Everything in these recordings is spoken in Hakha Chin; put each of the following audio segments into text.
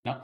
No.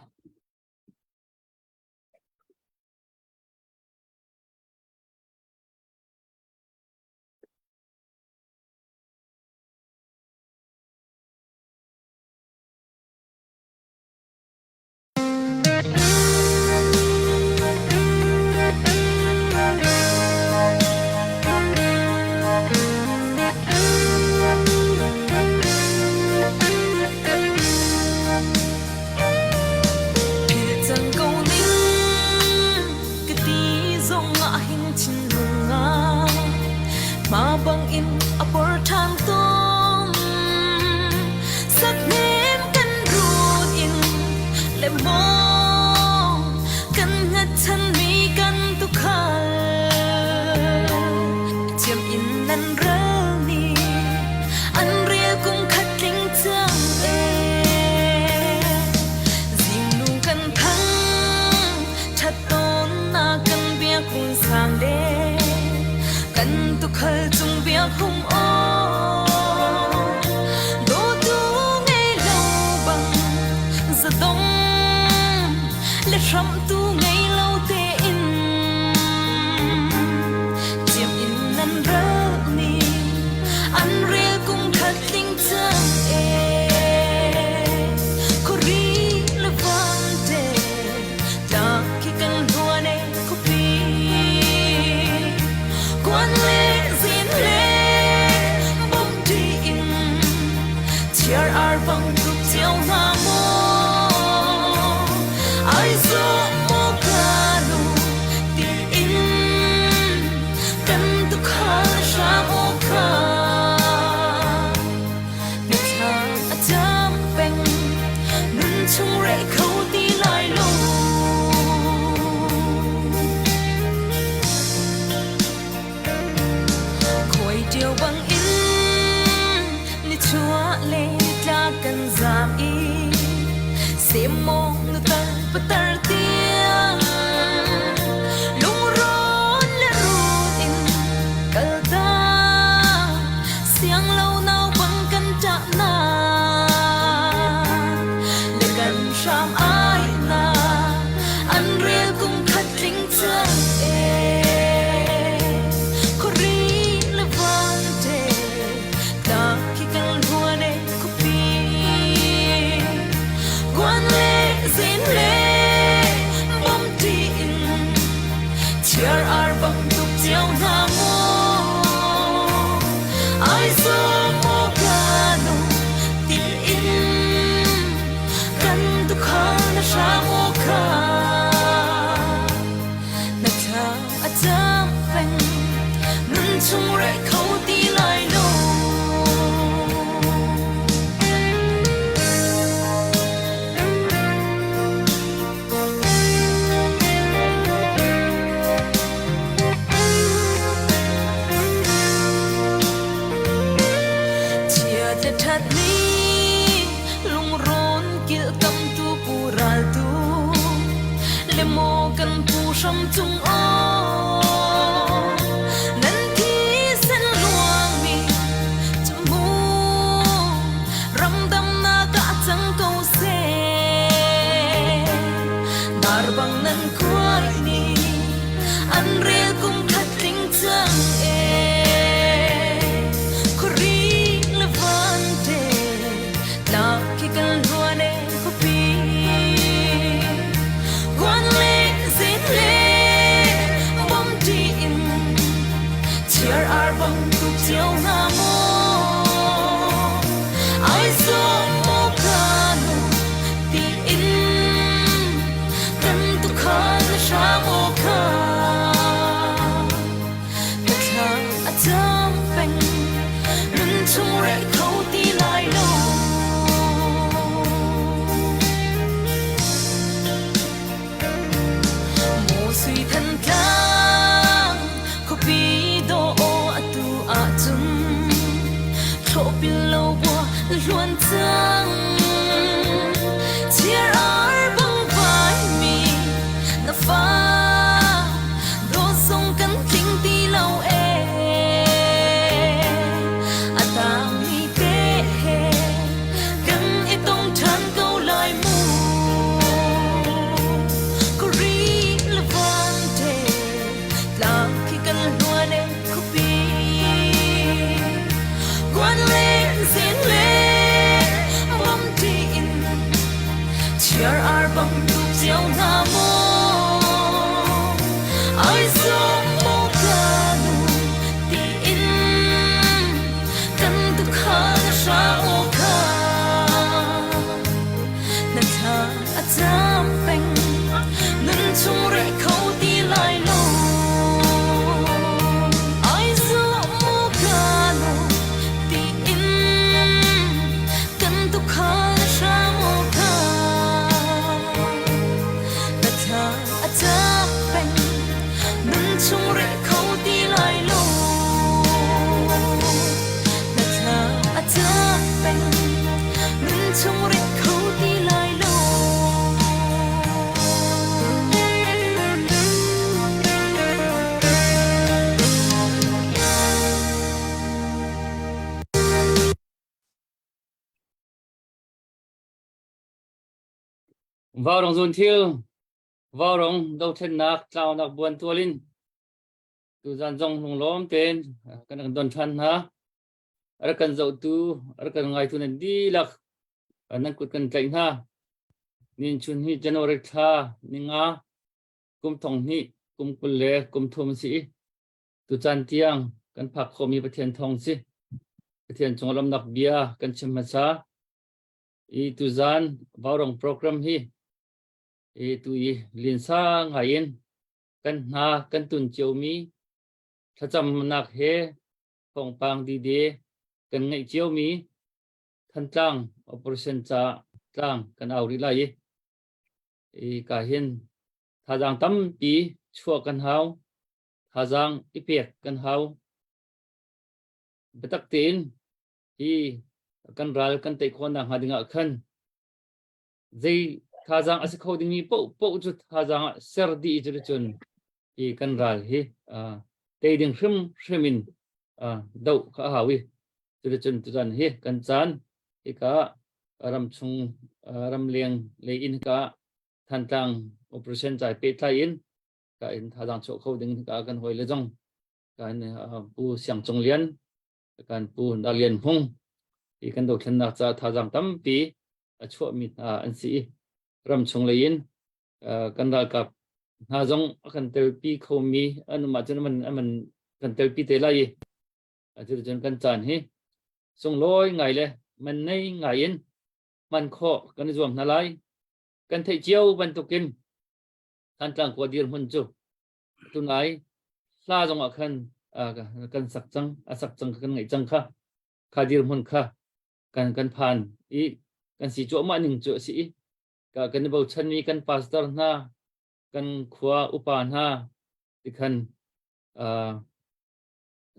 Philh cang ko ning ka ti zong ah hin thinlung ah hma bang in a por ṭhan tawn. Sakhnem kan run in le maw kan hngatchanmi kan tukhal thiam in nan ral ni an rel kum khat tling cang e zingnu kan thang ṭhat tawn na kan biak hung sang le kan tukhal cung biak hung aw dawtu ngei lo bang zadong le hramtu ngei lo tein chiam in nan ral ni an rel kum khat tling cang e khuari le vante tlak khi kan hluan e khuapi kuan le zin le bom ṭi in chiar ar bang tuk cio hna maw ai zo maw kanu tiin kan tukhal hram aw kha mithla a cam peng nun chung reh kho ti lai lo. Khuai ṭio bang in nichuah le tlak kan zaam i semmawng nutar patar tiang lungrawn le run in kalta siang lo nau bang kan ṭah na le kan hram ai na an rel kum khat tling cang e khuari le vante tlak khi kan hluan e khuapi guan le zin le bom ṭi in chiar ar bang tuk cio hna maw ai zo maw kanu til in kan tukhal na hram aw kha na thla a cam peng nun chung reh kho ti lai lo. Chiat le ṭhat ni lungrawn kilhkamtu pu raltu le maw kan pu hram cung aw nan thisen luangmi cu mu ramdamnak ah cang ko seh dar bang nan kuai ni an rel kum khat tling cang e khuari le vante tlak khi kal hluan e khuapi guan le zin le bom ṭi in chiar ar bang tuk cio hna maw ai zo maw kanu ti in kan tukhal hram aw kha ka thla a cam peng nun chung reh kho ti lai lo. Maw sui Thantlang khuapi dawh atu ahcun thlawhpil lo bua hluan cang chiar ar bang vai mi na fa dawt zong kan tling ti lo e a tangmi te he kan i tong ṭhan ko lai mu. Vaurawng zuunthil, vaurawng dothlennak tlaunak buan tual in tuzan zong lunglawm tein kan rak don ṭhan hna. A rak kan zohtu, a rak kan ngaitu nan dihlak nan kut kan tlaih hna. Nin chun hi January thla ninga kum thong hnih kum 20 le kum thum si i tucaan tiang kan phak khawhmi Pathian thawng si. Pathian cung lawmnak bia kan chim hmasa. I tuzan vaurawng program hi i tu i linsa ngai in kan hna kan tun ciomi thlacamnak he thawngpang dide kan ngeih ciomi Thantlang operation ca tlang kan au rih lai i i ka hin thazaang tampi chuah kan hau thazaang i pek kan hau biatak tein hi kan ral kan tei khawh nakhnga dingah khan zei thazaang a si kho dingmi paoh paoh cu thazaang ah ser dih cu cun hi kan ral hi tei ding hrim hrim in doh kha a hau i cuticun tuzan hi kan caan hika ramchung ramleng lei in hika Thantlang operation cai pehtlai in ka in thazaang chuah kho ding hika kan hawi le zong kan Pu Siang Cung Lian kan Pu Dar Lian Hmung hi kan dothlennak ca thazaang tampi a chuahmi hna an si i ramchung lei in kan ralkap hna zong a kan telpi khomi an um ahcun aman aman kan telpi te lai i cuticun kan caan hi sunglawi ngai le man nei ngai in hman khawh kan i zuam hna lai. Kan theih cio bantukin Thantlang khua dirhmun cu tunai hla zong ah khan kan sak cang a sak cang kan ngaih cang kha kha dirhmun kha kan kan phan i kan si cuahmah ning cu a si i ka kan i bochanmi kan pastor hna kan khua upa hna tikhan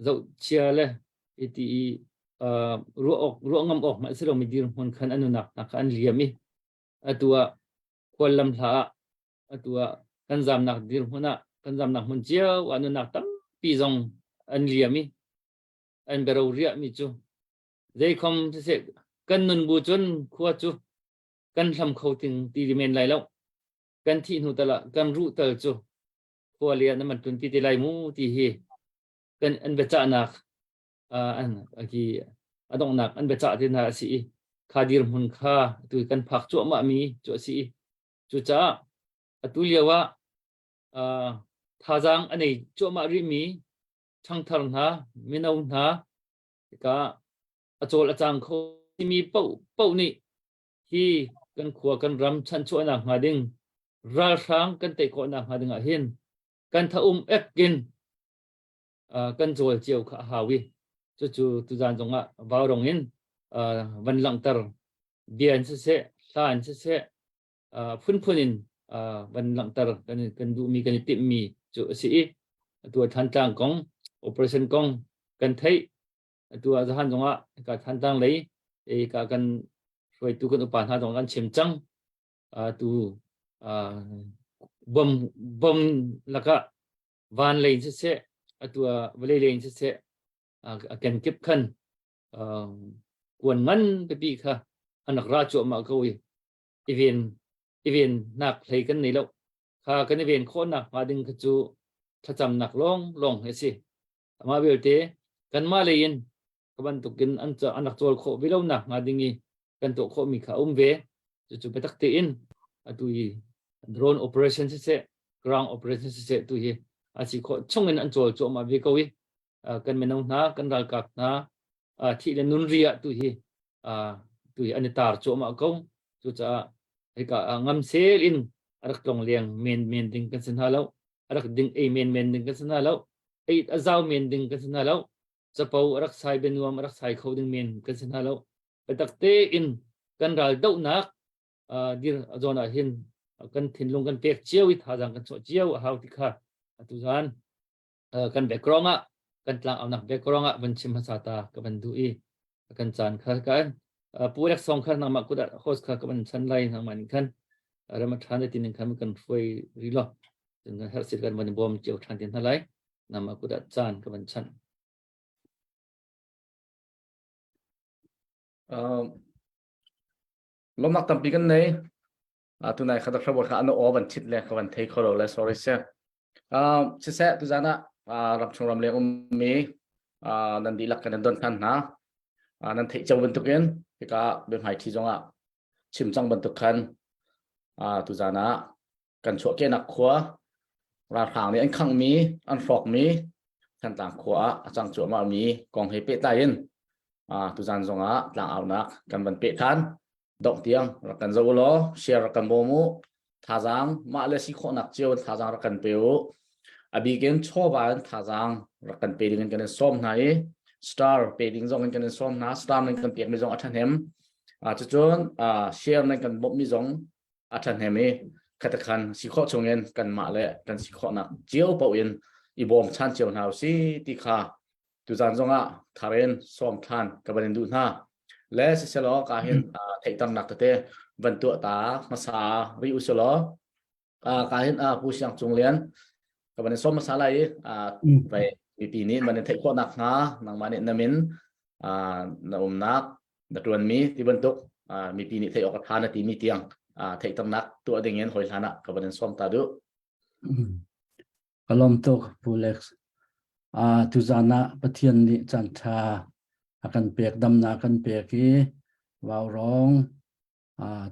zohchia le iti i ruah awk ruah ngam awk hmanh si lomi dirhmun khan an nunak hna kha an liam i atu ah khuallam hla ah atu ah kan zamnak dirhmun ah kan zamnak hmun cio ah nunnak tampi zong an liam i an bero riahmi cu zeikhom siseh kan nun bu cun khua cu kan hlam kho ting ti men lai lo kan thih hnu tal ah kan ruh tal cu khua le ah na man tun ti te lai mu ti hi kan an biacahnak an ki a donghnak an biacah te hna a si i kha dirhmun kha tu kan phak cuahmah mi cu a si i cucaah atu lio ah thazaang a nei cuahmah rihmi ṭhangthar hna mino hna ka a cawl a cang kho mi paoh paoh nih hi kan khua kan ram chanchuahnak hnga ding ralhrang kan tei khawhnak hnga ding ah hin kan tha-um ek in kan cawl cio kha a hau i cucu tuzan zongah vaurong in van langhter bia in siseh hla in siseh phunphun in van langhter kan kan duhmi kan i timhmi cu a si i atu ah Thantlang kong operation kong kan theih atu ah zahan zongah ka Thantlang lei e ka kan hruaitu kan upa hna zong kan chim cang tu bom bom lakah van lei siseh atu ah vawlei lei siseh a kenkip khan kuan ngan pipi kha an rak ra cuahmah ko i i ven i vennak hlei kan nei lo kha kan i ven khawhnak hnga ding kha cu thlacamnak lawng lawng hi a si amah belte kanmah lei in ka bantukin an an rak cawl khawh ve lo nak hnga ding i kan tuah khawhmi kha a um ve cucu biatak tein atu i drone operation siseh ground operation siseh tu hi a si khawh chungin an cawl cuahmah ve ko i kan mino hna kan ralkap hna thih le nun ri ah tu hi tu hi an i tar cuahmah ko cucaah hika ngam sel in a rak tlong leng men men ding kan si hna lo a rak ding ei men men ding kan si hna lo ei a zau men ding kan si hna lo capo a rak sai benuam a rak sai kho ding men kan si hna lo biatak tein kan ral dohnak dir zawn ah hin kan thinlung kan pek cio i thazaang kan chuah cio a hau ti kha atu zan kan background ah kan tlang aunak background ah van chim hmasa ta ka van duh i kan caan kha kan pu lek song kha nangmah kut ah host kha ka van chan lai nangmah nih khan rama than tin khan kan hruai ri lo cun kan herh sit kan van bawm cio than tin hna lai nangmah kut ah caan ka van chan. Lawmnak tampi kan nei. Tunai kha Dr. Bor kha an aw van thit le ka van thei kho lo le sorry sir. Siseh tuzan ah ramchung ram leng ummi nan dihlak kan in don than hna. Nan theih cio bantukin hika biahmai thi zongah chim cang bantuk khan tuzan ah kan chuahkehnak khua ralhrang nih an khanghmi an hrawkmi Thantlang khua ah a cang cuahmahmi kong he pehtlai in tuzan zongah tlangaunak kan van peh than. Dongh tiang rak kan zoh u law share rak kan bawm u. Thazaang mah le si khawhnak cio in thazaang rak kan pe u. A bikin chawva in thazaang rak kan pe ding in kan in sawm hna i star pe ding zong in kan in sawm hna. Star nan kan pekmi zong a ṭhahnem. Cucun share nan kan bawmhmi zong a ṭhahnem i khatakhan si khawh chungin kanmah le kan si khawhnak cio paoh in i bawm chan cio hna u si ti kha tuzan zongah tharen sawm than ka van in duh hna le siselaw ka hin theihternak tete van tuah ta hmasa ri u selaw ka hin Pu Siang Cung Lian ka van in sawm hmasa lai i vai mipi nih van in theih khawhnak hnga nangmah nih na min na umnak na ṭuanmi ti bantuk mipi nih theih awk a ṭha na timi tiang theihternak tuah ding in hawi hlan ah ka van in sawm ta duh. Ka lawm tuk Pu Lex. Tuzan ah Pathian nih caan ṭha a kan pek damnak a kan pek i vaurawng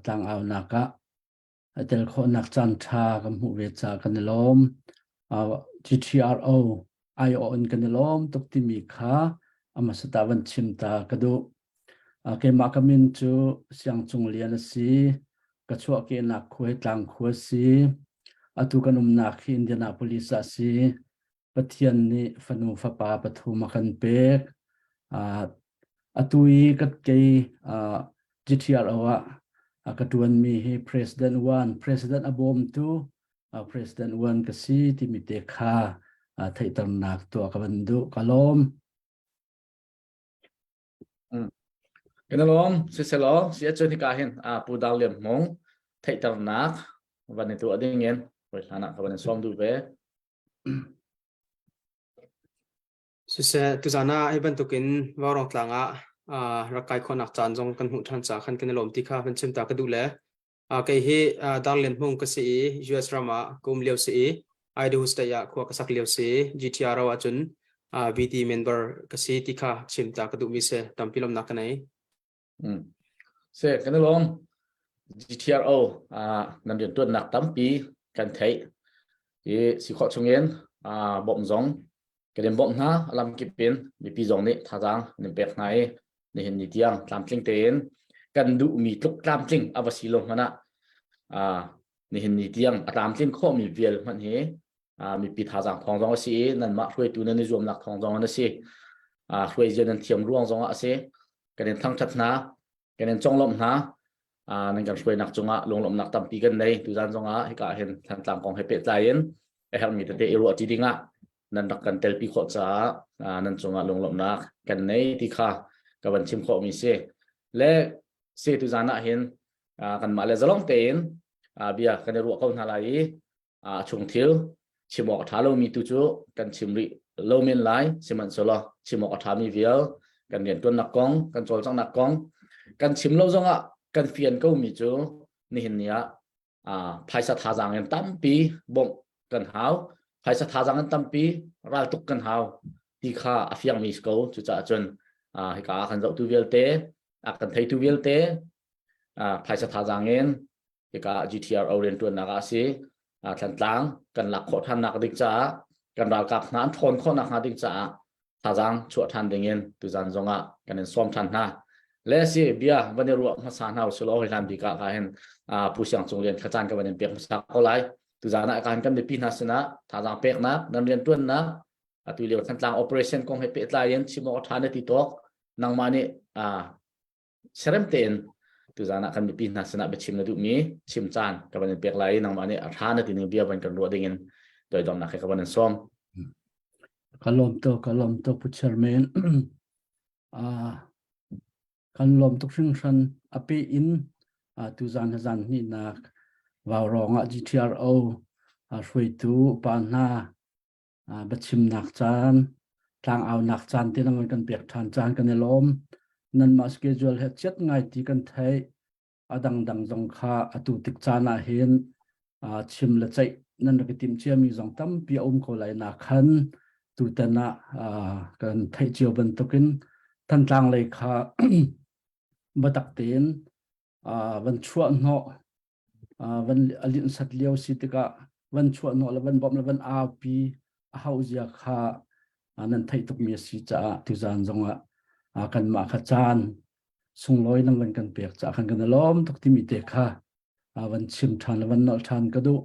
tlangaunak ah a tel khawhnak caan ṭha kan hmuh ve caah kan i lawm. GTRO aiawh in kan i lawm tuk timi kha a hmasa ta van chim ta ka duh. Keimah ka min cu Siang Cung Lian a si. Ka chuahkehnak khua hi Tlangkhua a si. Atu kan umnak hi Indianapolis ah a si. Pathian nih fanu fapa pathum a kan pek. Atu i ka kei GTRO ah a ka ṭuanmi hi President One, President a bawmtu President One ka si timi te kha theihternak tuah ka van duh. Ka lawm. Kan lawm siselaw si ahcun hika hin Pu Dar Lian Hmung theihternak van i tuah ding in hawi hlan ah ka van in sawm duh ve. Siseh, tuzan ah hi bantukin Vaurawng tlang ah rak kai khawhnak caan zong kan hmuh ṭhan caah khan kan i lawm ti kha van chim ta ka duh le Kei hi Dar Lian Hmung ka si i US ram ah ka um lio si i Idaho State ah khua ka sak lio si i GTRO ahcun BD member ka si ti kha chim ta ka duhmi si tampi lawmnak ka nei. Se kan i lawm. GTRO nan riantuannak tampi kan theih i si khawh chungin bawmh zong kan in bawmh hna lam kip in mipi zong nih thazaang nan pek hna i nihin ni tiang tlamtling tein kan duhmi tluk tlamtling a va si lo hmanh ah nihin ni tiang a tlamtlin khawhmi vial hmanh hi mipi thazaang thawng zong a si i nanmah hruaitu nan i zuamnak thawng zong an si hruai zia nan thiam ruang zong ah a si kan in thangthat hna kan in conglawmh hna nan kan hruainak cungah lunglawmhnak tampi kan nei tuzan zongah hika hin Thantlang kong he pehtlai in a herhmi tete i ruahṭi dingah nan rak kan telpi khawh caah nan cungah lunglawmhnak kan nei ti kha ka van chim khawhmi si le se tuzan ah hin kanmah le zalong tein bia kan i ruah ko hna lai i a chung thil chim awk a ṭha lomi tu cu kan chim rih lo men lai sihmanhsehlaw chim awk a ṭhami vial kan rianṭuannak kong kan cawlcanghnak kong kan chim lo zongah kan fian komi cu nihin ni ah phaisa thazaang in tampi bawmh kan hau phaisa thazaang in tampi raltuk kan hau ti kha a fiangmi si ko cucaah cun hika ah kan zohtu vialte a kan theitu vialte phaisa thazaang in hika GTRO rianṭuannak ah a si Thantlang kan lak khawh ṭhannak ding caah kan ralkap hna an ṭhawn khawhnak hnga ding caah thazaang chuah ṭhan ding in tuzan zongah kan in sawm ṭhan hna le si bia van i ruah hmasa hna usulaw hoi hlan bik ah ka hin Pu Siang Cung Lian kha caan ka van in pek hmasa ko lai tuzan ah kan kan mipi hna sinah thazaang peknak nan rianṭuannak atu lio Thantlang operation kong he pehtlai in chim awk ṭha na ti tawk nangmah nih serem tein tuzan ah kan mipi hna sinah biachim na duhmi chim caan ka van in pek lai i nangmah nih a ṭha na ti ning bia van kan ruah ding in toidornak he ka van in sawm. Ka lawm tuk, ka lawm tuk Pu Chairman. Kan lawm tuk hringhran a pe in tuzan zan hnihnak vaurawng ah GTRO hruaitu pa hna biachimnak caan tlangaunak caan te nan kan pek ṭhan caan kan i lawm nanmah schedule he chiat ngai ti kan theih. A dangdang zong kha atu tik caan ah hin chim le ceih nan rak i timh ciami zong tampi a um ko lai na khan tutan ah kan theih cio bantukin Thantlang lei kha biatak tein van chuah hnawh van a linhsat lio si tikah van chuah hnawh le van bawmh le van aupi a hauh zia kha nan theih tukmi a si caah tuzaan zongah kanmah kha caan sunglawi nan van kan pek caah khan kan i lawm tuk timi te kha van chim ṭhan le van nolh ṭhan ka duh.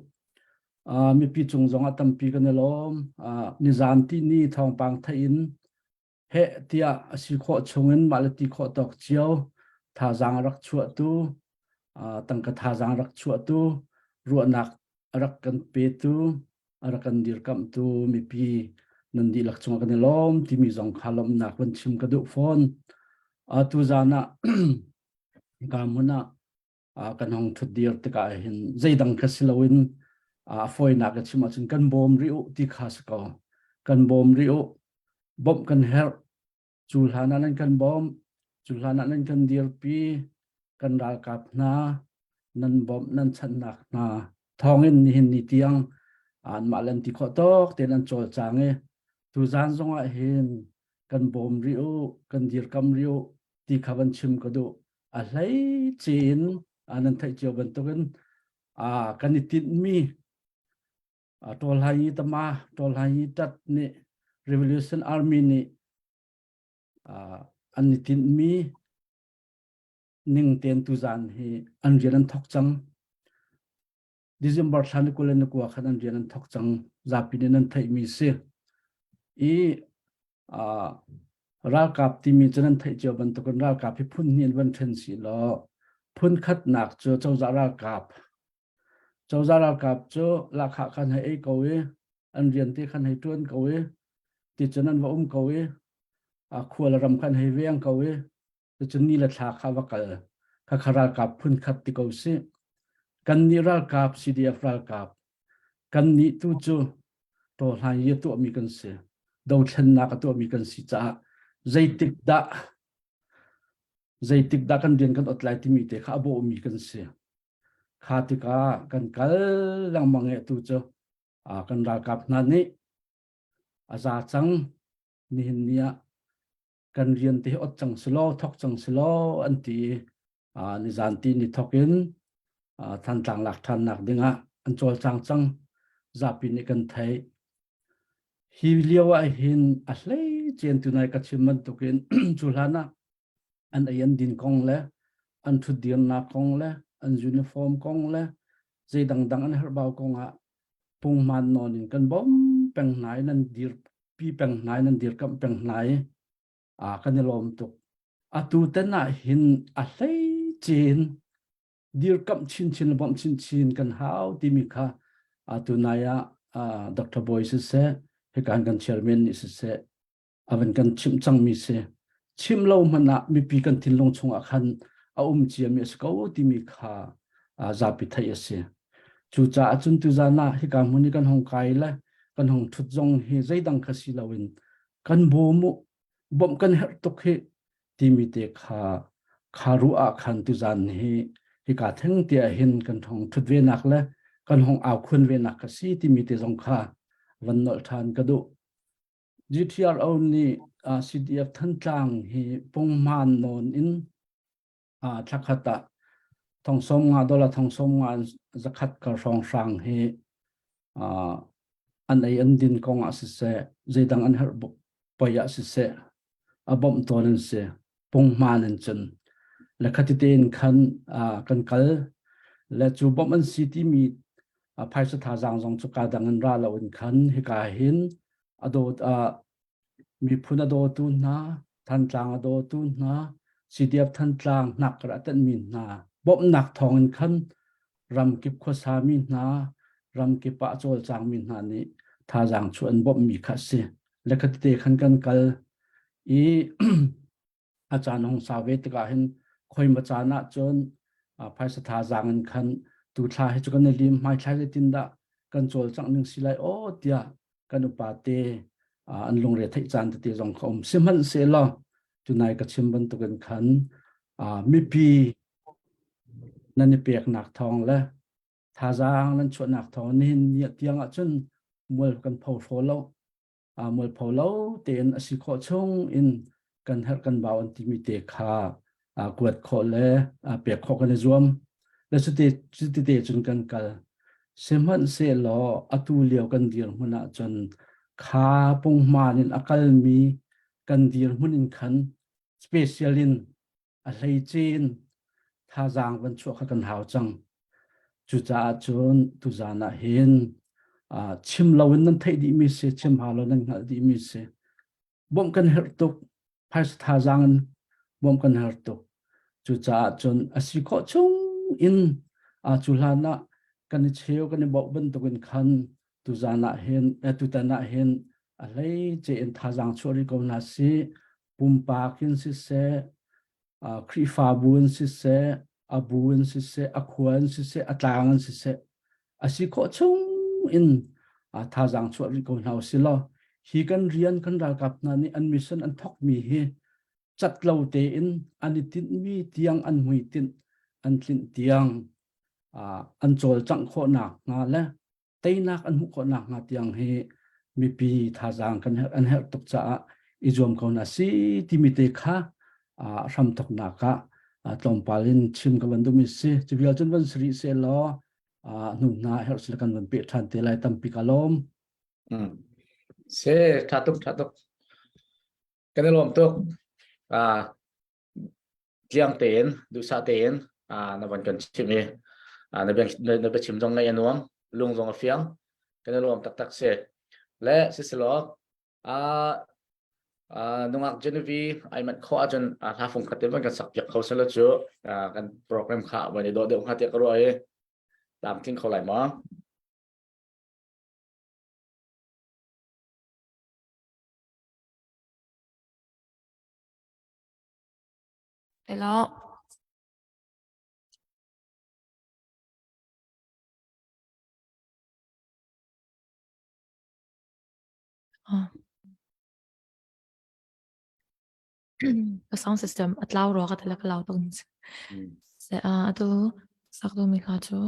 Mipi cung zongah tampi kan i lawm. Nizan ti ni thawngpang theih in heh tiah a si khawh chungin mah le ti khawh tawk cio thazaang a rak chuahtu, tangka thazaang a rak chuahtu, ruahnak a rak kan petu, a rak kan dirkamhtu mipi nan dihlak cungah kan i lawm timi zong kha lawmhnak van chim ka duh fawn. Tuzaan ah hika hmun ah kan hong ṭhutdir tikah hin zeidang kha si loin a fawinak ka chim ahcun kan bawm rih u ti kha si ko. Kan bawm rih u. Bawmh kan herh. Cu hlan ah nan kan bawmh. Cu hlan ah nan kan dirpi. Kan ralkap hna nan bawmh nan chanhnak hna thawngin nihin ni tiang anmah le an ti khawh tawk tein an cawlcang i tuzaan zongah hin kan bawm rih u, kan dirkam rih u ti kha van chim ka duh. A hleice in nan theih cio bantukin kan i tinhmi Tawlhayi Tama, Tawlhayi Tat nih Revolution Army nih an i tinhmi ning tein tuzaan hi an rian an thawk cang. December thla ni 29 khan an rian an thawk cang. Zapi nih nan theihmi si. I ralkap timi cu nan theih cio bantukin ralkap hi phun hnih in van ṭhen si law phun khatnak cu cozah ralkap cozah ralkap cu lahkhah khan hei ei ko i an rian te khan hei ṭuan ko i ticun an va um ko i khua le ram khan hei veng ko i Cucun ni le thla kha va kal. Khakha ralkap phun khat ti ko sih. Kannih ralkap CDF ralkap kannih tu cu tawhlan i a tuahmi kan si. Dothlennak a tuahmi kan si caah zeitik dah zeitik dah kan rian kan ot lai timi te kha a bawhmi kan si. Kha tikah kan kal lengmang e tu cu kan ralkap hna nih a za cang nihin ni ah kan rian te hi ot cang si law thok cang si law an ti i nizan ti ni thok in Thantlang lak ṭhannak dingah an cawlcang cang zapi nih kan theih. Hi lio ah hin a hlei cen tunai ka chim bantukin cu hlan ah an ei an din kong le an ṭhutdirnak kong le an uniform kong le zei dangdang an herhbau kong ah punghman nawn in kan bawm peng hna i nan dir pi peng hna i nan dirkamh peng hna i kan i lawm tuk. Atu tan ah hin a hlei cin dirkamh chinchin le bawmh chinchin kan hau timi kha atu nai ah Dr. Boy siseh hikan kan chairman nih siseh a van kan chimh cangmi si. Chim lo hmanh ah mipi kan thinlung chungah khan a um ciami a si ko timi kha zapi theih a si. Cucaah cun tuzan ah hika hmun i kan hong kai le kan hong ṭhut zong hi zeidang kha si loin kan bawm u, bawmh kan herh tuk hi timi te kha kha ruah ah khan tuzan hi hika theng te ah hin kan hong ṭhut ve nak le kan hong au khun ve nak kha si timi te zong kha van nolh ṭhan ka duh. GTRO nih CDF Thantlang hi punghman nawn in thlakhat ah 95 dollar 95 zakhat kar hrawnghrang hi an ei an din kong ah siseh zeidang an herh poi ah siseh a bawmh tawn an si punghman in cun le khati tein khan kan kal le cu bawmh an si timi phaisa thazaang zong cu ka dang in ra lo in khan hika hin a dawt miphun a dawtu hna Thantlang a dawtu hna CDF Thantlang hnakkar a tenhmi hna bawmhnak thawng in khan ramkip khuasami hna ramkip ah a cawlcangmi hna nih thazaang chu an bawmhmi kha a si le khatite khan kan kal i a caan hong sau ve tikah hin khoima caan ah cun phaisa thazaang in khan tu thla hi cu kan i lim hmai thla zeitin dah kan cawlcangh ning si lai aw tiah kan upa te an lungre theih caan tete zong kha um sihmanhsehlaw tunai ka chim bantukin khan mipi. Nan i peknak thawng le thazaang nan chuahnak thawng nihin ni tiang ah cun mual kan pho hraw lo. Mualpho lo tein a si khawh chung in kan herh kan bau an timi te kha kuat khawh le pek khawh kan i zuam. Le cuti cuti te cun kan kal. Sihmanhsehlaw atu lio kan dirhmun ahcun kha punghman in a kalmi kan dirhmun in khan special in a hleice in thazaang van chuah kha kan hau cang. Cucaah cun tuzan ah hin chim loin nan theih dihmi si, chim hau lo nan hngalh dihmi si. Bawmh kan herh tuk, phaisa thazaang in bawmh kan herh tuk. Cucaah cun a si khawh chung in cu hlan ah kan i cheu kan i bauh bantukin khan tuzan ah hin tutan ah hin a hleice in thazaang chuah rih ko hna sih. Pumpak in siseh, Khrihfabu in siseh, a bu in siseh, a khua in siseh, a tlang in siseh, a si khawh chung in thazaang chuah rih ko hna usih law hi kan rian kan ralkap hna nih an mission an thawkmi hi cat lo tein an i tinhmi tiang an hmuitinh an tlinh tiang an cawlcangh khawhnak hnga le teinak an hmuh khawh nakhnga tiang hi mipi thazaang kan herh an herh tuk caah i zuam ko na si timi te kha hramthoknak ah tlawmpal in chim ka van duhmi si. Cu vial cun van si rih se law hnu hna herh sila kan van peh ṭhan te lai. Tampi ka lawm. Se tha tuk, tha tuk, kan i lawm tuk. Tliang tein, duhsah tein na van kan chimh i na biachim zong ngaih a nuam, lung zong a fiang. Kan i lawm taktak si. Le sisilaw nungak Genevieve ai manh khawh ahcun hla fung khat te van kan sak piak kho selaw cu kan program kha van i dawh deuh hnga tiah ka ruah i tlamtling kho lai maw? Hello. Oh. Ka sound system a tlau rua ka tala ka lau tuk ni. Se a atu sak du mi hla cu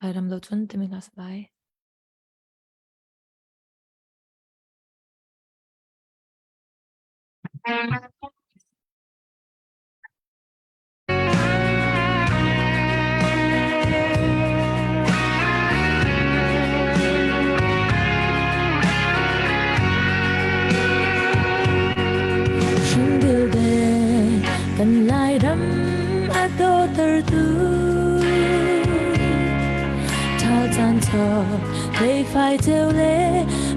Lairam lo cun timi hla sa lai. Kan Lairam a dawtertu Ṭhal caan thawk leifai ceu le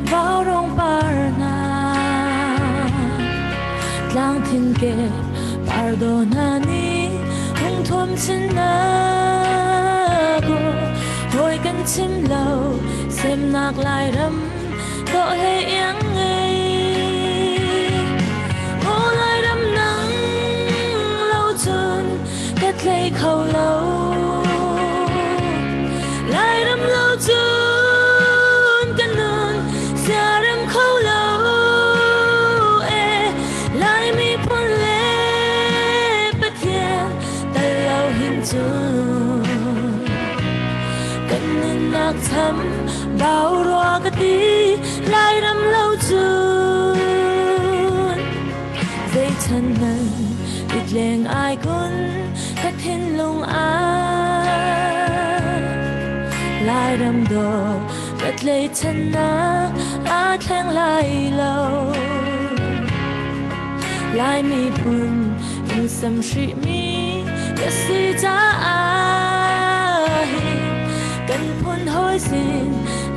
vaurong par hna Tlang thin ke pardo hna nih hung thuam chin nak hawi kan chim lo semnak Lairam dawh hlei iang ngei. Aw Lairam nang lo cun ka tlei kho lo. Lairam lo cun ka nun siarem kho lo e. Lai miphun le Pathian tal lo hin cun kan nunnak tham bau rua ka ti. Lairam lo cun zeichan man itleng ai kun ka thinlung ah Lairam dawt ka tleichannak aa thleng lai lo. Lai miphun in sam hrihmi ka si caah hi kan phun hawi sin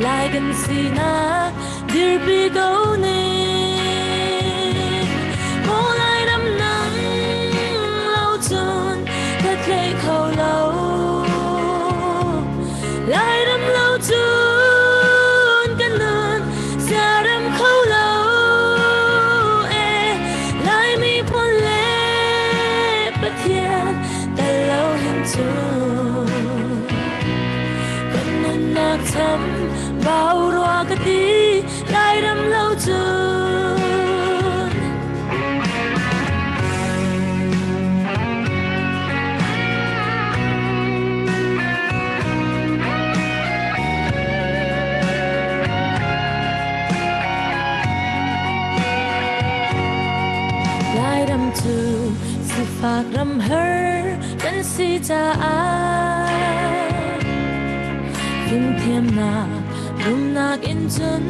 Lai kan sinak dirpi ko ning. Maw Lairam nang lo cun ka tlei kho lo. Lairam lo cun kan nun siarem kho lo e. Lai miphun le Pathian tel lo hin cun kan nunnak tham bau rua ka ti. Lairam lo cun. Ram har kan si caah fimthiamnak rumnak in cun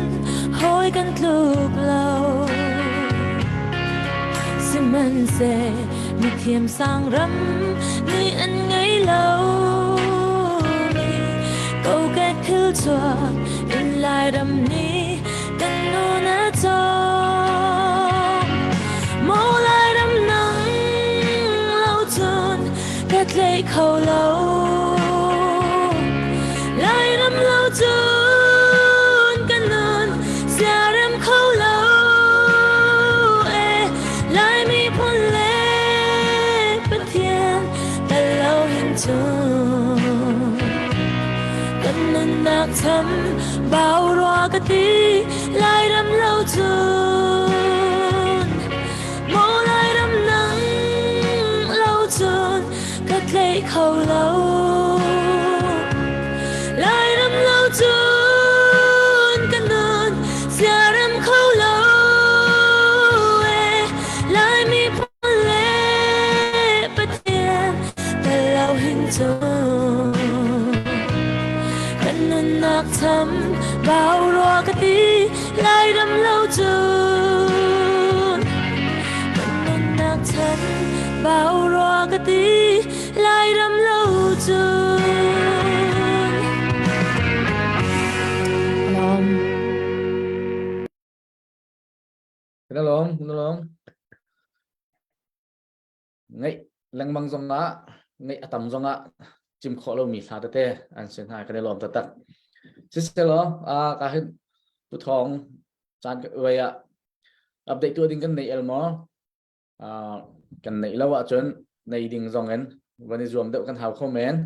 hawi kan tluk lo. Sihmanhseh mithiam sang ram nih an ngei lo mi kokek thil chuak in Lairam nih kan nun a cawm. Maw Lairam nang lo cun ka tlei kho lo. Lairam lo cun ka nun siarem kho lo. Eh, Lai miphun le Pathian tel lo hin cun kan nunnak cham bau rua ka ti Lairam lo cun Maw Lairam nang lo cun ka tlei kho lo. Lairam lo cun ka nun siarem kho lo. Eh, Lai miphun le Pathian tel lo hin cun kan nunnak tham bau rua ka ti Lairam lo cun kan nunnak chan bau rua ka ti Lairam lo cun Lawm. Kan lawm, kan lawm. Ngaih lengmang zong ah, ngaih a tam zong ah cim khawh lomi hla tete an si hna kan i lawm taktak. Siselaw, ka hin Pu Thawng caan ka uai ah update tuah ding kan nei el maw? Kan neih lo ahcun nei ding zong in van i zuam deuh kan hau kho men.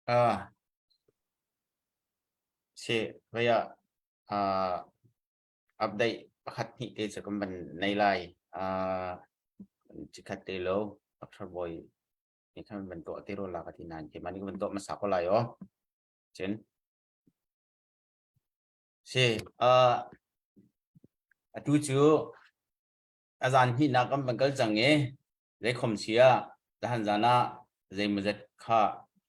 Ah, si, vei ah ah update pakhat hnih te cu kan van nei lai. Ah, chikhat te lo, Dr. Boy nih khan van tuah te ro la ka ti nain keimah nih ka van tuah hmasa ko lai aw. Cun si, ah atu cu a zan hnihnak kan van kal cang i zeikhom si ah zahan zan ah zeimawzat kha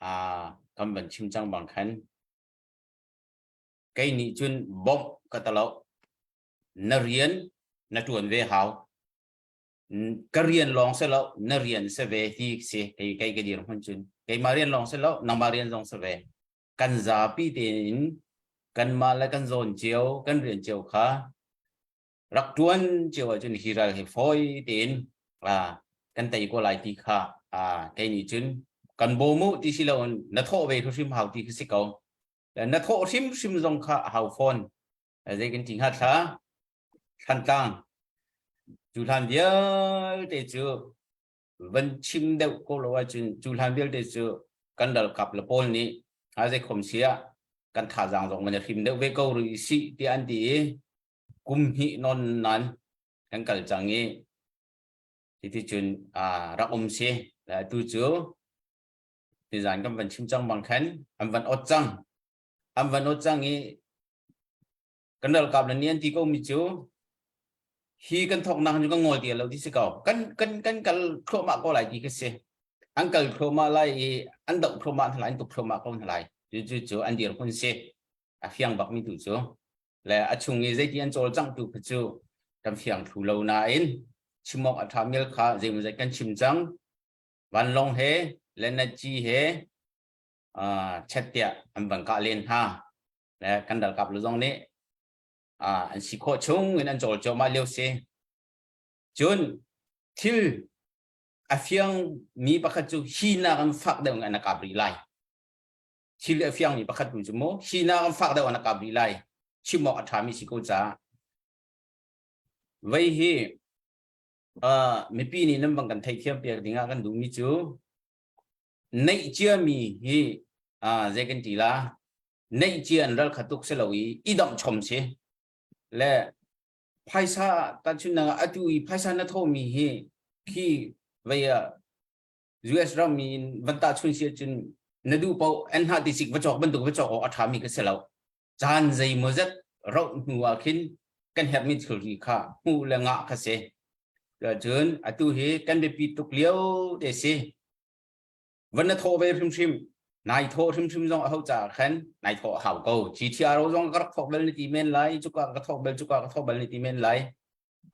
ah kan van chim cang bang khan Kei nih cun bawmh ka ta lo. Na rian na ṭuan ve hau. Ka rian lawng si lo, na rian si ve ti si kei kei ka dirhmun cun. Keimah rian lawng si lo, nangmah rian zong si ve. Kan zapi tein kanmah le kan zawn cio, kan rian cio kha rak ṭuan cio ahcun hi ral hi fawi tein kan tei ko lai ti kha kei nih cun kan bawm u ti si loin na thawh ve hrimhrim hau ti khi si ko. Na thawh hrimhrim zong kha a hau fawn. Zei kan ti hnga thla? Thlantlang. Cu hlan vialte cu van chim deuh ko lo ahcun cu hlan vialte cu kan ralkap le pawl nih a zei khom si ah kan thazaang zong van i hrim deuh ve ko rih sih tiah an ti i kum hnih nawn nan kan kal cang i titi cun rak um si. Tu cu Nizan kan van chim cang bang khan an van ot cang. An van ot cang i kan ralkap le nih an ti ko mi cu hi kan thawknak cu kan ngol ti lo ti si ko. Kan kan kan kal thluahmah ko lai ti ka si. An kal thluahmah lai i an doh thluahmah hna lai, an tuk thluahmah ko hna lai. Cu cu cu an dirhmun si. A fiang bak mi tu cu. Le a chung i zeiti an cawlcangh tu kha cu kan fiang thlu lo nain chim awk a ṭha mil kha zeimawzat kan chim cang. Vanlawng he lenatci he chet tiah an van kah len hna. Le kan ralkap lu zong nih an si khawh chung in an cawl cuahmah lio si. Cun thil a fiang mi pakhat cu hi nak an fak deuh in an kap rih lai. Thil a fiang mi pakhat cu mu hi nak an fak deuh an kap rih lai. Chim awk a ṭha mi si ko caah. Vei hi mipi nih nan bang kan theithiam piak dingah kan duhmi cu neih ciami hi zei kan ti la neih cia an ral kha tuk si lo i i domh chom si le phaisa tahchunhnak ah atu i phaisa na thawhmi hi khi vei ah US ram mi in van tahchun si ahcun na duh paoh an hna ti sik va cawk bantuk va cawk awk a ṭhami ka si lo caan zeimawzat rauh hnu ah khin kan herhmi thilri kha hmuh le ngah kha si. Cun atu hi kan biapi tuk lio te si. Van na thawh ve hrimhrim nai thawh hrimhrim zong a ho caah khan nai thawh a hau ko. GTRO zong ka rak thawk bal ni ti men lai, cuka ka thawk bal, cuka ka thawk bal ni ti men lai.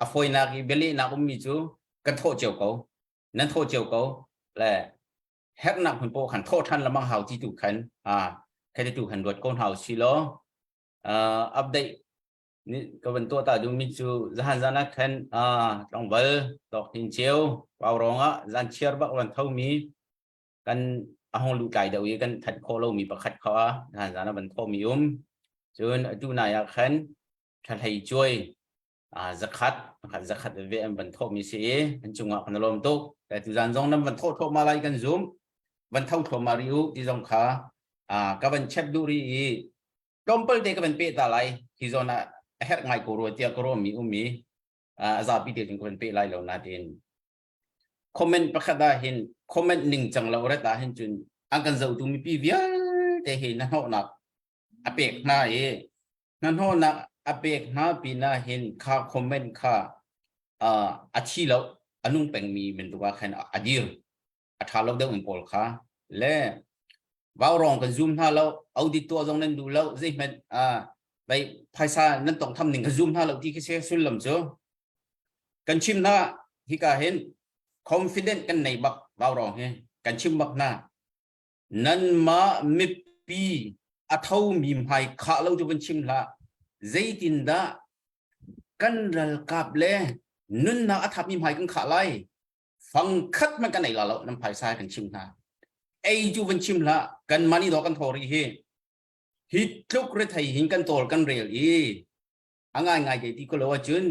A fawinak i bialehnak ummi cu kan thawh cio ko. Nan thawh cio ko. Le herhnak hmun paoh khan thawh ṭhan lamang hau ti tu khan kha tu khan ruat ko hna usih law update ni ka van tuah ta duhmi cu zahan zan ah khan tlangval tawk hin cheu pau rong ah zan chiar bak van thomi kan a hong lu tlai deuh i kan that khawh lomi pakhat kha zahan zan ah van thomi um cun atu nai ah khan thlahlei cuai zakhat pakhat zakhat ve an van thawhmi si i an cungah kan lawm tuk tu zan zong nan van thawh thawh ma lai kan zum van tho thawh ma ri u ti zong kha ka van check duh ri i tlawmpal te ka van pe ta lai hi zawn ah a herh ngai ko rua tiah ka ruahmi um i a zapi te cun ka van pe lai lo nain comment pakhat ah hin comment ning cang lo ret ah hin cun an kan zohtu mipi vialte hi na hnawhnak a pek hna i na hnawhnak a pek hna pinah hin kha comment kha a thi lo a nung pengmi bantuk ah khan a dir a ṭha lo deuh in pawl kha le vaurong kan zoom hna lo audit tuah zong nan duh lo zeihmanh vai phaisa nan tong tham ning kan zoom hna lo ti khi si sullam cu kan chim hna hika hin confident kan nei bak vaurong hi kan chim bak hna nanmah mipi a tho mi hmai khah lo cu kan chim hlah zeitindah kan ralkap le nunnak a thap mi hmai kan khah lai fangkhat hmanh kan ei la lo nan phaisa kan chim hna ei cu van chim hlah kan mani do kan thori hi hi tluk re thei hin kan tawl kan rel i a ngai ngai te ti ko lo ahcun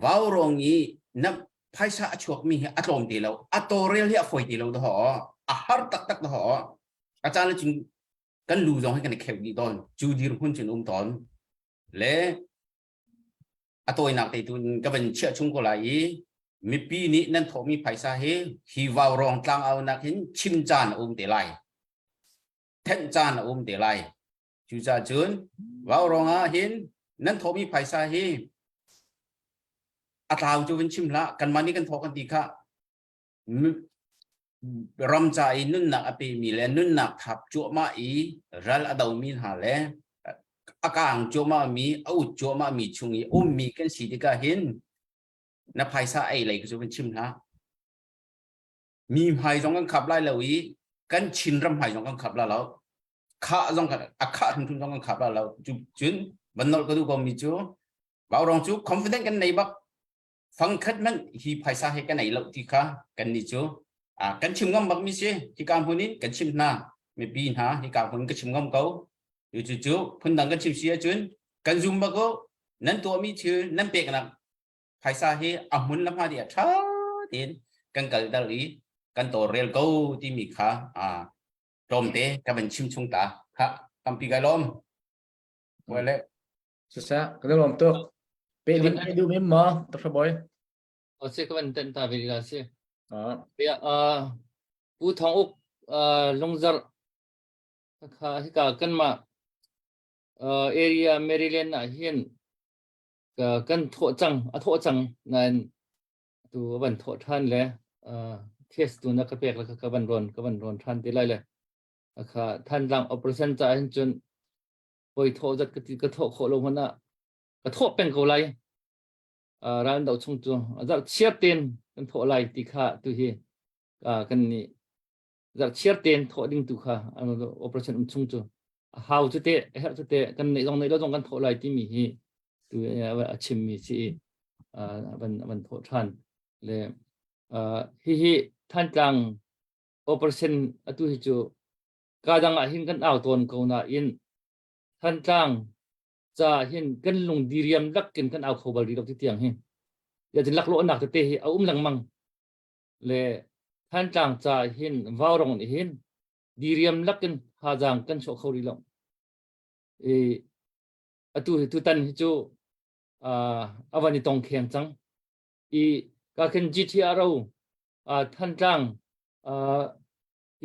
vau rong i na phaisa a chuak mi hi a tlawm ti lo a tawrel hi a fawi ti lo do a har taktak do a caan cun kan lu zong hi kan i kheu dih tawn cu dir hun cun um tawn le a tawinak te tu ka van chiah chung ko lai i mipi nih nan thawhmi phaisa hi hi vaurawng tlangau nak hin chim caan a um te lai thenh caan a um te lai cucaah cun vaurawng ah hin nan thawhmi phaisa hi a tlau cu van chim hlah kanmah nih kan thawh kan ti kha ram ca i nunnak a pemi le nunnak thap cuahmah i ral a domi hna le a kaang cuahmah mi a ut cuahmah mi chung i ummi kan si tikah hin na phaisa ei lei cu van chim hlah mi hmai zong kan khap lai lo i kan Chin ram hmai zong kan khap la lo khah zong kan a khah hrimhrim zong kan khap la lo cu cun van nolh ka duh ko mi cu Vaurong cu confident kan nei bak fangkhat hmanh hi phaisa he kan ei lo ti kha kan nih cu kan chim ngam bak mi si hika hmun in kan chim hna mipi hna hika hmun ka chim ngam ko cu cu phundang kan chim si ahcun kan zum bak ko nan tuahmi thil nan peknak phaisa hi a hmun le hma dih a tha tein kan kal dal i kan tawlrel ko timi kha tlawmte ka van chim chung ta ha tampi kai lawm wale Siseh, kan i lawm tuk. Pe ding ai duh mem ma, Dr. Boy? O se ka van ten ta ve la si. Ah. Ya Pu Thong Uk lungzar kha hika kan ma area Maryland ah hin kan thawh cang a thawh cang nain tu van thawh than le test tu na ka pek la ka van ron ka van ron than te lai le kha thanlang operation ca hin cun poi thawh zat ka ti ka thawh khawh lo hmanh ah ka thawh peng ko lai ral do chung cu zarh chiar ten kan thawh lai ti kha tu hi kan nih zarh chiar ten thawh ding tu kha operation um chung cu hau cu te herh cu te kan neih zong neih lo zong kan thawh lai timi hi tu a chimmi si van van thawh than le hi hi Thantlang operation atu hi cu Ka dang ah hin kan au tawn ko nain Thantlang ca hin kan lung diriam lakin kan au kho bal rih lo ti tiang hi. Ya cun laklawhnak tete hi a um lengmang. Le Thantlang ca hin vaurong nih hin diriam lakin thazaang kan chuah kho rih lo. I atu hi tutan hi cu a van i tong kheng cang. I ka khin GTRO Thantlang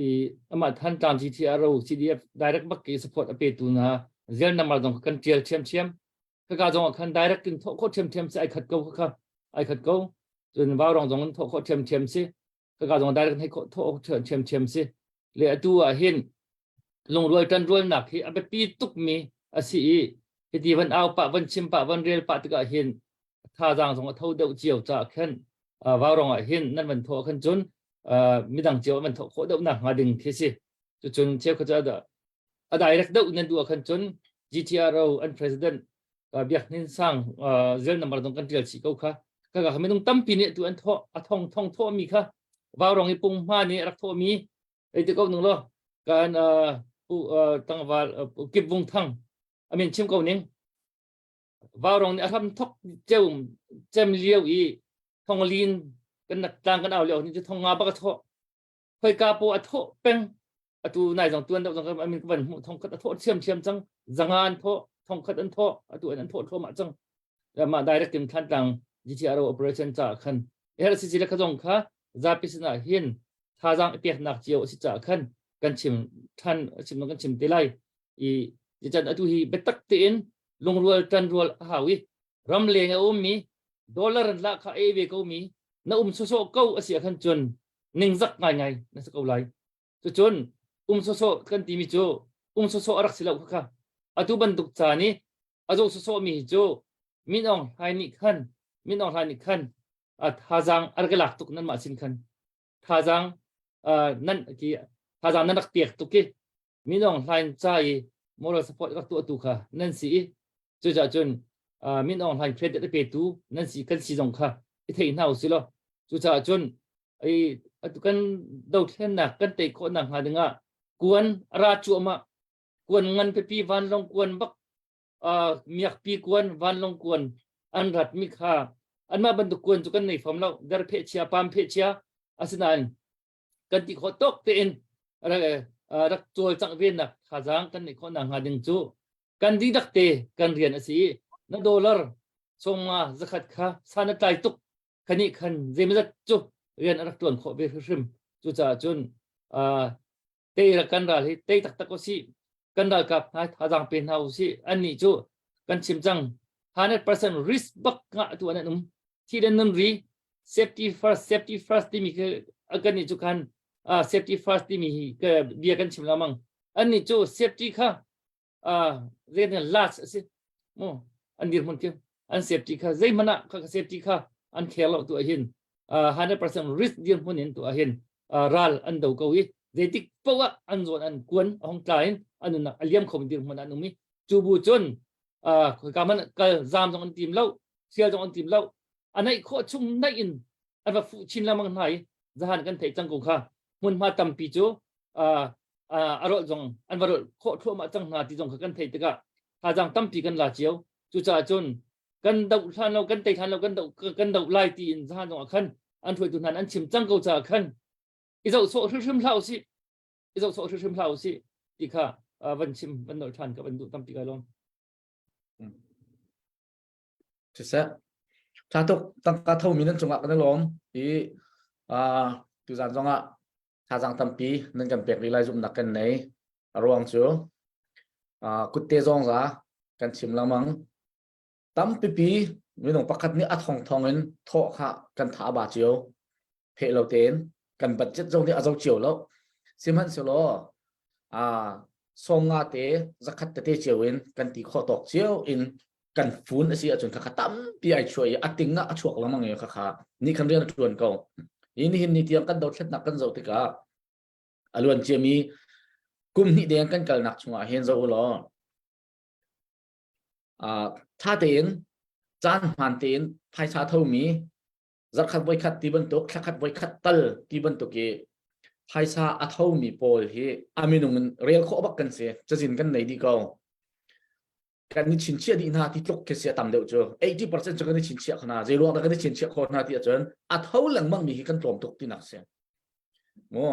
i amah Thantlang GTRO CDF direct bak ke support a petu na zel number zong kan tial thiam thiam kaka zong khan direct in thawh khawh thiam thiam si ai khat ko kha. Ai khat ko. Cun vaurong zong in thawh khawh ṭhiamṭhiam si. Kaka zong direct hei khawh thawh ṭhiamṭhiam si. Le atu ah hin lungrual ṭanrualnak hi a biapi tukmi a si i hiti van au pah van chim pah van rel pah tikah hin thazaang zong a tho deuh cio caah khan vaurong ah hin nan van thawh khan cun midang cio van thawh khawh deuh nak hnga ding khi si. Cucun cheukhat cu a direct deuh nan duh ah khan cun GTRO an president Biak Hnin Sang zel number zong kan tial chih ko kha. Kaka minung tampi nih tu an thawh a thong thong thawh mi kha vaurong i pung hma nih rak thawh mi ei te ko nung lo kan pu tangval kip vung thang amin chim ko ning vaurong nih a hram thok ceu cem liu i thonglin kan nak tlang kan au lio ni chu thong nga bak a thawh khoika po a thawh peng atu nai zong tuan deuh zong amin ka van hmuh thong khat a thawh thiam thiam cang zanga an thawh thong khat an thawh atu an thawh thluahmah cang mah direct in Thantlang GTRO operation ca khan her si le kha zong kha zapi sinah hin thazaang i peknak cio a si caah khan kan chim than chim kan chim te lai i chan atu hi biatak tein lungrual tanrual a hau i ram leng a ummi dollar an la kha ei ve ko mi na um sawsawh ko a si ahkhan cun ningzak ngaingai na si ko lai cucun um sawsawh kan timi cu um sawsawh a rak si lo kha atu bantuk ca nih a zoh sawsawh mi hi cu Min Aung Hlaing nih khan Min Aung Hlaing nih khan thazaang a rak i lak tuk nan mah sin khan thazaang nan ki thazaang nan rak pek tuk i Min Aung Hlaing ca i moral support rak tuahtu kha nan si i cucaah cun Min Aung Hlaing credit a petu nan si kan si zong kha i thei hna usih law cucaah cun ai atu kan dothlennak kan tei khawhnak hnga dingah kuan a ra cuahmah kuan ngan pipi vanlawng kuan bak miakpi kuan vanlawng kuan an rat mi kha anmah bantuk kuan cu kan nei fam lo der pheh chia pam pheh chia asinain kan ti khawh tawk tein rak cawlcangh ve nak thazaang kan neih khawh nak hnga ding cu kan dihlak te kan rian a si na dollar sawmnga zakhat kha san a tlai tuk khani khan zeimazat cu rian a rak tuan khawh ve hrim cucaah cun tei kan ral hi tei taktak usih kan ralkap hna thazaang pe hna usih annih cu kan chim cang 100% risk bak ngah tu an um thi le nun ri safety first safety first timi khi kan nih cu khan safety first timi hi bia kan chim lengmang annih cu safety kha zeitin last a si mu an dirhmun khi an safety kha zeihmanh ah kha safety kha an khel lo tu ahhin 100% risk dirhmun in tu ahhin ral an do ko i zeitik poah ah an zawn an kuan a hong tla in an nunnak a liam khomi dirhmun an um i cu bu cun khoika man kal zam zong an tim lo sial zong an tim lo a naih khawh chung naih in an va fuh chin lengmang hna i zahan kan theih cang ko kha hmunhma tampi cu a rolh zong an va rolh khawh thluahmah cang hna ti zong kha kan theih tikah thazaang tampi kan la cio cucaah cun kan doh hlan lo kan tei hlan lo kan doh kan doh lai ti in zahan zong ah khan an hruaitu hna an chim cang ko caah khan i zoh sawh hrimhrim hlah usih i zoh sawh hrimhrim hlah usih ti kha van chim van nolh ṭhan ka van duh tampi kai lawm. Siseh tha tuk tangka tho mi nan cungah kan i lawm i tuzan zongah thazaang tampi nan kan pek rih lai zumhnak kan nei. A ruang cu kutte zong za kan chim lengmang. Tampipi minung pakhat nih a thong thong in thawh kha kan tha ba cio. Pheh lo tein kan budget zong nih a zo cio lo. Sihmanhsehlaw sawm nga te zakhat tete cio in kan ti khawh tawk cio in kan fun a si ahcun khakha tampi ai chuah i a ting ah a chuak lengmang i khakha ni khan rian a ṭuan ko. Hi nihin ni tiang kan dothlatnak kan zoh tikah a luan ciami kum hnih deng kan kalnak chungah hin zoh u law ṭha tein caan hmaan tein phaisa thomi zarkhat voikhat ti bantuk thlakhat voikhat tal ti bantuk i phaisa a thomi pawl hi a minung in rel khawh bak kan si cazin kan nei dih ko kan i chinchiah dih hna ti tluk khi si a tam deuh cu 80% cu kan i chinchiah khna zei ruang dah kan i chinchiah khawh hna ti ahcun a tho lengmang mi hi kan tlawm tuk tinak si mu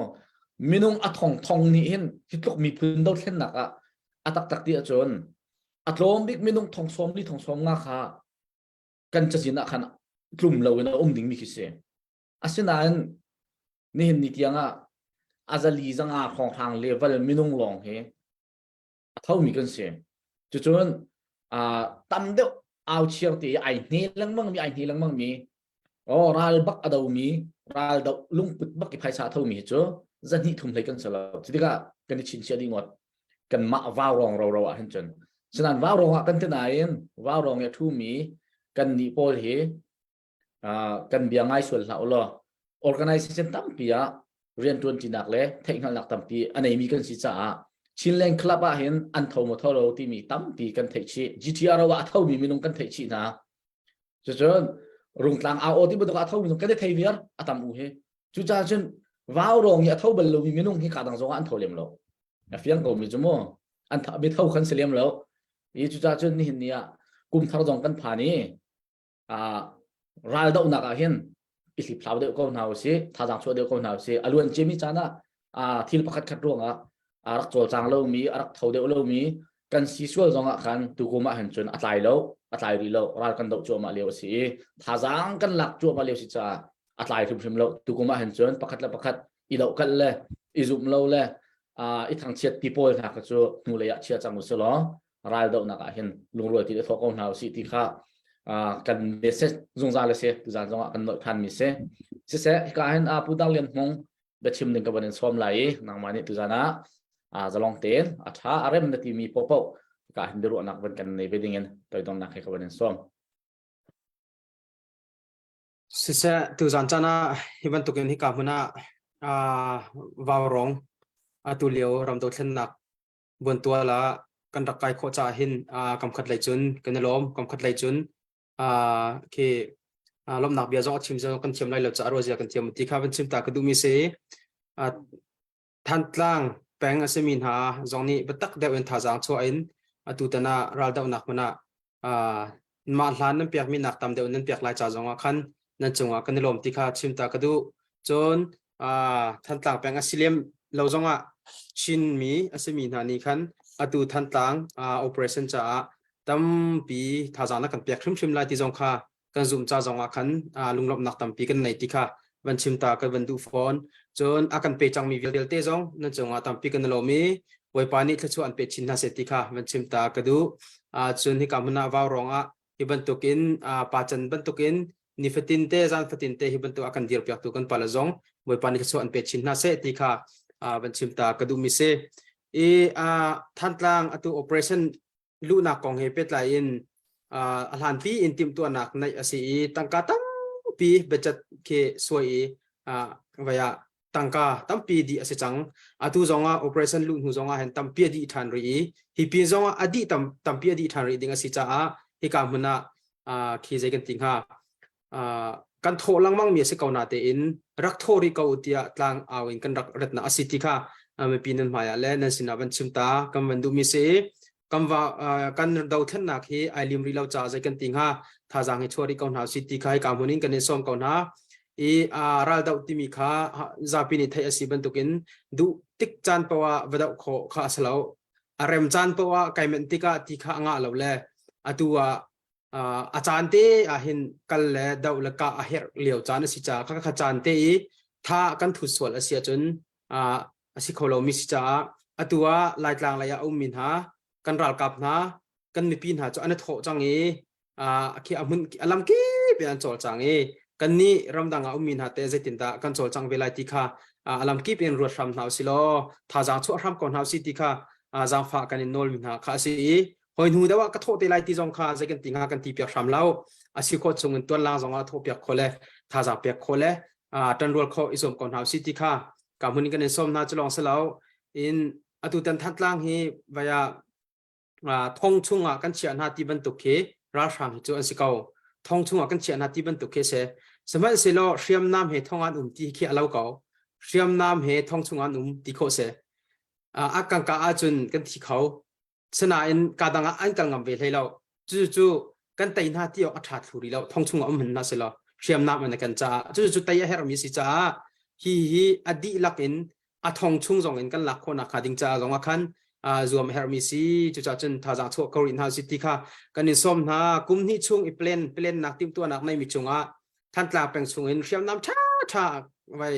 minung a thong thong nih hin hi tluk miphun dothlennak ah a taktak ti ahcun a tlawm bik minung thong sawm li thong sawm nga kha kan cazin ah khan tlum lo in a um ding mi khi si asinain nihin ni tiang ah azali zanga hrawnghrang level minung lawng hi a thomi kan si. Cucun tam deuh au chiar te ai hne lengmang mi ai hne lengmang mi. Oh ral bak a domi ral do lungput bak i phaisa thomi hi cu zahnih thum hlei kan si lo. Cutikah kan i chinchiah dih ngawt. Kan mah vau rong ro ro ah hin cun. Sinan vau rong ah kan ti nain vau rong i a thumi kan nih pawl hi kan bia ngai sual hlah ulaw organization tampi ah riantuan ṭinak le theihhngalhnak tampi a neimi kan si caah Chinland Club ah hin an tho maw tho lo timi tampi kan theih chih. GTRO ah a thomi minung kan theih chih hna. Cucun Rungtlang AO ti bantuk a tho minung kan i thei viar a tam u hi. Cucaah cun vau rong i a tho bal lomi minung hi ka dang zong ah an tho lem lo. A fiang ko mi cu mu. An mi tho khan si lem lo. I cucaah cun nihin ni ah kum thar zong kan phan i raldohnak ah hin i hliphlau deuh ko hna usih thazaang chuah deuh ko hna usih a luan ciami caan ah thil pakhat khat ruangah a rak cawlcang lomi a rak tho deuh lomi kan si sual zong ah khan tukum ah hin cun a tlai lo a tlai rih lo ral kan doh cuahmah lio a si i thazaang kan lak cuahmah lio si caah a tlai hrimhrim lo tukum ah hin cun pakhat le pakhat i dohkalh le i zumh lo le i thangchiat ti pawl hna kha cu hnulei ah chia cang usih law raldohnak ah hin lungrual ti le thawk ko hna usih ti kha kan message zungzal a si tuzan zong ah kan nolh than mi si siseh hika hin Pu Dang Lian Hmung biachim ding ka van in sawm lai i nangmah nih tuzan ah zalong tein a tha a rem na timi popo hika hin biaruahnak van kan nei ve ding in toidongnak he ka van in sawm. Siseh tuzan caan ah hi bantukin hika hmun ah Vaurong atu lio ramdothlennak buantual ah kan rak kai khawh caah hin kamkhat lei cun kan i lawm kamkhat lei cun khi lawmhnak bia zong a chim zong kan thiam lai lo caah ruazia kan thiam ti kha van chim ta ka duhmi si. Thantlang peng a simi hna zong nih biatak deuh in thazaang chuah in atu tan ah raldohnak hmun ah mah hlan nan pekmi nak tam deuh nan pek lai ca zong ah khan nan cungah kan i lawm ti kha chim ta ka duh. Cun Thantlang peng a si lem lo zong ah Chinmi a simi hna nih khan atu Thantlang operation caah tampi thazaang na kan pek hrimhrim lai ti zong kha kan zumh ca zong ah khan lunglawmhnak tampi kan nei ti kha van chim ta kan van duh fawn. Cun a kan pe cangmi vialte zong nan cungah tampi kan i lawm i Bawipa nih thluachuah an pe chin hna seh ti kha van chim ta ka duh. Cun hika hmun ah vau rong ah hi bantukin pacan bantukin nifatin te zan fatin te hi bantuk a kan dir piaktu kan pala zong Bawipa nih thluachuah an pe chin hna seh ti kha van chim ta ka duh mi si. I Thantlang atu operation luhnak kong he pehtlai in a hlanpi in timhtuahnak neih a si i tangka tampi budget khi suai i vaya tangka tampi dih a si cang. Atu zong ah operation luh hnu zong ah hin tampi a dih ṭhan rih i hi pin zong ah a dih tam tampi a dih ṭhan rih ding a si caah hika hmun ah khi zei kan ti hnga kan thawh lengmang mi a si ko na tein rak thaw rih ko tiah tlang au in kan rak retnak a si ti kha mipi nan hmai ah le nan sinah van chim ta kan van duh mi si. Kan va kan dothlennak hi ai lim rih lo caah zei kan ti hnga thazaang hi chuah rih ko hna si ti kha hika hmun in kan in sawm ko hna i ral doh timi kha zapi nih theih a si bantukin duh tik caan poah va doh khawh kha a si lo. A rem caan poah kai menh tikah ti kha a ngah lo le atu ah a caan te ah hin kal le doh le kah a herh lio caan a si caah kha kha caan te i tha kan thut sual a si ahcun a si kho lomi si caah atu ah Laitlang lei ah a ummi hna kan ralkap hna kan mipi hna cu an i thawh cang i khi a hmun a lam kip in an cawlcang i kannih ramdang ah ummi hna te zeitindah kan cawlcang ve lai ti kha a lam kip in ruat hram hna usih law thazaang chuah hram ko hna usih ti kha zaangfah kan in nawlmi hna kha a si i hoi hnu deuh ah ka thawh te lai ti zong kha zei kan ti hnga kan ti piak hram lo. A si khawh chung in tuan lang zong ah thawh piak kho le thazaang piak kho le ṭanrual khawh i zuam ko hna usih ti kha ka hmun in kan in sawm hna. Cu lawng si lo in atu tan Thantlang hi vaya thong chungah kan chiah hna ti bantuk khi ralhrang hi cu an si ko. Thong chungah kan chiah hna ti bantuk khi si. Sihmanhsehlaw hriamnam he thong an um ti khi a lo ko. Hriamnam he thong chungah an um ti khawh si. A kan ka ahcun kan thi kho. Sinain ka dang ah an kal ngam ve hlei lo. Cucu kan tei hna ti awk a ṭha thlu rih lo. Thong chungah um hmanh hna sih law hriamnam an kan caah cucu tei a herhmi si caah hi hi a dihlak in a thong chung zong in kan lak khawhnak hnga ding caah zong ah khan zuam a herhmi si. Cucaah cun thazaang chuah ko rih hna si ti kha kan in sawm hna. Kum hnih chung i plan plan nak timhtuahnak neimi cungah Thantlang peng chung in hriamnam ṭha ṭha vai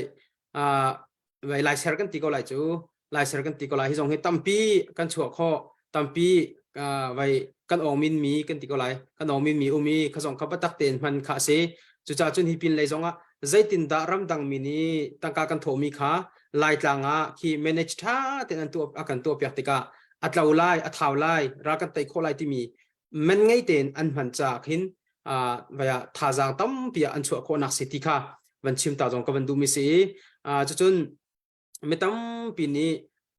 vai laiser kan ti ko lai cu laiser kan ti ko lai. Hi zong hi tampi kan chuah khawh tampi vai kan ong min mi kan ti ko lai kan ong min mi um i kha zong kha batak tein hman kha si. Cucaah cun hi pin lei zongah zeitindah ramdang mi nih tangka kan thawhmi kha Laitlang ah khi manage ṭha tein an tuah a kan tuahpiak tikah a tlo lai, a thau lai, ral kan tei khawh lai timi man ngei tein an hman caah khin uh, vaya thazaang tampi ah an chuah khawhnak si ti kha van chim ta zong ka van duhmi si i uh, cucun mi tampi nih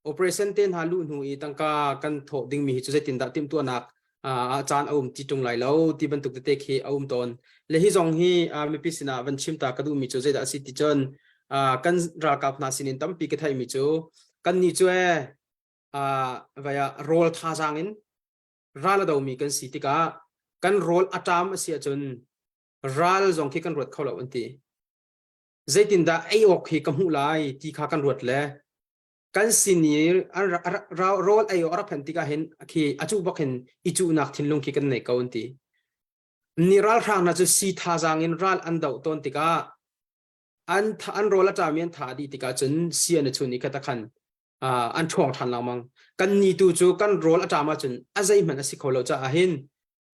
operation te hna luh hnu i tangka kan thawh dingmi hi cu zeitindah timhtuahnak ah caan a um ti ṭung lai lo ti bantuk tete khi a um tawn. Le hi zong hi mipi sinah van chim ta ka duhmi cu zeidah a si ti cun kan ralkap hna sinin tampi ka theihmi cu kan nih cu ee vaya rawl thazaang in ral a domi kan si tikah kan rawl a ṭam a si ahcun ral zong khi kan ruat kho lo an ti. Zeitindah ei awk hi ka hmuh lai ti kha kan ruat le kan sin i rawl ei awk a rak phanh tikah hin khi a cuh bak hin i cuhnak thinlung khi kan nei ko an ti. Ni ralhrang hna cu si thazaang in ral an doh tawn tikah an an rawl a ṭami an tha dih tikah cun si an i chun i kha takhan an ṭhuang ṭhan lengmang. Kan ni tu cu kan rawl a ṭam ahcun a zeihmanh a si kho lo caah hin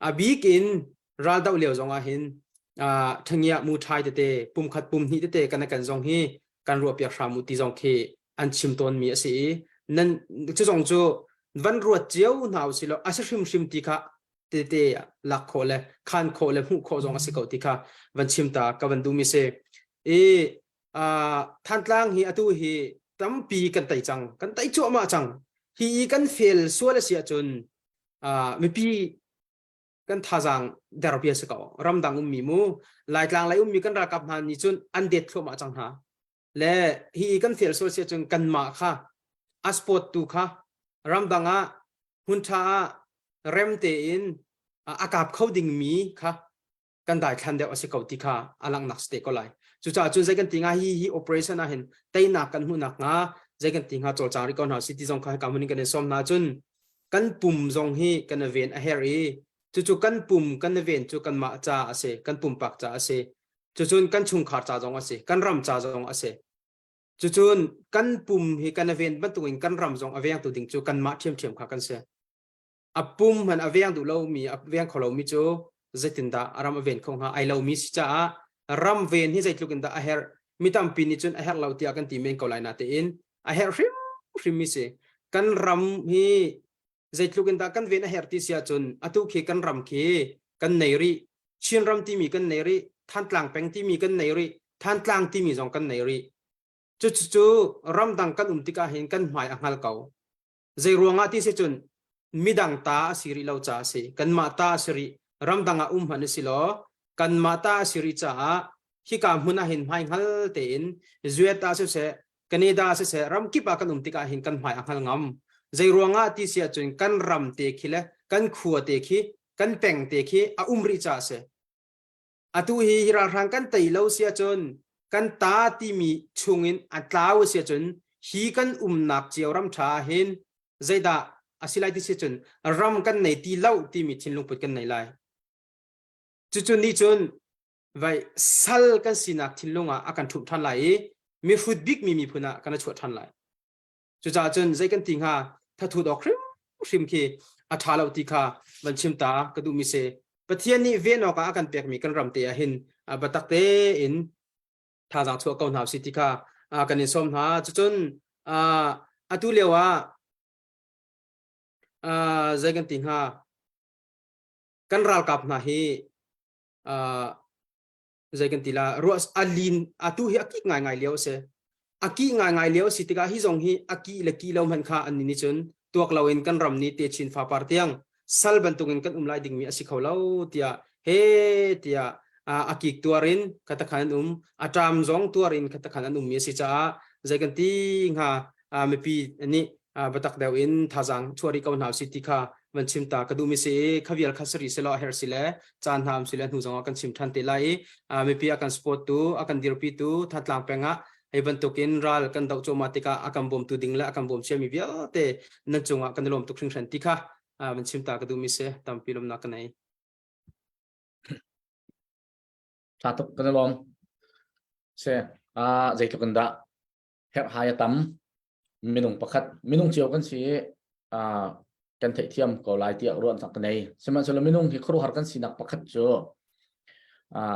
A bik in raldoh lio zong ah hin ṭhangiah mu ṭhai tete pumkhat pum hnih tete kan kan zong hi kan ruahpiak hram u ti zong khi an chim tawnmi a si i nan cu zong cu van ruat cio hna u silo a si hrimhrim ti kha tete lak khawh le khan khawh le hmuh khawh zong a si ko ti kha van chim ta ka van duhmi si i Thantlang hi atu hi tampi kan tei cang kan tei cuahmah cang hi i kan fel sual a si ahcun mipi kan thazaang der bia si ko ramdang ummi mu laitlang lei ummi kan ralkap hna nih cun an det thluahmah cang hna le hi kan fel sual si ahcun kanmah kha a sport tu kha ramdang ah hmun ṭha ah rem tein a kap kho dingmi kha kan daithlan deuh a si ko ti kha a langhnak si te ko lai. Cucaah cun zei kan ti hnga hi hi operation ah hin teinak kan hmuhnak hnga zei kan ti hnga cawlcang rih ko hna si ti zong kha hika hmun in kan in sawm hna cun kan pum zong hi kan i ven a herh i cucu kan pum kan i ven cu kanmah ca a si kan pumpak ca a si cucun kan chungkhar ca zong a si kan ram ca zong a si cucun kan pum hi kan i ven bantukin kan ram zong a vengtu ding cu kanmah ṭhiamṭhiam kha kan si A pum hmanh a veng duh lomi, a veng kho lomi cu zeitindah a ram a ven kho hnga? Ai lomi si caah ram ven hi zeitluk in dah a herh? Mi tampi nih cun a herh lo tiah kan ti men ko lai natein a herh hrimhrim mi si. Kan ram hi zeitluk in dah kan ven a herh ti si ahcun atu khi kan ram khi kan nei rih. Chinram timi kan nei rih, Thantlang peng timi kan nei rih, Thantlang timi zong kan nei rih. Cucu ramdang kan um tikah hin kan hmai a hngal ko. Zei ruangah ti si cun midang ta a si rih lo caah a si. Kanmah ta a si rih. Ramdang ah um hmanh a si law kanmah ta a si rih caah hika hmun ah hin hmaihngal tein US ah siseh Canada siseh ramkip ah kan um tikah hin kan hmai a hngal ngam. Zei ruangah ti si ahcun kan ram te khi le kan khua te khi kan peng te khi a um rih caah a si. Atu hi hi ralhrang kan tei lo si ahcun kan ta timi chungin a tlau a si ahcun hi kan umnak cio ram ṭha ah hin zeidah a si lai ti si cun ram kan nei ti lo timi thinlungput kan nei lai. Cucu nih cun vai sal kan sinak thinlung ah a kan ṭhumh ṭhan lai i mihrut bikmi miphun ah kan i chuah ṭhan lai. Cucaah cun zei kan ti hnga thathut awk hrimhrim khi a ṭha lo ti kha van chim ta ka duhmi si. Pathian nih ven awkah a kan pekmi kan ram te ah hin biatak tein thazaang chuah ko hna usih ti kha kan in sawm hna. Cucun atu lio ah zei kan ti hnga kan ralkap hna hi zei kan ti la ruah a lin atu hi a kik ngaingai lio a si a kih ngaingai lio a si tikah hi zong hi a kih le kih lo hmanh kha an nih cun tuak loin kan ram nih techin fapar tiang sal bantukin kan um lai dingmi a si kho lo tiah he tiah a kik tuar in khatakhan an um a ṭam zong tuar in khatakhan an ummi a si caah zei kan ti hnga mipi nih biatak deuh in thazaang chuah rih ko hna usih ti kha van chim ta ka duhmi si i kha vial kha sari selaw a herh si le caan hna um si le hnu zong ah kan chim ṭhan te lai i mipi a kan support tu a kan dirpi tu Thantlang peng ah hei bantukin ral kan doh cuahmah tikah a kan bawmtu ding le a kan bawm ciami vialte nan cungah kan i lawm tuk hringhran ti kha van chim ta ka duhmi si tampi lawmnak ka nei. Tha tuk kan i lawm. Se a zeitluk in dah herhhai a tam minung pakhat minung cio kan si i kan theihthiam ko lai tiah ruahnak ka nei sihmanhsehlaw minung hi khuaruahhar kan sinak pakhat cu.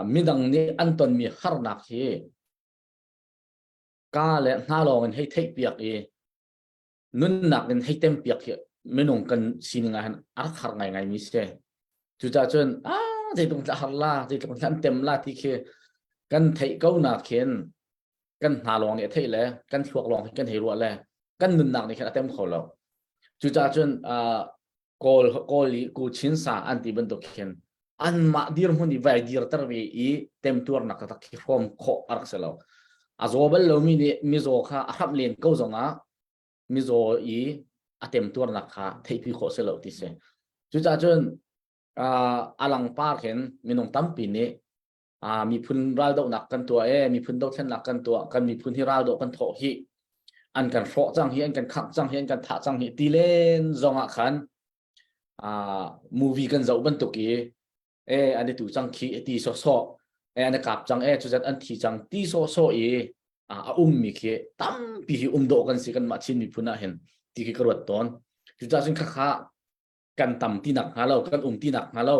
Midang nih an tonmi harnak hi ka le hna lawng in hei theih piak i nunnak in hei tem piak hi minung kan sining ah hin a rak har ngaingai mi si. Cucaah cun zeitluk in har la, zeitluk in an tem la ti khi kan theih ko nak khin kan hna lawng nih a theih le kan thluak lawng kan hei ruah le kan nunnak nih khan a tem kho lo. Cucaah cun Kawl Kawl i ku chin sa an ti bantuk khin anmah dirhmun i vai dirter ve i temtuarnak taktak khi hrawm khawh a rak si lo. A zaw bal lomi nih mizaw kha a hramh len ko zongah mizaw i a temtuarnak kha theihpi khawh si lo ti si. Cucaah cun a langpar khin minung tampi nih miphun raldohnak kan tuah e miphun dothlennak kan tuah kan miphun hi raldoh kan thawh hi an kan hrawh cang hi an kan khangh cang hi an kan thah cang hi ti len zong ah khan movie kan zoh bantuk i e an i tu cang khi ti sawsawh e an i kap cang e cuzat an thi cang ti sawsawh i a ummi khi tampi hi um dawh kan si kan mah Chin miphun ah hin ti khi ka ruat tawn. Cucaah cun khakha kan tam ti nak hnga lo kan um ti nak hnga lo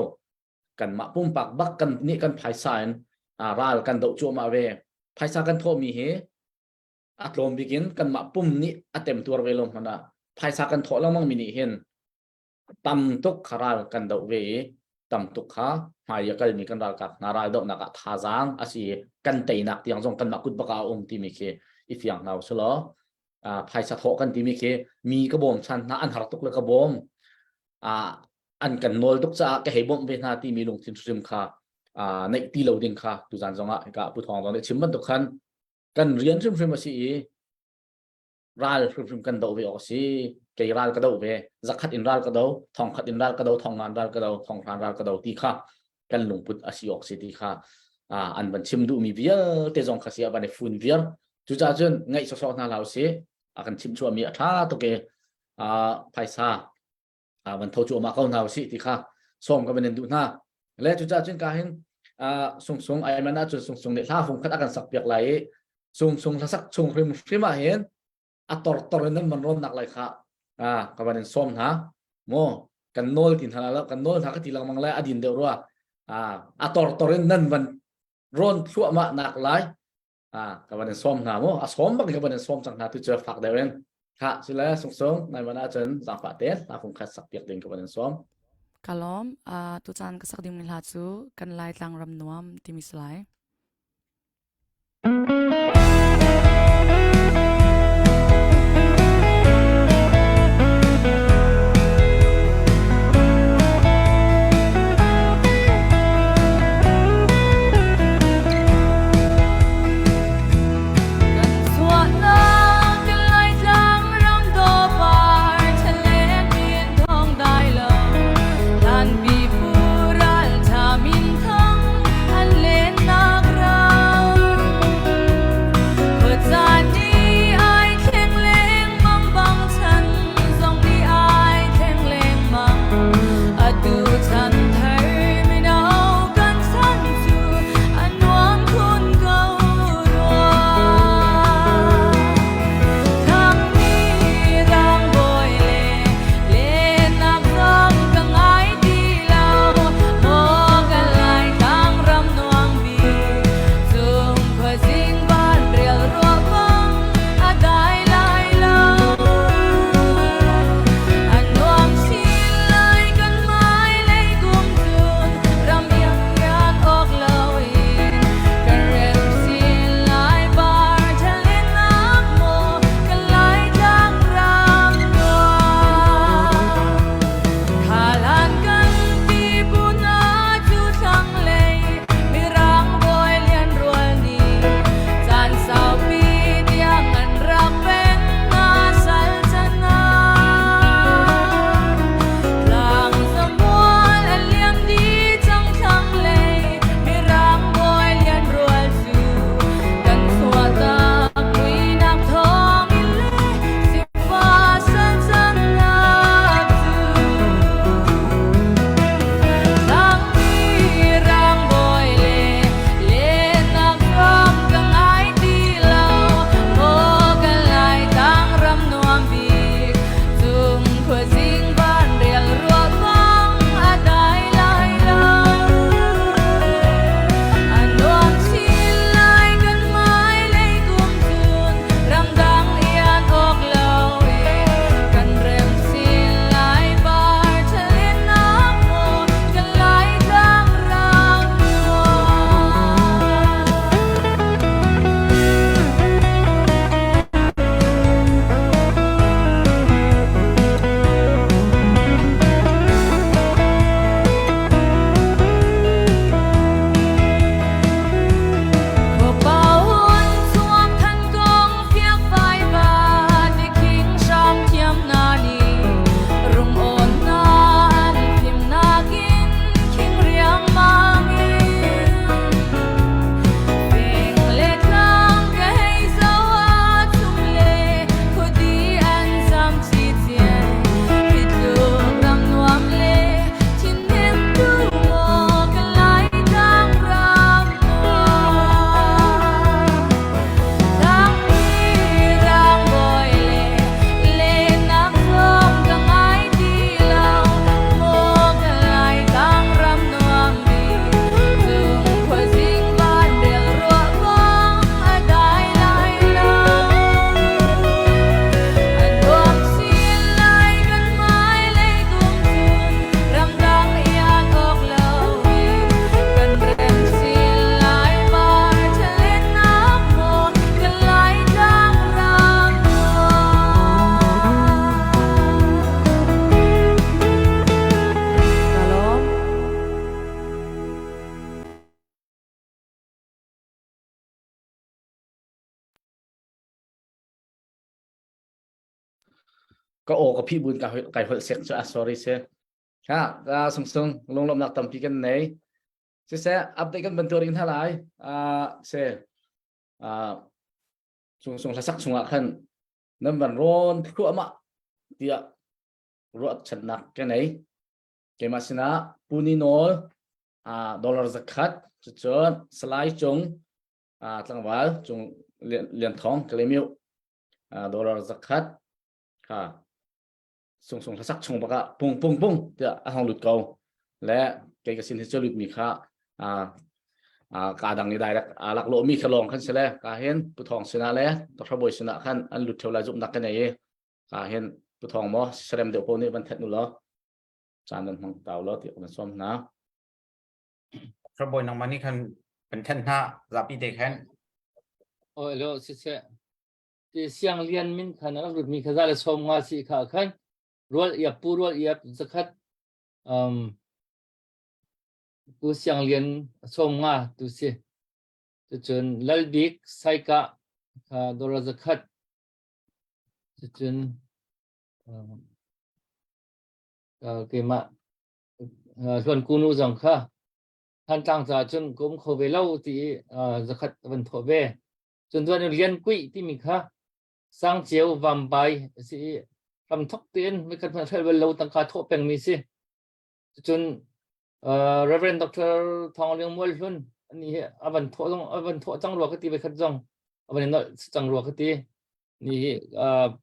kanmah pumpak bak kan nih kan phaisa in ral kan doh cuahmah ve. Phaisa kan thawhmi hi a tlawm bik in kanmah pum nih a temtuar ve lo hmanh ah phaisa kan thawh lengmang mi nih hin tam tuk kha ral kan doh ve i tam tuk kha hmai a kalmi kan ralkap hna ral dohnak ah thazaang a si i kan teinak tiang zong kanmah kut bak ah a um timi khi i fiang hna usih law phaisa thawh kan timi khi mi ka bawm chan hna an har tuk le ka bawm an kan nawl tuk caah ka hei bawmh ve hna timi lungthin hrim kha neih ti lo ding kha tuzan zongah hika Pu Thawng zong nih chim bantuk khan kan rian hrimhrim a si i ral hrimhrim kan doh ve awk a si. Kei ral ka doh ve, zakhat in ral ka do, thongkhat in ral ka do, thongngan ral ka do, thonghran ral ka do ti kha kan lungput a si awk si ti kha an van chim duhmi vialte zong kha si a van i fun viar. Cucaah cun ngaih sawsawh hna hlah usih. A kan chimh chuahmi a ṭha tuk i phaisa van tho cuahmah ko hna usih ti kha sawm ka van in duh hna. Le cucaah cun ka hin sungsung ai man ahcun sungsung nih hla fung khat a kan sak piak lai i sungsung hlasak chung hrim hrim ah hin a tortor in nan man rawnnak lai kha ka van in sawm hna mu kan nawl ti hna lo kan nawl hna ka ti lengmang lai a din deuh rua a tortor in nan van rawn thluahmah nak lai ka van in sawm hna mu a sawm bak ka van in sawm cang hna tu cu fak deuh in ha sile sung sung nai man ahcun zaangfah te hla fung khat sak piak ding ka van in sawm. Ka lawm. Tucaan ka sak ding mi hla cu Kan Lai Tlang Ram Nuam timi si lai. Kan chuahnak kan Laitlang ram dawpar ṭhaleng in thawng dai lo hlanpi pu ralṭha minthang an lennak. Ka aw ka phih buin ka kai holh sek cu a sorry se. Ha ka sung sung lunglawmhnak tampi kan nei. Siseh update kan bantu ring hna lai. Uh, se uh, sung sung hlasak chungah khan nan van rawn thluahmah tiah ruahchannak ka nei. Keimah sinah Puni Nawl uh, dollar zakhat cucun Salai Cung uh, tlangval Cung Lian Thong Kalemiu uh, dollar zakhat kha sung sung hlasak chung baka pung pung pung tiah a hong lut ko le kei ka sin hi cu lut mi kha a ka dang i direct a lak lo mi kha lawng khan sile ka hin pu thong sinah le Dr. Boi sinah khan an lut theo lai zumnak ka nei i ka hin pu thong mo serem deuh po nih van thet nu lo caan nan hmang tau lo ti kan som hna Dr. Boi nangmah nih khan kan then hna zapi te khan Oh lo si se ti siang lian min khan a rak lut mi kha za le som nga si kha khan rual iap pu rual iap zakhat um pu siang lian som nga tu si cucun lalbik saika kha dollar zakhat cucun um, keimah hluan kunu zong kha Thantlang ca cun ka um kho ve lo ti zakhat van thawh ve. Cun tuan lian kuih timi kha sangceu vambai a si i hramthok tein mikhat hmanh hrelh bal lo tangka thawh pengmi si. Cun Reverend Dr. Thawng Liang Mual Hlun ani hi a van thawh zong a van thawh cang rua ka ti voikhat zong a van i nolh cang rua ka ti. Ni hi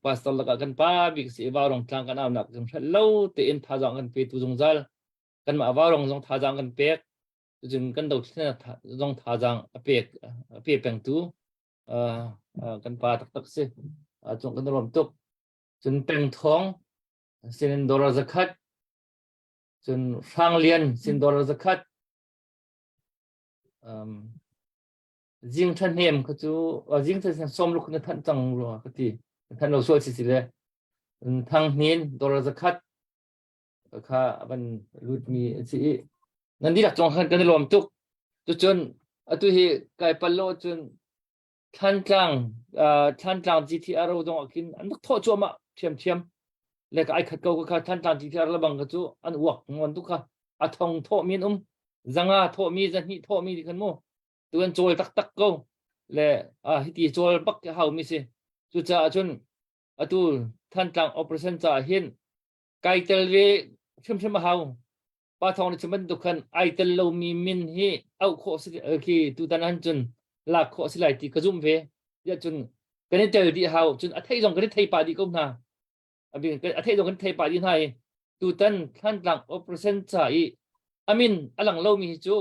pastor lakah kan pa bik si i Vaurong tlang kan aunak kan hrelh lo tein thazaang kan pe tu zungzal. Kanmah Vaurong zong thazaang kan pek. Cun kan dothlennak zong thazaang a pek a pe pengtu kan pa taktak si. Cung kan i lawm tuk. Cun pengthawng sinin dollar zakhat cun Hranglian sin dollar zakhat um, zing ṭhahnem kha cu zing ṭhahnem sawmruk na thanh cang rua ka ti thanh lo sual si si le thang hnin dollar zakhat kha a van lutmi a si i nan dihlak cung khan kan i lawm tuk cucun atu hi kai pal lo cun Thlantlang Thlantlang GTRO zong ah khin an rak thawh cuahmah ṭhiamṭhiam le ka ai khat ko kha Thlantlang GTR lebang kha cu an uak ngon tuk kha a thong thawhmi an um zanga thawhmi zahnih thawhmi ti khan mu tu an cawl taktak ko le hiti cawl bak haumi si cucaah cun atu Thantlang operation caah hin kai tel ve hrimhrim a hau pa thawng nih chim bantuk khan ai tel lomi min hi auh khawh si khi tutan han cun lak khawh si lai ti ka zumh ve tiah cun kan i tel dih hau cun a thei zong kan i thei pah dih ko hna a thei zong kan thei pah dih hna i tutan Thantlang operation ca i amin a lang lomi hi cu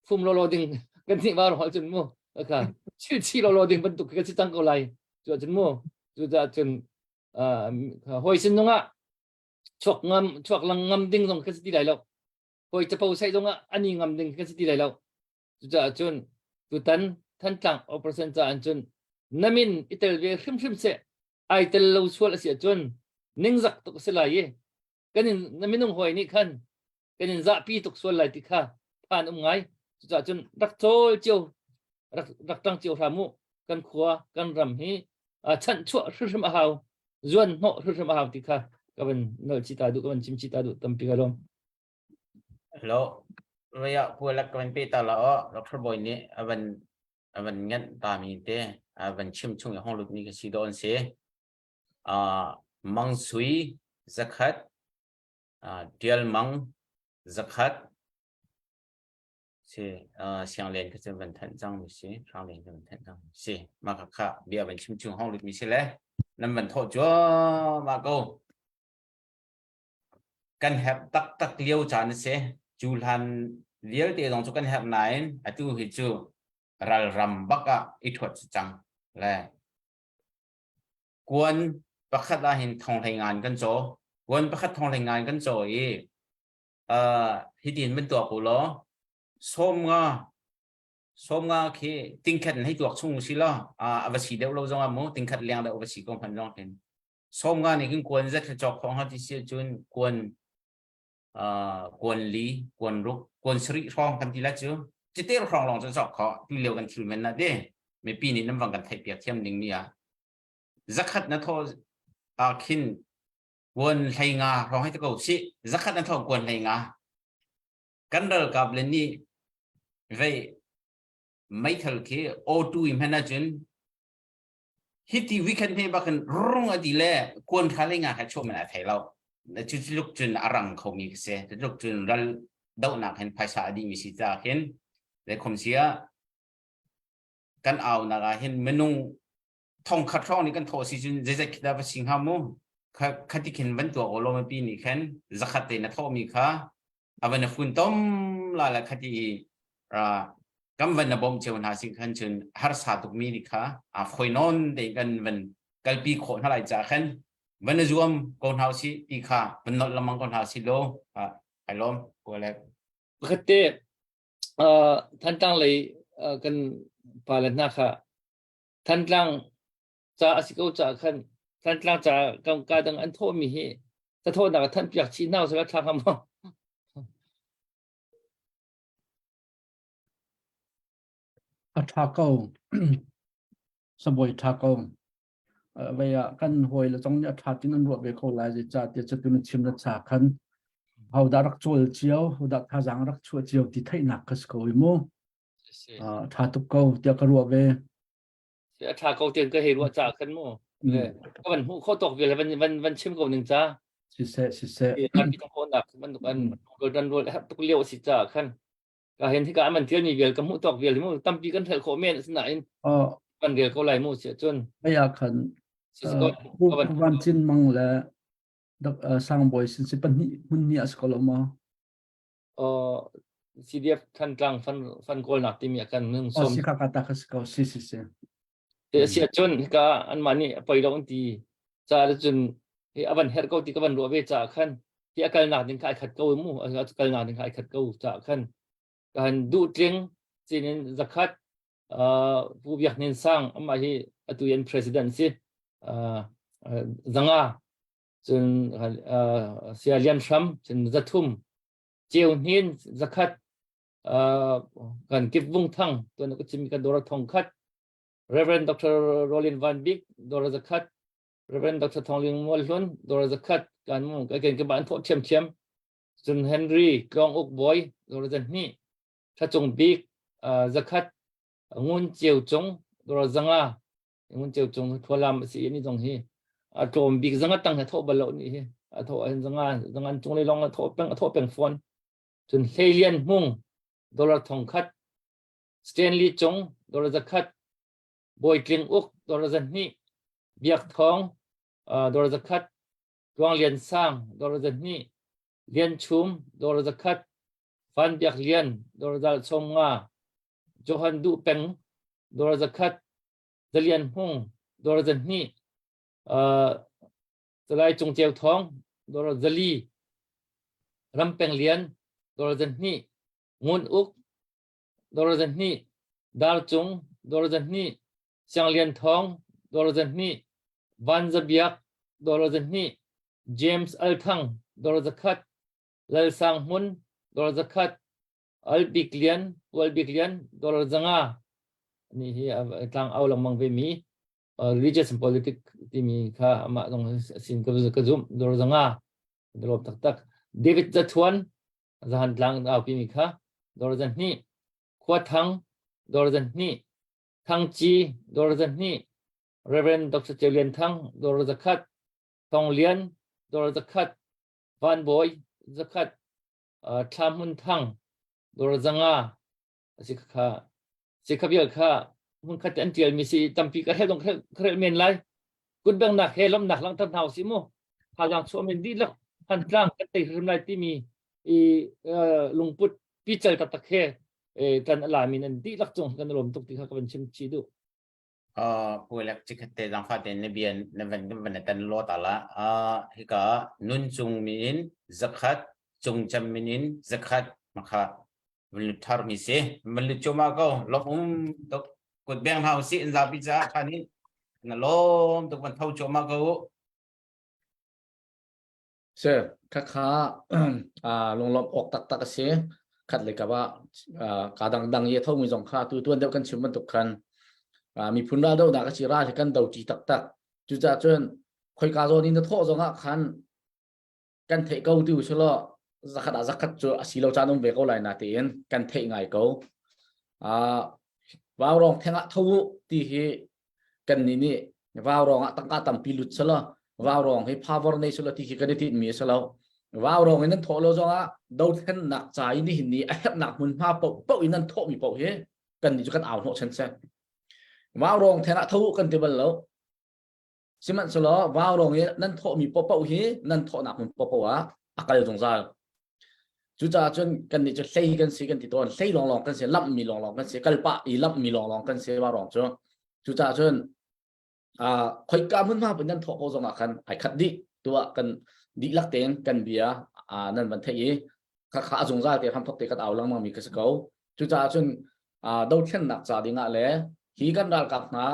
fum lolo ding kan nih var hol cun mu ka chil chi lolo ding bantuk ka si cang ko lai cu cun mu cu cun hoi sin nungah chuak ngam chuak lang ngam ding zong kan si ti lai lo hawi capo sai zong ah ani ngam ding kan si ti lai lo cucaah cun tutan Thantlang operation ca an cun namin i tel ve hrimhrim seh ai tel lo sual a si ahcun ningzak tuk a si lai i kan in na minung hawi nih khan kan in zahpi tuk sual lai ti kha phan um ngai cucaah cun rak cawl cio rak rak tang cio hram u kan khua kan ram hi chanh chuah hrimhrim a hau zuan hnawh hrimhrim a hau ti kha ka van nol chi ta duh ka van chim chi ta duh tampi ka lawm Hello vaya pualak ka van pe ta la o Dr. Boy nih avan avan nganh ta mi te avan chim chung i hong lut mi ka si don si mang sui zakhat tial mang zakhat si siang len kha cu van thanh cang mi si hrang len kha van thanh cang mi si mah kha kha bia van chim chung hong lut mi si le nan van thawh cuahmah ko kan herh taktak lio caan a si cu hlan vialte zong cu kan herh nain atu hi cu ralram bak ah i thuat si cang le kuan pakhat ah hin thong hlei ngan kan caw kuan pakhat thong hlei ngan kan caw i uh, hitin van tuak u law 50 50 khi tingkhat in hei tuak chung si law a va si deuh lo zong ah mu tingkhat leng deuh va si ko hman zong hin 50 nih khin kuan zat cawk khawh hnga ti si cun kuan kuan li kuan ruk kuan sarih hrawng kan ti la cu cite hrawng lawng cun cawk khawh tu lio kan thil men na de mipi nih nan vang kan theih piak thiam ding mi ah zakhat na thaw. ah khin kuan hlei nga hrawng hei ti ko si zakhat an thawh kuan hlei nga kan ralkap le nih vei meithal khi O2 i hman ahcun hiti weekend he bakin rung ati le kuan kha le nga kha chuah man a thei lo cu tluk cun a rang khomi ka si cu tluk cun ral dohnak hin phaisa a dihmi si caah hin le khom sia kan au nak ah hin minung thong khat hrawng nih kan thawh si cun zeizat khi dah va si hnga mu khati khin van tuah aw law pi nih khan zakhat te na thawhmi kha a van fun tom la la khati i kan van na bawmh cio hna sin khan cun harsa tukmi nih kha a foi nawn te kan van kalpi khawh hna lai ca khan van na zuam ko hna si ti kha van nolh lengmang ko hna si lo ai lawm ko le Pakhat te Thantlang lei kan pa le hna kha Thantlang ca a si ko ca khan Thantlang ca kan ka dang an thawhmi hi ka thawhnak a thanh piak chih hna usih thla hnga maw? A ṭha ko. Sabawi ṭha ko. Vei ah kan hawi le zong nih a ṭha tin an ruah ve ko lai zeicah tiah cu tu na chim na cha khan hodah rak cawl cio, hodah thazaang rak chuah cio ti theihnak ka si ko i mu. Ṭha tuk ko tiah ka ruah ve. A ṭha ko tian ka hei ruah ca khan mu. Ka van hmuh kho tawk vial van van van chim ko ning ca. Siseh siseh. Kan ki ko nak bantuk an dan rol tuk lio si ca khan. Ka hen hika man tial mi vial ka hmuh tawk vial mu tampi kan hrel khawh men asinain kan rel ko lai mu sia cun. Aya khan Van Cin Mang le Sangbawi sin si pahnih hmun ni as ko lo ma. CDF Thantlang fan fan kawlnak timi a kan nung som. Si ka ka ta ka si ko si si si. Te sia cun hika an mah nih a poi lo an ti ca cun hi avan her ko ti ka van ruah ve ca khan hi a kalnak ding kha ai khat ko mu a kalnak ding kha ai khat ko ca khan kan duh tling cinin zakhat Pu Biak Hnin Sang amah hi atu yan president si zanga cun Sia Lian Hram cun zathum Ceu Hnin zakhat kan Kip Vung Thang tuan ka chim kan dora thong khat Reverend Dr. Rolin Van Bik dora zakhat Reverend Dr. Thong Ling Mual Hlun dora zakhat kan mu ka ken ke ban tho thiam thiam cun Henry Tlong Uk Boy dora zan hni Thacung Bik zakhat Ngun Ceu Cung dora zanga Ngun Ceu Cung thualam si ni zong hi a tlawm bik zanga tang he tho bal lo ni hi a tho an zanga zangan cung le long a tho peng a tho peng phone cun Hleilian Hmung dollar thong khat Stanley Cung dollar zakhat Bawi Tling Uk dollar zahnih Biak Thawng dollar zakhat Tluang Lian Sang dollar zahnih Lian Chum dollar zakhat Van Biak Lian dollar zal sawm nga Johan Duh Peng dollar zakhat Zalian Hmung dollar zahnih Salai Cung Ceu Thawng dollar zali Ram Peng Lian dollar zahnih Ngun Uk dollar zahnih Dar Cung dollar zahnih Siang Lian Thawng dollar zahnih Van Za Biak dollar zahnih James Al Thang dollar zakhat Lal Sang Hmun dollar zakhat Al Bik Lian Ual Bik Lian dollar zanga ni hi tlang au lengmang ve mi religious and politics timi kha amah zong sin ka ka zumh dollar zanga dollar taktak David Zathuan zahan tlang au pi mi kha dollar zahnih Khua Thang dollar zahnih Thang Ci dollar zahnih Reverend Dr. Ceu Lian Thang dollar zakhat Thong Lian dollar zakhat Van Bawi zakhat Thla Hmun Thang dollar zanga asi kha si kha vial kha hmun khat an tial mi si tampi ka rel dong ka rel men lai kutbengnak he lomnak langhter hna usih mu thazaang chuah men dihlak Thantlang kan tei hrim lai timi i lungput pical taktak he kan alami nan dihlak cung kan lawm tuk ti kha ka van chim chi duh Pualek cikhat te zangfa te na bian na van van tan lo ta la hika nun cung mi in zakhat cung cham min in zakhat makha van lut thar mi si van lut choma ko lom um tuk kut beng hau si in zapi ca khan in na lom tuk van tho choma ko Se khakha lunglawm awk taktak a si. Khat le kap ah ka dangdang i a thomi zong kha tu tuan deuh kan chim bantuk khan miphun ral dohnak a si ral hi kan do ṭi taktak. Cucaah cun Khoika zawn in na thawh zong ah khan kan theih ko ti usulaw zakhat ah zakhat cu a si lo caan um ve ko lai na tiin kan theih ngai ko. Uh, vaurong theng ah tho u ti hi kan nih nih vaurong ah tangka tampi lut selaw vaurong hi power nei selaw ti khi kan i tinh mi a si lo. Vaurong in nan thawh lo zong ah dothlennak ca i nihin ni a herhnak hmunhma paoh paoh in nan thawh mi paoh hi kan nih cu kan au hnawh chan se. Vaurong theng ah tho u kan ti bal lo. Sihmanhsehlaw vaurong i nan thawhmi paohpaoh hi nan thawhnak hmun paohpaoh ah a kal zungzal. Cucaah cun kannih cu hlei kan si kan ti tawn. Hlei lawnglawng kan si, lamhmi lawnglawng kan si, kalpah i lamhmi lawnglawng kan si vaurong cu. Cucaah cun uh, khoika hmunhma pun nan thawh ko zongah khan ai khat dih tuah kan dihlak tein kan bia uh, nan van theih i khakha a zungzal te hramthok te kan au lengmang mi ka si ko. Cucaah cun uh, dothlennak ca dingah le hi kan ralkap hna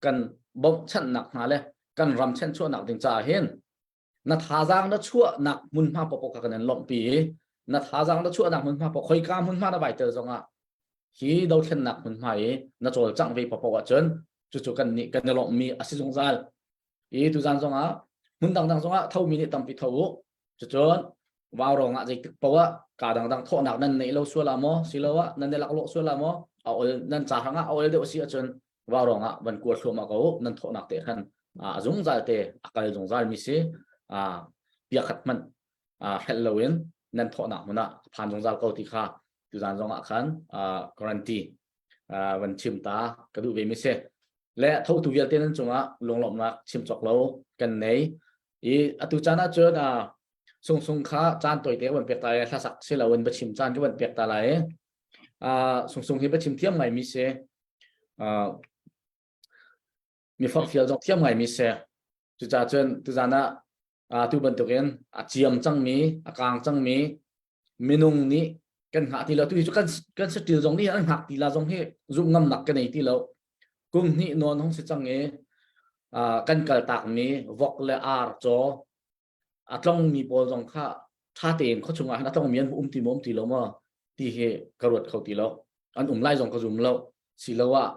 kan bawmhchanhnak hna le kan ram chanchuahnak ding caah hin na thazaang na chuahnak hmunhma paoh kha kan in lawmhpi i na thazaang na chuahnak hmunhma paoh khoika hmunhma na vai tel zongah hi dothlennak hmunhma i na cawlcangh ve paoh ahcun cucu kan nih kan i lawmhmi a si zungzal i tuzan zongah hmun dangdang zongah thomi nih tampi tho u Cucun vaurong ah zeitik paoh ah kaa dangdang thawhnak nan neih lo sual ah maw siloah nan i laklawh sual ah maw a ol nan ca hrang ah a ol deuh si ahcun vaurong ah van kuar thluahmah ko u nan thawhnak te khan a zungzal te a kal zungzal mi si piakhat hmanh hrelh loin nan thawhnak hmun ah a phan zungzal ko ti kha tuzan zong ah khan guarantee van chim ta ka duh ve mi si le thotu vialte nan cungah lunglawmhnak chim cawk lo kan nei I atu caan ah cun Sung Sung kha caan tawite ka van pek ta i hlasak si loin biachim caan ka van pek ta lai. Sung Sung hi biachim thiam ngaimi si. Mi forhfial zong thiam ngaimi si. Cucaah cun tuzaan ah tu bantukin a ciam cangmi, a kaang cangmi minung nih kan hngah ti lo. Tu hi cu kan kan saṭil zong nih an hngak ti la zong hi zumh ngamnak ka nei ti lo. Kum hnih nawn hung si cang i kan kaltakmi vok le ar caw a tlongmi pawl zong kha ṭha tein khuachung ah hin a tlongmi an um ti maw um ti lo maw ti hi ka ruat kho ti lo. An um lai zong ka zum lo. Siloah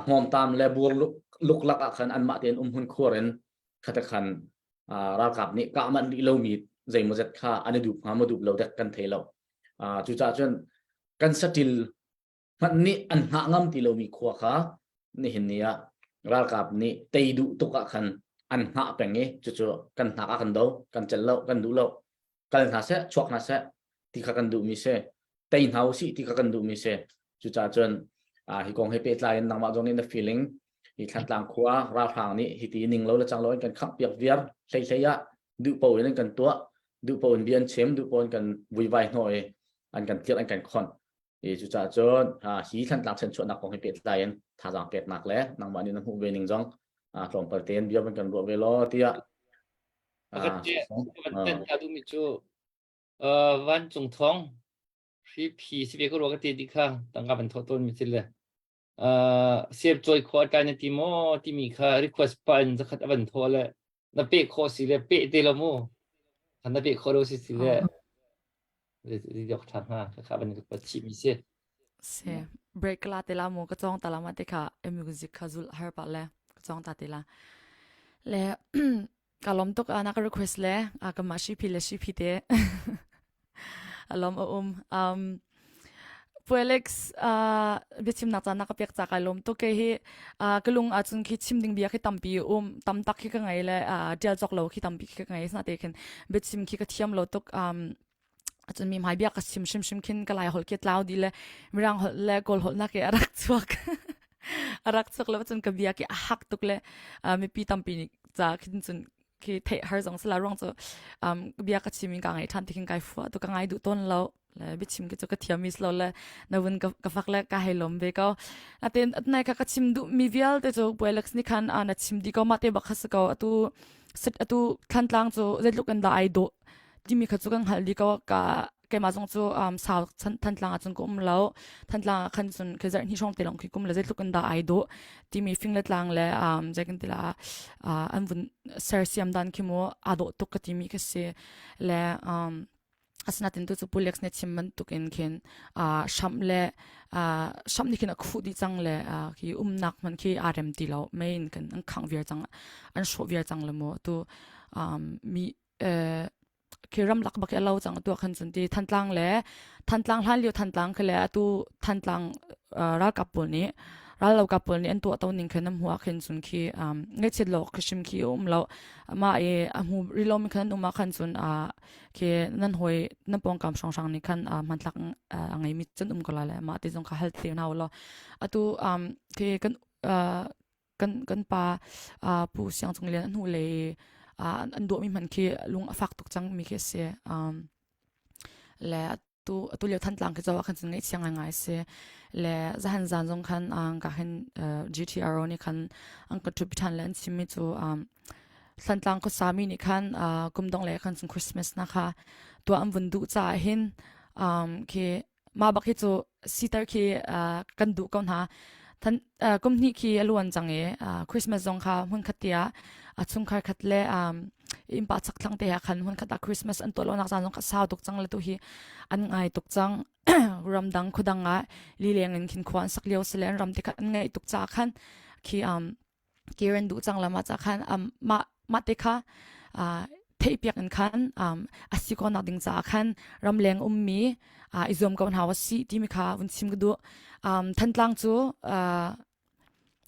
hnawmtam le bur luklak ah khan anmah tein um hmun khuar in khata khan ralkap nih kah manh rih lomi zeimawzet kha an i dup hnga maw dup lo dek kan thei lo. Cucaah cun kan saṭil hmanh nih an hngah ngam ti lomi khua kha nihin ni ah ralkap nih tei duh tuk ah khan an hngah peng i cucu kan hnak ah kan do kan celh lo kan duh lo kal hna seh chuak hna seh ti kha kan duhmi si tei hna usih ti kha kan duhmi si cucaah cun hi kong he pehtlai in nangmah zong nih na feeling hi Thlantlang khua ralhrang nih hi ti ning lo le cang lo in kan khangh piak viar hlei hlei ah duh po in an kan tuah duh po in bia an chim duh po in kan vuivai hnawh i an kan tlirh an kan khonh I cucaah cun hi Thlantlang chanchuahnak kong he pehtlai in thazaang peknak le nangmah nih na hmuh ve ning zong tlawmpal tein bia van kan ruah ve law tiah Kan ta duhmi cu vancung thawng hri phi si ve ko rua ka ti dih kha tangka van thawh tawn mi thil le sep cawi khawh a tlai na ti maw timi kha request pa in zakhat a van thawh le na peh khawh si le peh te lo mu na peh khawh lo si si le riok ṭha hnga ka kha van ka chih mi si se break la te la mu ka chong ta la ma te kha music kha zul har pa le ka chong ta te la le ka lom tuk a na ka request le a ka ma shi phi le shi phi te alom a um um Alex uh, biachim nak caan na ka pek ca kai lom tuk ke hi uh, ka lung ahcun khi chim ding bia khi tampi um tam tak khi ka ngei le uh, tial cawk lo khi tampi khi ka ngei sna te khin biachim khi ka thiam lo tuk um acun mi hmai bia ka chim hrimhrim khin ka lai holh khi tlau di le mirang holh le kawl holh nak ke a rak chuak a rak chuak lo cun ka bia khi a hak tuk le mipi tampi nih ca khin cun khi theih har zong sala ruang cu um bia ka chim in ka ngai than ti khin kai fua tu ka ngai duh ton lo le biachim ki cu ka thiam mi lo le na vun ka ka fak le ka hei lom ve ko atin atnai ka ka chim duh mi vialte cu Alex ni khan na chim di ko ma te bak kha ko atu sit atu thantlang cu zeitluk in dah ai dawh timi kha cu kan hngalh dih ko ka keimah zong cu um, sau Thantlang ah cun ka um lo Thantlang ah khan cun khi zarh hnih hrawng te lawng khi kum le zeitluk in dah ai dawh timi fing le tlang le um, zei kan ti la uh, an vun sersiam dan khi mu aa dawh tuk ka timi ka si le um, Asinain tu cu Pulex nih chim bantuk in khin uh, hramh le uh, hramh nih khin a khuh dih cang le uh, khi umnak hmanh khi aa rem ti lo main kan an khangh viar cang an hrawh viar cang le mu tu um, mi uh, khi ramlak bak i a lo cang tu khan cun ti Thantlang le Thantlang hlan lio Thantlang khi le atu Thantlang uh, ralkap pawl nih rallokap pawl nih an tuah to ning khan nam hua khin cun khi um, ngaihchiat lo khishim khi um lo ma i a hmu rilo mi khan um ah khan cun uh, khi nan hoi nan pawngkam hrawnghrang nih khan uh, hmanthlak uh, a ngeimi cun um ko la le mah ti zong kha hal te hna law atu um, khi kan uh, kan kan pa uh, pu siang cung lian an hnu le uh, an duahmi hman khi lung a fak tuk cang mi khi si um, le tu atu lio Thantlang khi cawa khan cun ngaihchia ngaingai si le zahan zan zong khan ang ka hin GTRO nih khan an ka thupi than le an chimmi cu um, Thantlang khuasami nih khan uh, kum dong le khan cun Christmas na kha tuah an vun duh caah hin um, khi mah bak hi cu sitar khi uh, kan duh ko hna than uh, kum hnih khi a luan cang i uh, Christmas zong kha hmun khat tiah a chungkhar khat le um, innpa chakthlang te ah khan hmun khat ah Christmas an tuah lonak caan zong kha sau tuk cang le tu hi an ngai tuk cang ramdang khudang ah lileng in khin khua an sak lio sile an ram te kha an ngaih tuk ca khan khi um kir an duh cang lama cha khan um ma ma te kha uh, theihpiak in khan um a si ko nak ding ca khan ramleng ummi uh, i zuam ko hna wa si timi kha vun chim ka duh um Thantlang cu uh,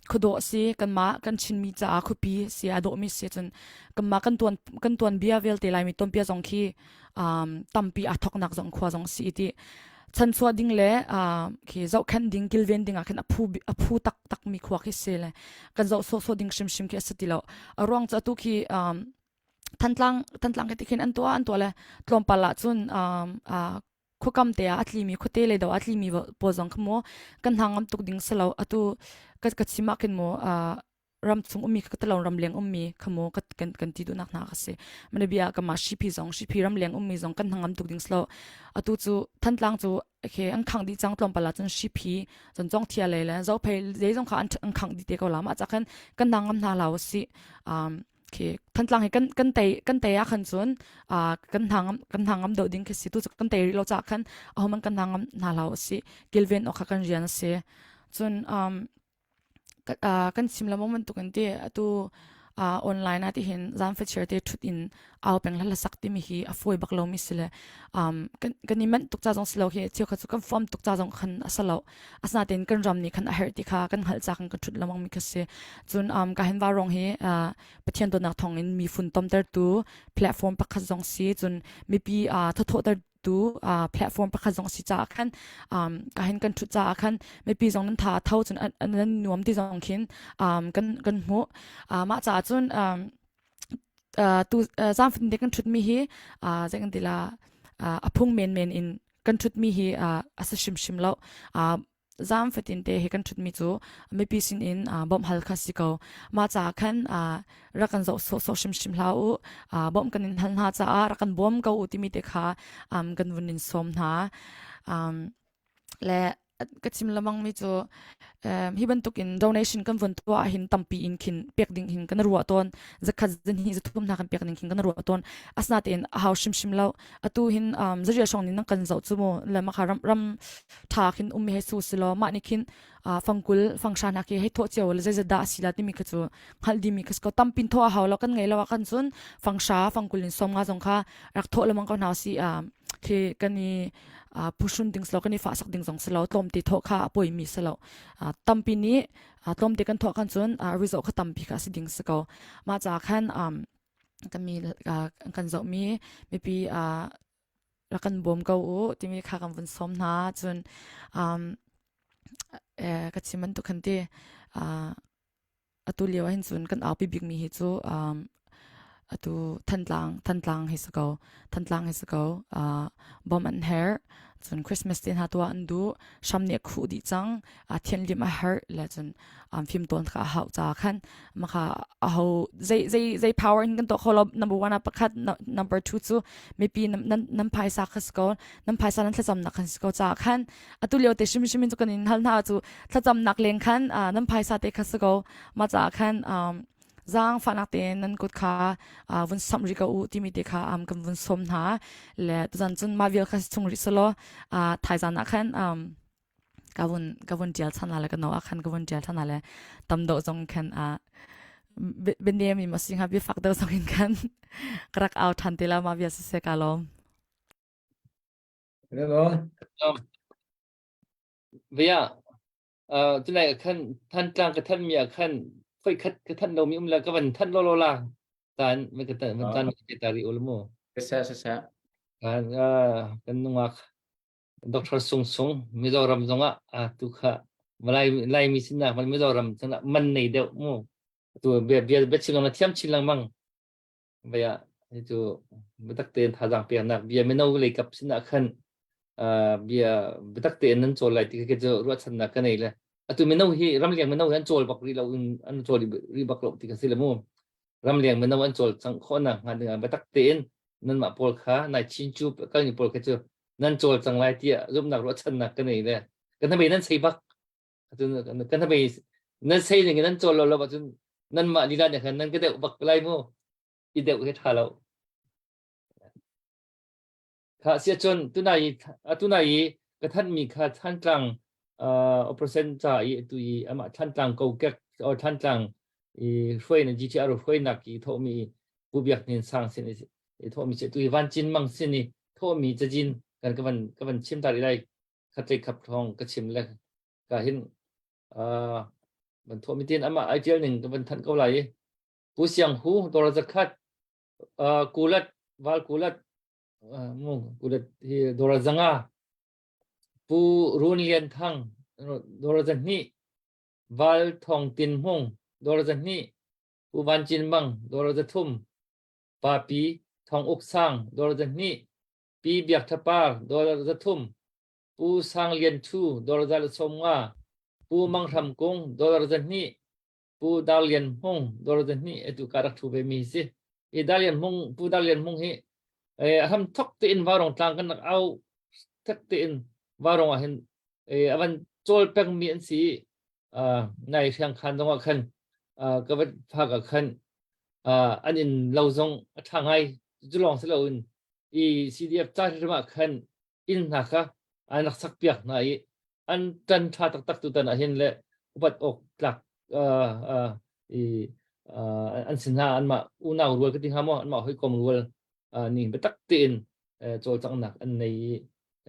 khuadawh a si kanmah kan Chinmi caah khuapi si a dawhmi si cun kanmah kan tuan kan tuanbia vialte Laimi tuanbia zong khi um, tampi aa thoknak zong khua zong si ti chanchuah ding le uh, khi zohkhenh ding kilven ding ah khin a phu a phu tak tak mi khua khi si le kan zoh sawhsawh ding hrimhrim khi a si ti lo a ruang cu atu khi um, Thantlang Thantlang khi ti khin an tuah an tuah le tlawmpal ah cun um, uh, khuakam te ah a tlimi khuate le do a tlimi pawl zong kha mu kan hna ngam tuk ding silo atu ka ka chim ah khin mu ram chung ummi ka talon ram leng ummi kha mu kan kan kan ti duhnak hna ka si mane bia ka ma shipi zong shipi ram leng ummi zong kan hna ngam tuk ding silo atu cu thantlang cu okay an khang di chang tlawmpal ah cun shipi cun chong thia le le zo phei zei zong kha an an khang di te ko la ma cha khan kan hna ngam hna lo si um khi Thantlang hi kan kan tei kan tei ah khan cun uh, kan hna ngam kan hna ngam deuh ding khi si tu cu kan tei rih lo ca khan ahoman kan hna ngam hna lo si kilven awk kha kan rian a si cun um, uh, kan chim lamong bantuk in ti atu uh, online ah ti hin zan fachiar te thut in au peng hla sak timi hi a foi bak lo mi si le um, kan kan i manh tuk ca zong si lo hi cheu kha cu kan form tuk ca zong khan a sa lo asinain kan ram nih khan a herh ti kha kan hngalh ca kan kan ṭhut lengmang mi kha si cun um, ka hin rong hi uh, Pathian dawtnak thawngin mi funtomtertu platform pakhat zong si cun mipi uh, thathawhter tu uh, platform pakhat zong si caah khan um, ka hin kan ṭhut caah khan mipi zong nan tha tho cun nan nuam ti zong khin um, kan kan hmuh uh, mah caah cun um, uh, tu uh, zaangfatin te kan ṭhutmi hi uh, zei kan ti la uh, a phung menmen in kan ṭhutmi hi uh, a si hrimhrim lo uh, zaam fatin te hi kan ṭhutmi cu mipi sin in uh, bawmh hal kha si ko mah caah khan uh, rak kan zoh sawhsawh hrimhrim hlah u uh, bawmh kan in hal hna caah rak kan bawm ko u timi te kha um, kan vun in sawm hna um, le ka chim lamang mi cu um, hi bantukin donation kan vun tuah hin tampi in khin pek ding hin kan ruah tawn zakhat zanhi zathum hna kan pek ding khin kan ruah tawn asnatein a hau hrimhrim lo atu hin um, zaria song nin kan zoh chu mu le makha ram ram tha khin um mi he su silo ma ni khin uh, fangkul fangsha na ki hei tho cheu le zai da sila timi kha chu hngal di mi kha ko tampin tho a hau lo kan ngei lo kan chun fangsha fangkul in som nga zong kha rak tho lamang ko hna si um, khi kan i phuhrun ding silo kan i fahsak ding zong silo tlawmte thawh kha a poimi silo tampi nih tlawmte kan thawh kan cun result kha tampi kha si ding si ko mah ca khan kan mi kan zohmi mipi rak kan bawm ko u timi kha kan vun sawm hna cun ka chim bantuk khan ti Atu lio ah hin cun kan aupi bikmi hi cu um, atu Thantlang Thantlang hi si ko Thantlang hi si ko uh, bom an herh cun Christmas te hna tuah an duh hram nih a khuh dih cang uh, thianhlim a herh le cun um, fimtawn kha a hauh caah khan maka aho zei zei zei power in kan tuah kho lo number one ah pakhat number two cu mipi nan nan phaisa kha si ko nan phaisa nan thlacamnak khan si ko caah khan atu lio te hrimhrim in cu kan in hal hna cu thlacamnak leng khan nan phaisa te kha si ko ma caah khan um, Zaangfahnak tein nan kut kha vun samh rih ko u timi te kha kan vun sawm hna. Le tuzan cun mah vial kha si chung rih selaw thaizan ah khan ka vun ka vun tial than le ka no ah khan ka vun tial than le tam deuh zong khan bianem in ma si hnga biafak deuh zong in khan ka rak au than te la ma bia si se ka lawm. Via tunai khan Thantlang ka than mi ah khan foi khat ka than lo mi um la ka van than lo lo la tan me ka tan van tan ke tari ul mu. Se se se. Kan kan nungak Dr. Sung Sung Mizoram zongah a tu kha Malai Laimi sinak man Mizoram cun man nei deuh mu tu bia bia bia chim na thiam chin lengmang baya hi cu biatak tein thazaang peknak bia mino lei kap sinah khan bia biatak tein nan cawl lai ti khi cu ruahchannak ka nei le atu mino hi ramleng mino hi an cawl bak rih lo an cawl rih bak lo ti ka si le mu ramleng mino an cawl cang khawhnak hnga dingah biatak tein nanmah pawl kha nai chin cu kalni pawl kha cu nan cawl cang lai tiah zumhnak ruahchannak ka nei le kan hnabei nan sei bak cun kan hnabei nan sei ning in nan cawl lo lo ahcun nanmah lila nih khan nan ka deuh bak lai mu i deuh hi ṭha lo kha sia cun tunai tunai i ka thanmi kha Thantlang operation ca i tu i amah Thantlang kokek or Thantlang i hruai na GTR hruainak i thawhmi Pu Biak Hnin Sang sin i thawhmi si tu hi Van Cin Mang sin i thawhmi cazin kan ka van ka van chim ta rih lai khatlei khap thawng ka chim le ka hin van thawhmi tin amah ai tial ning ka van thanh ko lai i Pu Siang Hu dawr zakhat kulat val kulat mu kulat hi dawr zanga Pu Run Lian Thang dawr zahnih Val Thong Tin Hmung dawr zahnih Pu Van Cin Mang dawr zathum Papi Thong Uk Sang dollar 2 Pi Biak Tha Par dollar 3 Pu Sang Lian Thu dollar 150 Pu Mang Hram Kung dollar 2 Pu Dar Lian Hmung dollar 2 atu ka rak thu ve mi si i Dar Lian Hmung Pu Dar Lian Hmung hi eh ham thok te in varong tlang kan nak au thek te in varong ah hin eh avan chawl peng mi an si nai hriang khan zong ah khan ka va phak ah khan an in lo zong a ṭha ngai cu lawng si loin i CDF ca hrim ah khan inn hna kha an rak sak piak hna i an ṭan ṭha taktak tu tan ah hin le upat awk tlak i an si hna anmah unau rual ka ti hnga maw anmah hawikom rual nih biatak tein cawlcanghnak an nei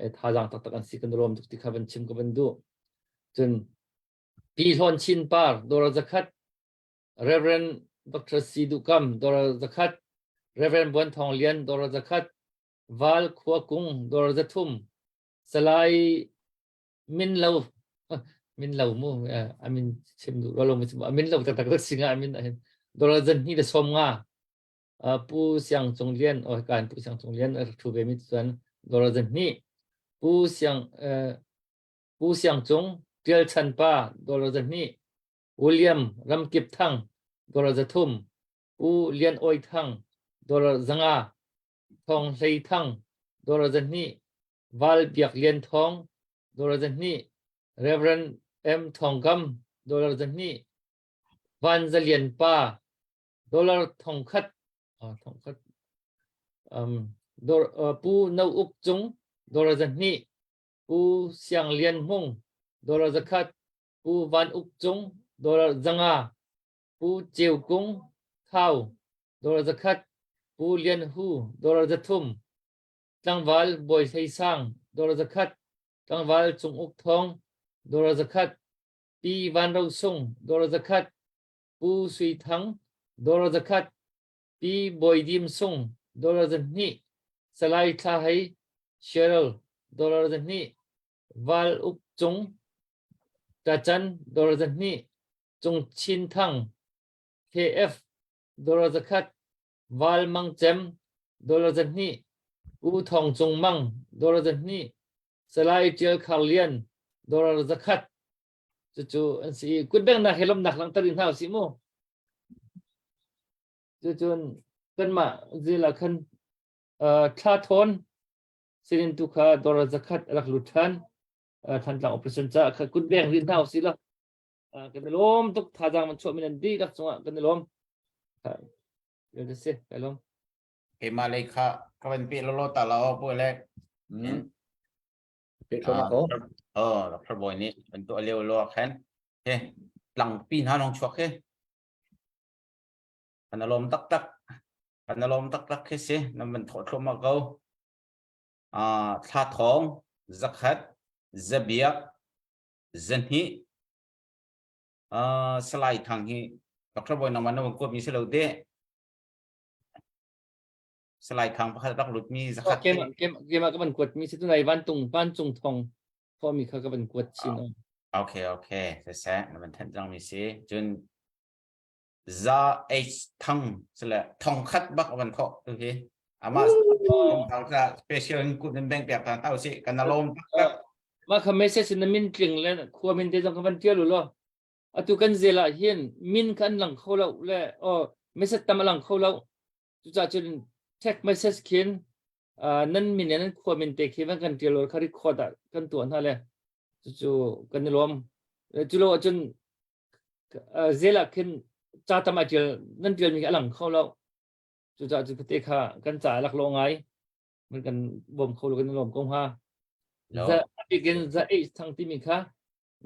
i thazaang taktak an si kan rawm tuk ti kha van chim ka van duh cun Pi Hlawn Chin Par dollar zakhat Reverend Dr. Si Duh Kam dollar zakhat Reverend Buan Thawng Lian dollar zakhat Val Khua Kung dollar 300 Salai Min Lo Min Lo mu amin chim duh lo mu amin lo taktak tak singa amin ahin dollar zan hnih le som nga Pu Siang Cung Lian o kan Pu Siang Cung Lian thu ve mi chuan dollar zan hnih Pu Siang Pu Siang Cung Tial Chan Pa dollar 200 William Ramkip Thang dollar 300 Pu Lian Awi Thang dollar 500 Thong Hlei Thang dollar 200 Val Biak Lian Thawng dollar 200 Reverend M Thawng Kam dollar 200 Van Za Lian Pa dollar 1000 1000 um, Pu No Uk Cung dollar 200 Pu Siang Lian Hmung dollar 100 Pu Van Uk Cung dollar 500 Pu Ceu Kung Thau dollar 100 Pu Lian Hu dollar 300 Tlangval Bawi Hlei Sang dollar 100 Tlangval Cung Uk Thawng dollar 100 Pi Van Ro Sung dollar 100 Pu Sui Thang dollar 100 Pi Bawi Dim Sung dollar 200 Salai Thla Hei Cheryl dollar 200 Val Uk Cung Tacan dollar 200 Cung Chin Thang KF dollar 100 Val Mang Cem dollar 200 U Thawng Cung Mang dollar 200 Salai Tial Khar Lian dollar 100 cucu an si i kutbengnak he lawmhnak langhter in hna usih mu cucun kanmah zil ah khan thla thawn sinin tu kha dollar 100 a rak lut ṭhan Thantlang operation ca kha kutbeng rih hna usih law kan i lawm tuk thazaang man chuah min an dihlak cungah kan i lawm. Ka si ka lom. Keimah lei kha ka van pe lolo ta lo pu le. Mm. Pe thluahmah ko. Oh, Dr. Boy nih van tuah lio lo khan. He, tlangpi hna long chuak he. Kan alom taktak. Kan alom taktak khi si. Nan van thawh thluahmah ko. Ah, thla thong, zakhat, zabiak, zahnih, uh, Salai Thang hi Dr. Boy nangmah na van kuat mi si lo te. Salai Thang pakhat rak lut mi zakhat. Keimah keimah ka van kuat mi si tunai van tung van cung thong thong mi kha ka van kuat chin. Okay okay siseh na van thanh cang mi si. Cun za H thang sile thong khat bak van thok tu hi. Ama thong ka special in kut in bank piak ta tau si kan alom tak. Mah kha message na min tling le khua min te zong ka van tial u law. Atu kan zel ah hin min kha an lang kho lo le oh message tam a lang kho lo. Cucaah cun text message khin uh, nan min le nan khua min te khi van kan tial kha record ah kan tuah hna le cucu kan i lawm. Cu lo ahcun uh, zel ah khin ca tam a tial nan tial mi a lang kho lo. Cucaah cu te kha kan ca a lak lo ngai. Man kan bawm kho lo kan i lawm ko hnga. Za bikin za ei thang timi kha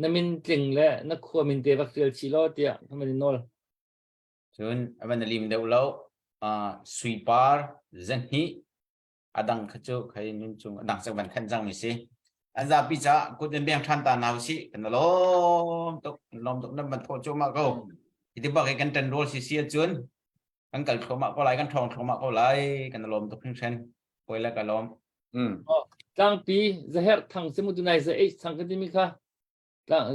na min tling le na khua min te vak tial chi law tiah ka man in nawl. Cun a van lim deuh lo suipar zahnih a dang kha cu khai nun chung a dang sak van khan cang mi si. An zapi ca kut in beng than ta na si kan lawm tuk lawm tuk nan ban thaw chu ma ko. Iti bak kan tan rol si si cun kan kal thluahmah ko lai kan ṭhawng thluahmah ko lai kan lawm tuk hringhran poi le ka lawm mm tlangpi zaher thang simu tunai za ei thang kan timi kha tlang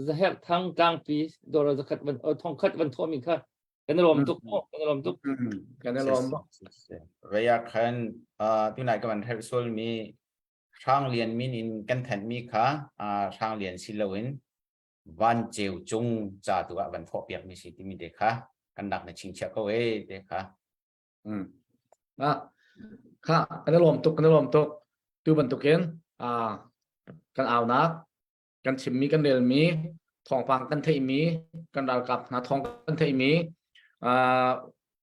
zaher thang tlangpi dora zakhat van thong khat van tho mi kha kan lawm tuk kan lawm tuk kan lawm vaya khan tunai ka van herh sul mi hrang lian min in kan thanh mi kha hrang lian si loin van ceu cung ca tu ah van thawh piak mi si timi te kha kan nak na chingchiah ko e te kha mm ah kha kan lawm tuk kan lawm tuk tu bantukin a kan aunak kan chimmi kan relmi thawngpang kan theihmi kan ralkap hna thawng kan theihmi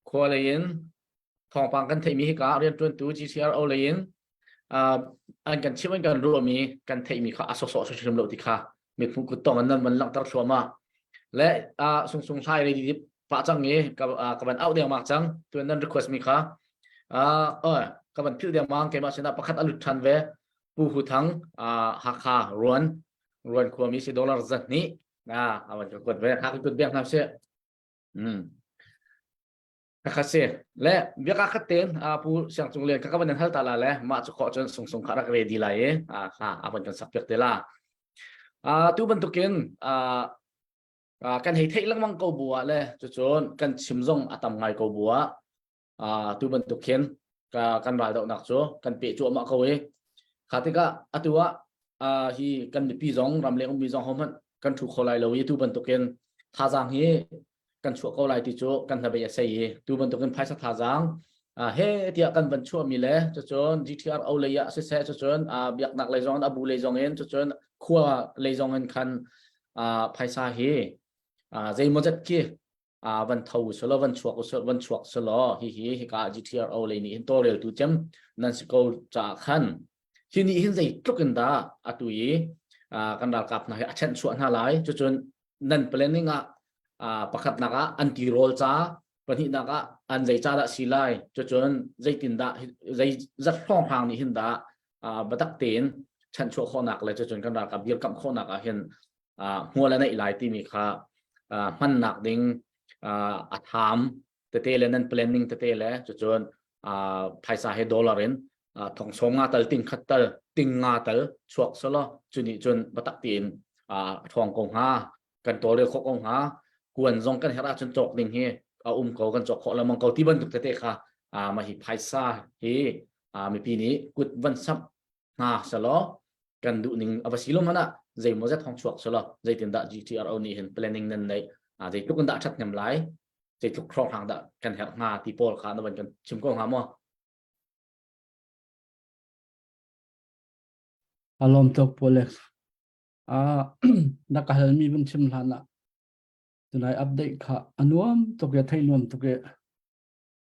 khua lei in thawngpang kan theihmi hika rianṭuantu GCRO lei in an kan chimh an kan ruahmi kan theihmi kha a sawsawh hrimhrim lo ti kha mithmuh kuttong an nan van langhter thluahmah le sung sung hlai rei dip pah cang i ka ka van auh dengmang cang tu nan request mi kha ka van philh dengmang keimah sinah pakhat a lut ṭhan ve Pu Hu Thang Hakha Ruan Ruan khuami si dollar zat nih a van ka kuat ve ha ka kuat biak hna sih mm Ka si. Le biaka khat ten a pu siang cung lian ka ka van hal ta la le mah cu khawh cun sung sung kha rak ready lai i a kha a van kan sak piak te la. A tu bantukin a kan hei theih lengmang ko bu ah le cucun kan chim zong a tam ngai ko bu ah tu bantuk khin ka kan raldohnak cu kan peh cuahmah ko i kha tikah atu ah hi kan mipi zong ramleng ummi zong hohmanh kan thu kho lai lo i tu bantukin thazaang hi kan chuah ko lai ti cu kan hnabei a sei i tu bantukin phaisa thazaang he tiah kan van chuahmi le cucun GTRO lei ah siseh cucun biaknak lei zong in abu lei zong in cucun khua lei zong in khan phaisa hi zeimawzat khi van tho selaw van chuak van chuak selaw hi hi hika GTRO lei nih hin tawlreltu cem nan si ko caah khan hi nih hin zeitluk in dah atu i kan ralkap hna hi a chanhchuah hna lai cucun nan planning ah pakhatnak ah an tirawl ca pahnihnak ah an zei ca dah si lai cucun zeitin dah zei zat hrawnghrang nih hin dah batak tein chanhchuah khawhnak le cucun kan ralkap dirkamh khawhnak ah hin hmual a neih lai timi kha hmannak ding a tham tete le nan planning tete le cucun phaisa he dollar in thong som nga tal ting khat tal ting nga tal chuak solo chuni cun batak tiin a thong ko hnga kan tawlrel khawh ko hnga kuan zong kan herh ahcun cawk ding hi a um ko kan cawk khawh lengmang ko ti bantuk tete kha mah hi phaisa hi mipi nih kut van samh hna selaw kan duh ning a va si lo hmanh ah zeimaw zat hong chuak selaw zeitin dah GTRO nih hin planning nan neih zeitluk in dah a ṭhathnem lai zeitluk hrawnghrang dah kan herh hnga ti pawl kha na van kan chim ko hnga maw? A lawm tuk Polex. Ah, na ka halmi van chim hlan ah tunai update kha a nuam tuk e thei nuam tuk e.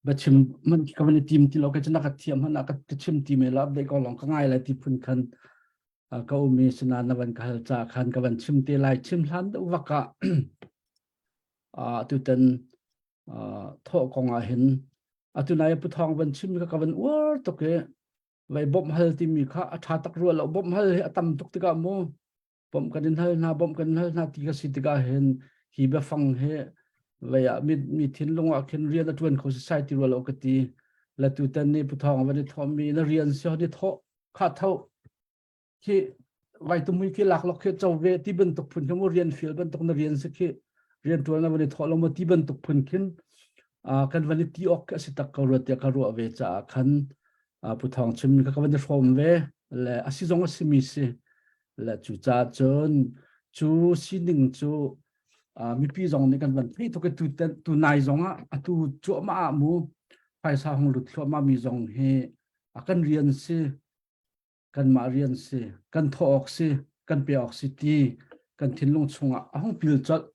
Biachim man ka van i tim ti lo ka cu na ka thiam hmanh ah ka chim ti me la update ko long ka ngai lai ti phun khan ka um i sinain na van ka hal ca khan ka van chim te lai. Chim hlan deuh vak ah tutan thawh kong ah hin atu nai pu thawng van chim ka ka van uar tuk i vai bawmh hal timi kha a ṭha tak rua lo. Bawmh hal hi a tam tuk tikah mu bawmh kan in hal hna, bawmh kan in hal hna ti ka si tikah hin hi biafang hi vei ah mi, mi thinlung ah khin rian a ṭuan kho sisai ti rua lo ka ti. La tutan ni pu thawng van i thawhmi na rian si hon i thawh kha tho khi vai tumui khi lak lok khi cho ve ti bantuk phun khi mu rian fial bantuk na rian si khi rian ṭuan na van i thawh lo maw ti bantuk phun khin kan van i ti awk a si tak ko rua tiah ka ruah ve caah khan pu thawng chim ka ka van i hrawm ve le a si zong a simi si le cu caah cun cu sining cu mipi zong nih kan van theih tuk i tu tu nai zong ah atu cuahmah ah mu phaisa hung lut thluahmah mi zong hi a kan rian si, kanmah rian si, kan thawh awk si, kan pe awk si ti kan thinlung chungah a hung pil colh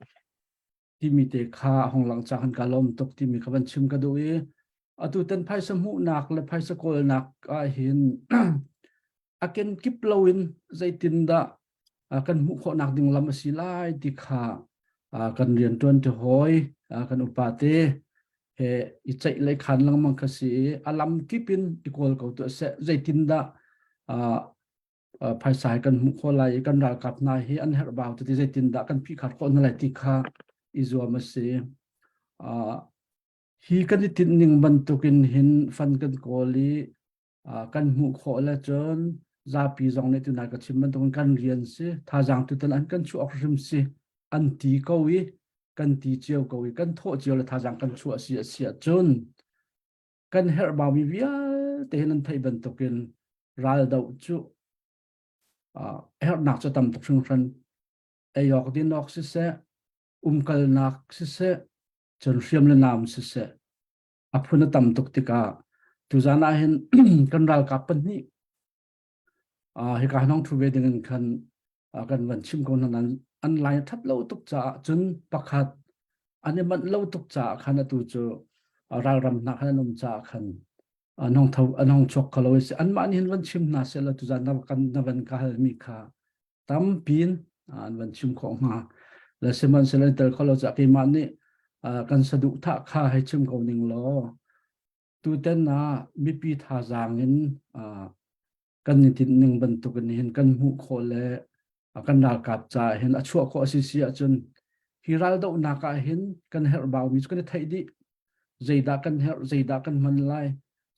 timi te kha a hung lang cang. Kan ka lawm tuk timi kha van chim ka duh i atu tan phaisa hmuhnak le phaisa kawlnak ah hin a kenkip loin zeitindah kan hmuh khawhnak ding lam a si lai ti kha kan rianṭuan ti hawi kan upa te he i ceih le khan lengmang kha si i a lam kip in i kawl ko tuah seh, zeitindah phaisa hi kan hmuh khawh lai i kan ralkap hna hi an herh bau ti zeitindah kan phihkhar khawh hna lai ti kha i zuam a si. Hi kan i tinh ning bantukin hin fan kan kawl i kan hmuh khawh le cun zapi zong nih tunai ka chim bantukin kan rian si, thazaang tutan an kan chuah hrim si an ti ko i kan ti cio ko i kan thawh cio le thazaang kan chuah si a si ahcun kan herhbaumi vialte hin an theih bantukin raldoh cu herhnak cu tam tuk hringhran, ei awk din awk siseh, umkalnak siseh, cun hriam le nam siseh, a phun a tam tuk tikah tuzan ah hin kan ralkap pahnih hika hanong thu ve ding in khan kan van chim ko hna nan an lai that lo tuk caah cun pakhat an i manh lo tuk caah khan atu cu ralram hna khan an um caah khan an hong tho an hong chuak kho lo si. Anmah nih hin van chim hna seh la tuzan na kan na van ka hal mi kha tampin an van chim khawh hnga le sihmanhsehlaw tel kho lo caah keimah nih kan saduhthah kha hei chim ko ning law tuten ah mipi thazaang in kan i tinh ning bantuk in hin kan hmuh khawh le kan ralkap ca hin a chuah khawh a si si ahcun hi raldohnak ah hin kan herh baumi cu kan i theih dih, zeidah kan herh, zeidah kan hman lai,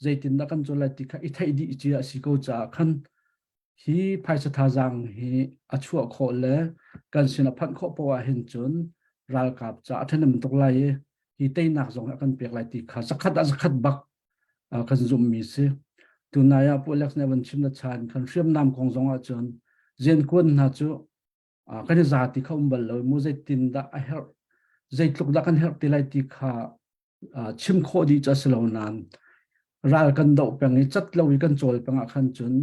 zeitindah kan cawn lai ti kha i theih dih cia a si ko caah khan hi phaisa thazaang hi a chuah khawh le kan sin a phanh khawh poah ah hin cun ralkap ca a ṭhahnem tuk lai i hi teinak zong a kan pek lai ti kha zakhat ah zakhat bak kan zumhmi si. Tunai ah Pu Alex nih a van chim na chan kan hriamnam kong zong ah cun ziankuan hna cu kan i za ti kha um bal lo mu, zeitin dah a herh, zeitluk dah kan herh ti lai ti kha chim khawh dih cu a si lo nain ral kan doh peng i cat lo i kan cawl peng ah khan cun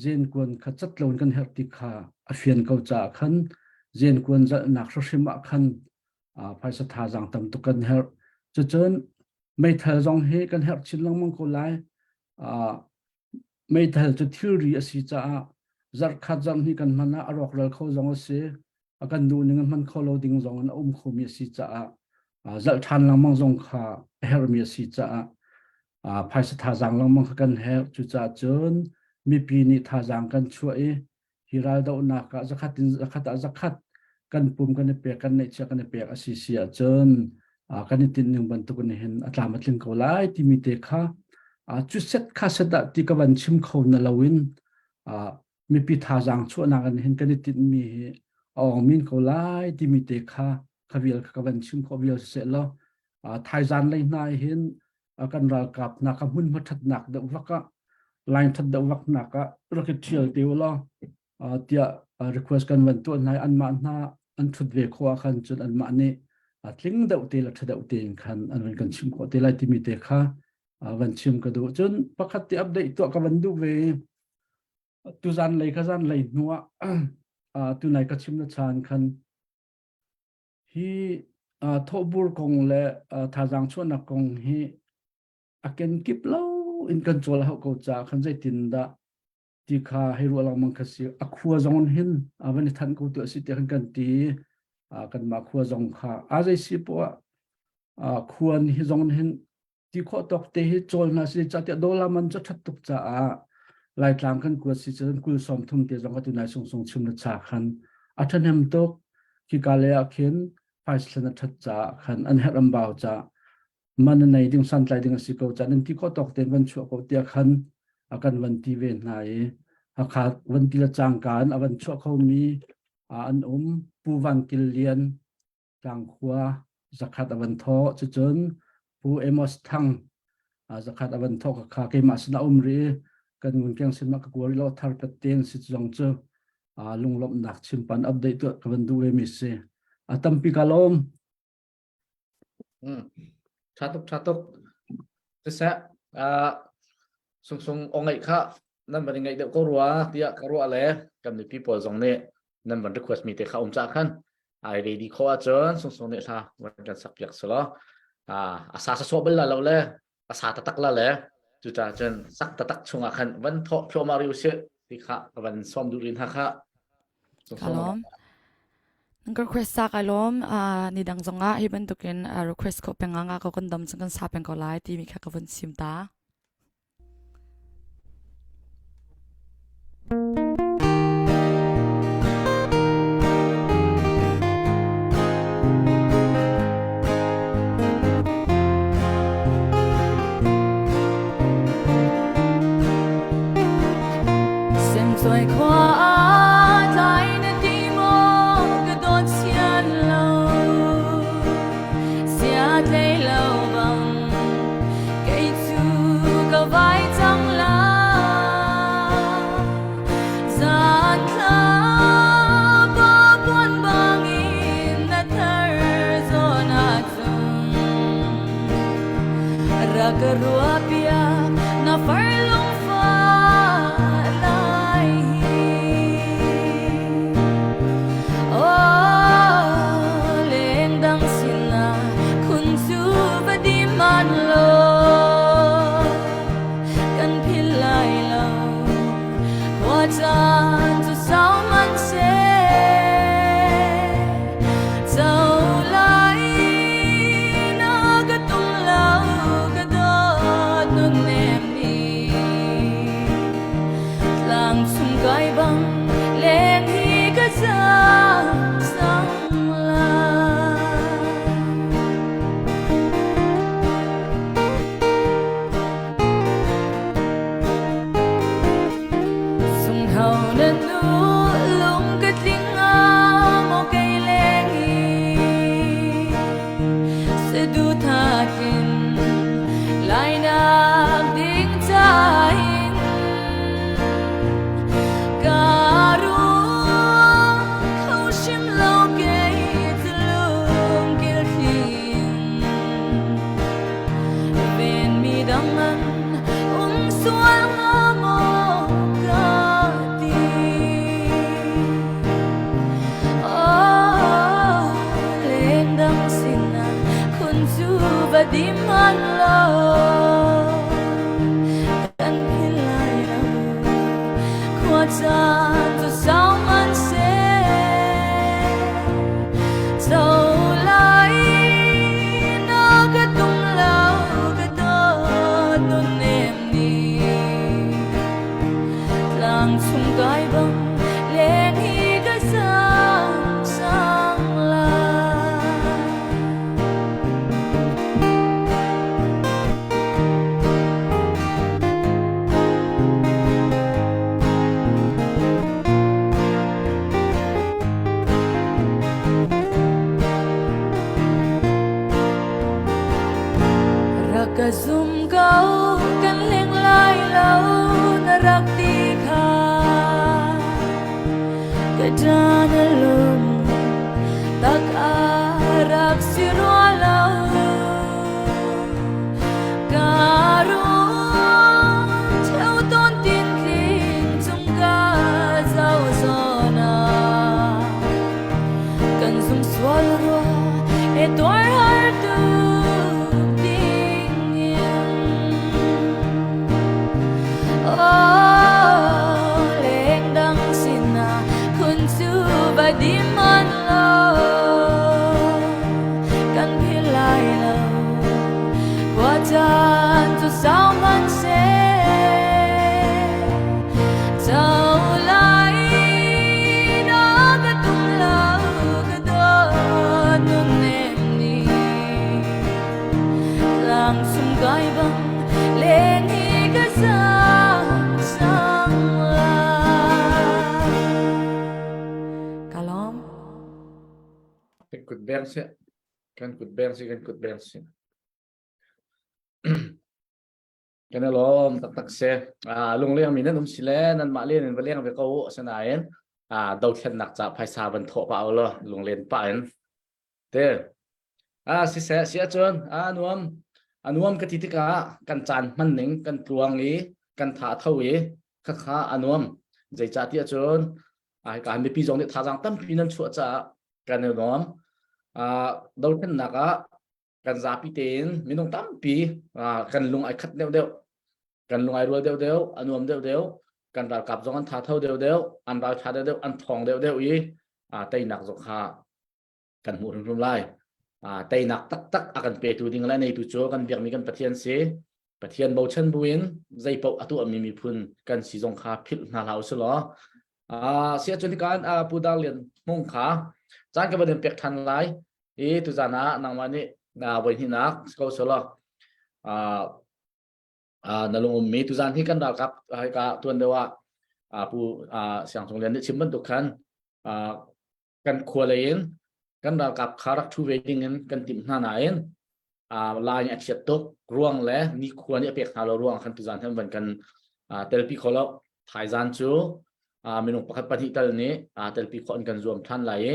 zenkuan kha cat lo in kan herh ti kha a fian ko caah khan zenkuan zalhnak hrimhrim ah khan phaisa thazaang tam tuk kan herh. Cucun meithal zong hi kan herh chin lengmang ko lai. Meithal cu thilri a si caah zarhkhat zarhhnih kan hman ah a rawkral kho zong a si, a kan duh ning a hman kho lo ding zong in a um khomi a si caah zalh ṭhan lengmang zong kha a herhmi a si caah phaisa thazaang lengmang kha kan herh. Cucaah cun mipi nih thazaang kan chuah i hi raldohnak ah zakhat in zakhat ah zakhat kan pum kan i pek, kan neihchiah kan i pek a si si ahcun kan i tinh ning bantuk in hin a tlam a tling ko lai timi te kha cu set kha set ah ti ka van chim kho na loin mipi thazaang chuahnak in hin kan i tinhmi hi a awng min ko lai timi te kha kha vial kha ka van chim khawh vial siseh law thaizan lei hna hin kan ralkap hna ka hmunhma thatnak deuh vak ah line that deuh vak nak ah rak i thial te u law tiah request kan van tuah hna i anmah hna an thut ve khawh ah khan cun anmah nih tling deuh te le tha deuh tein khan an van kan chim khawh te lai timi te kha van chim ka duh. Cun pakhat te update tuah ka van duh ve. Tuzan lei kha zan lei hnu ah tunai ka chim na chan khan hi thawhbur kong le thazaang chuahnak kong hi. A kenkip lo in kan cawl a hauh ko caah khan zeitin dah ti kha hei ruah lengmang kha si. A khua zong hin a van i thanh ko tu a si tiah khan kan ti. Kanmah khua zong kha a zei si poah khua hi zong hin ti khawh tawk te hi cawl hna si ca tiah dollar man cu that tuk caah Laitlang kan kuat si cun kul sawm thum te zong ka tunai sung sung chim na cha khan a ṭhahnem tuk. Khika le ah khin phaislen a ṭhat caah khan an herh an bau caah man a nei ding santlai ding a si ko caah nan ti khawh tawk tein van chuah ko tiah khan a kan van ti ve hna i Hakha van ti le cangka in a van chuah khomi an um. Pu Van Kil Lian Tlangkhua zakhat a van thawh. Cucun Pu Amos Thang zakhat a van thawh. Kha keimah sin a um ri kan ngun keng sin ma ka kuari lo thar patten si zong cu lunglawmhnak chimpan update tu ka van duh ve mi si. A tampi ka lawm. Tha tuk, tha tuk. Siseh, sung sung o ngeih kha nan van i ngaih deuh ko rua tiah ka ruah le kan mipi pawl zong nih nan van request mi te kha um ca khan ai ready kho ahcun sung sung nih hla van kan sak piak selaw a sa sa sawh bal la lo le a sa taktak la le cucaah cun sak taktak chungah khan van thawh thluahmah rih usih ti kha ka van sawm duh rin ha kha. Ka lawm. Nan ka request sa ka lawm. Ni dang zongah hi bantukin request ko peng nga ko kan dam cun kan sa peng ko lai timi kha ka vun sim ta. Semcawi khua tlai na ti maw ka dawt sian lo sia tlei lo bang kei cu ka vai cang la zan thla pa puan bangin na thar zawn ahcun rak ka ruah piak na far lungfa lai hi. Oh, lengdang sinah khun cu va di man lo kan phil lai lo khua caan cu sau man seh zo lai na ka tum lo ka dawt nun nem ni tlang chung kai bang leng hi ka zang sang la. Sung hau na nu lung ka tling nga mo kei leng hi sedu thakin lai nak ding cha hin ka ruang kho hrim lo kei lung kil thin ven mi dang an um sual nga maw ka ti. Oh, lengdang sinah khun cu va dim han lo kan phil lai lo khua caan tu sau man seh zo lai na ka tum lo ka dawt nun nem ni tlang chung kai bang leng hi ka sang sang la. Rak ka zum ko kan leng lai lo na rak ti kha ka dan a lung tak a rak si rua lo ka ruang theu ton tin tling chung ka zau zona kan zum sual rua e tuar har tu ding in. beng sih. Kan kut beng sih, kan kut beng sih. Kan i lawm taktak si. Ah, lungleng mi nan um si le nanmah len in va leng ve ko u. Asinain ah, dothlennak ca phaisa van thawh pah u law lunglen pah in. Te. Ah, siseh, si ahcun ah, nuam. A nuam ka ti tikah kan caan hman ning kan tluang i kan tha tho i khakha a nuam. Zeicah ti ahcun ah, hika mipi zong nih thazaang tampi nan chuah caah kan i nuam. Ah, dothlennak ah kan zapi tein minung tampi kan lung ai khat deuh deuh kan lung ai rual deuh deuh a nuam deuh deuh kan ralkap zong an tha tho deuh deuh an ral tha deuh deuh an thawng deuh deuh i teinak zong kha kan hmuh hrimhrim lai teinak taktak a kan petu ding le neitu cu kan biakmi kan Pathian si Pathian bochan buin zeipaoh a tuahmi miphun kan si zong kha philh hna hlah usih law si ahcun hikan Pu Dar Lian Hmung kha caan ka van in pek than lai i tuzan ah nangmah nih voi hnihnak ko selaw na lung ummi tuzan hi kan ralkap hika tuan deuh ah Pu Siang Cung Lian nih chim bantuk khan kan khua lei in kan ralkap kha rak ṭhu ve ding in kan timh hna nain lai nih a chiat tuk ruang le nikhua nih a pek hna lo ruang khan tuzan han van kan telpi kho lo thaizan cu minung pakhat pahnih tal nih telpi khawh in kan zuam ṭhan lai i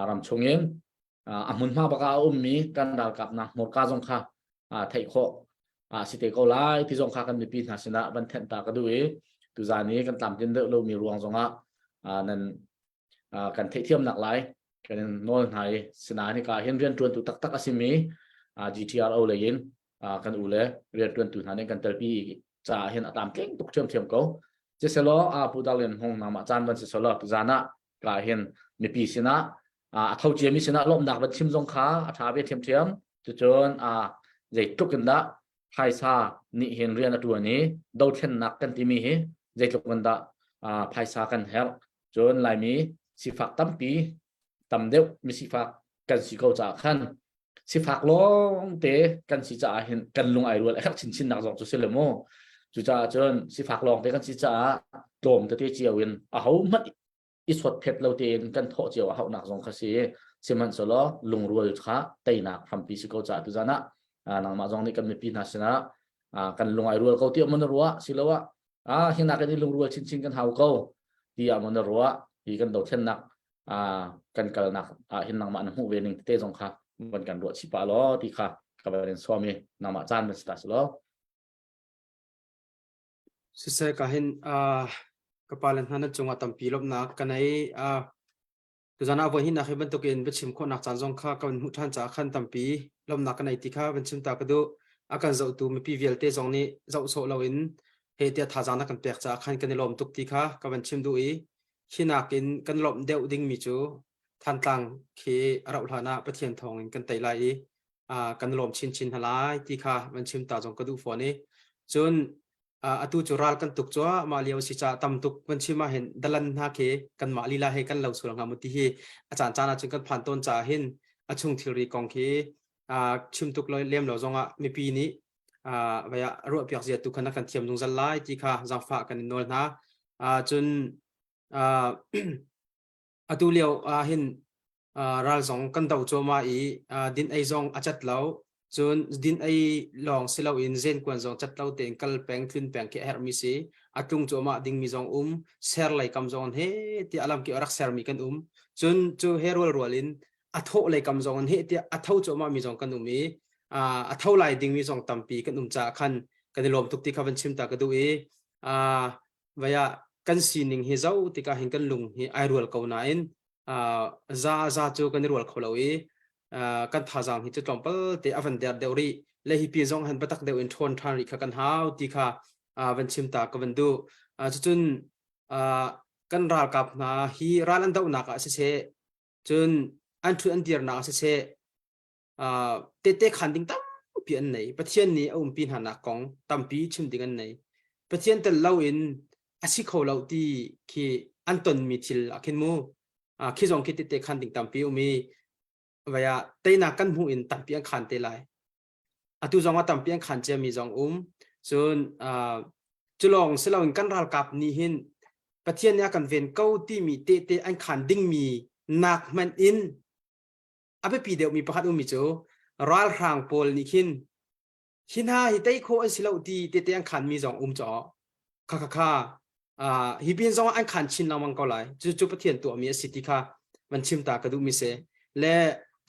ram chung in a hmunhma bak ah a ummi kan ralkap nak hmurka zong kha theih khawh si te ko lai ti zong kha kan mipi hna sinah van thenh ta ka duh i tuzan i kan tlamtlin deuh lomi ruang zongah nan kan theihthiamnak lai kan in nawl hna i sinain hika hin rianṭuantu taktak a simi GTRO lei in kan u le rianṭuantu hna nih kan telpi caah hin a tlamtling tuk ṭhiamṭhiam ko. Siselaw Pu Dar Lian Hmung nangmah caan van si selaw tuzan ah ka hin mipi sinah a tho ciami sinah lawmhnak van chim zong kha a ṭha ve ṭhiamṭhiam. Cucun zeitluk in dah phaisa nih hin rian a ṭuan i dothlennak kan timi hi zeitluk in dah phaisa kan herh Cun Laimi sifak tampi tam deuh misifak kan si ko caah khan sifak lawng te kan si caah hin kan lung ai rual a herh chinchin nak zong cu si le mu. Cucaah cun sifak lawng te kan si caah tlawm tete cio in a ho hmanh i sawt phet lo tein kan thawh cio a hauhnak zong kha si. Sihmanhsehlaw lungrual kha teinak hrampi si ko caah tuzan ah nangmah zong nih kan mipi hna sinah kan lung ai rual ko tiah maw na ruah siloah ah hinak in i lungrual chinchin kan hau ko tiah maw na ruah hi kan dothlennak kan kalnak ah hin nangmah na hmuh ve ning tete zong kha van kan ruah chih pah law ti kha ka van in sawm i nangmah caan van si ta si law Siseh ka hin ka pa le hna nan cungah tampi lawmhnak ka nei. Tuzan ah voi hnihnak hi bantukin biachim khawhnak caan zong kha kan hmuh ṭhan caah khan tampi lawmhnak ka nei ti kha van chim ta ka duh. A kan zohtu mipi vialte zong nih zoh sawh loin he tiah thazaang na kan pek caah khan kan i lawm tuk ti kha ka van chim duh i hi nakin kan lawmh deuh dingmi cu Thantlang khi a rauh hlan ah Pathian thawngin kan tei lai i kan lawm chinchin hna lai ti kha van chim ta zong ka duh fawn i cun atu cu ral kan tuk cuahmah lio si caah tam tuk kan chim ah hin dalan hna khi kanmah lila he kan lo sual hnga mu ti hi a caan caan ah cun kan phan tawn caah hin a chung thilri kong khi chim tuk lo lem lo zongah mipi nih vaya ruah piak zia tu khan kan thiam zungzal lai ti kha zaangfah kan in nawl hna cun Atu lio ah hin ral zong kan do cuahmah i din ei zong a cat lo. Cun din ei lawng si loin zenkuan zong cat lo tein kal peng tlun peng khi a herhmi si. A tlung cuahmah dingmi zong um. Ser lei kam zong he tiah a lamkip a rak sermi kan um. Cun cu he rualrual in a thawh lei kam zong in he tiah a tho cuahmah mi zong kan um i a tho lai dingmi zong tampi kan um caah khan kan i lawm tuk ti kha van chim ta ka duh i vaya kan sining hi zoh tikah hin kan lung hi ai rual ko nain za za cu kan i rual kho lo i kan thazaang hi cu tlawmpal te a van der deuh rih le hi pi zong han batak deuh in ṭhawn ṭhan rih kha kan hau ti kha van chim ta ka van duh cucun kan ralkap hna hi ral an dohnak ah siseh cun an ṭhut an dirnak ah siseh tehte khan ding tampi an nei. Pathian nih a umpi hna nak kong tampi chim ding an nei. Pathian tel loin a si kho lo ti khi an tonmi thil ah khin mu khi zong khi tehte khan ding tampi um i vaya teinak kan hmuh in tampi an khan te lai. Atu zong ah tampi an khan ciami zong um. Cun cu lawng si loin kan ralkap nih hin Pathian nih a kan ven ko timi tehte an khan dingmi nak hmanh in. A biapi deuhmi pakhat ummi cu ralhrang pawl nih khin hi hna hi tei khawh an si lo ti tete an khanmi zong um caw. Kha kha kha uh, hi pin zong an khan chin lengmang ko lai. Cu cu Pathian tuahmi a si ti kha van chim ta ka duhmi si. Le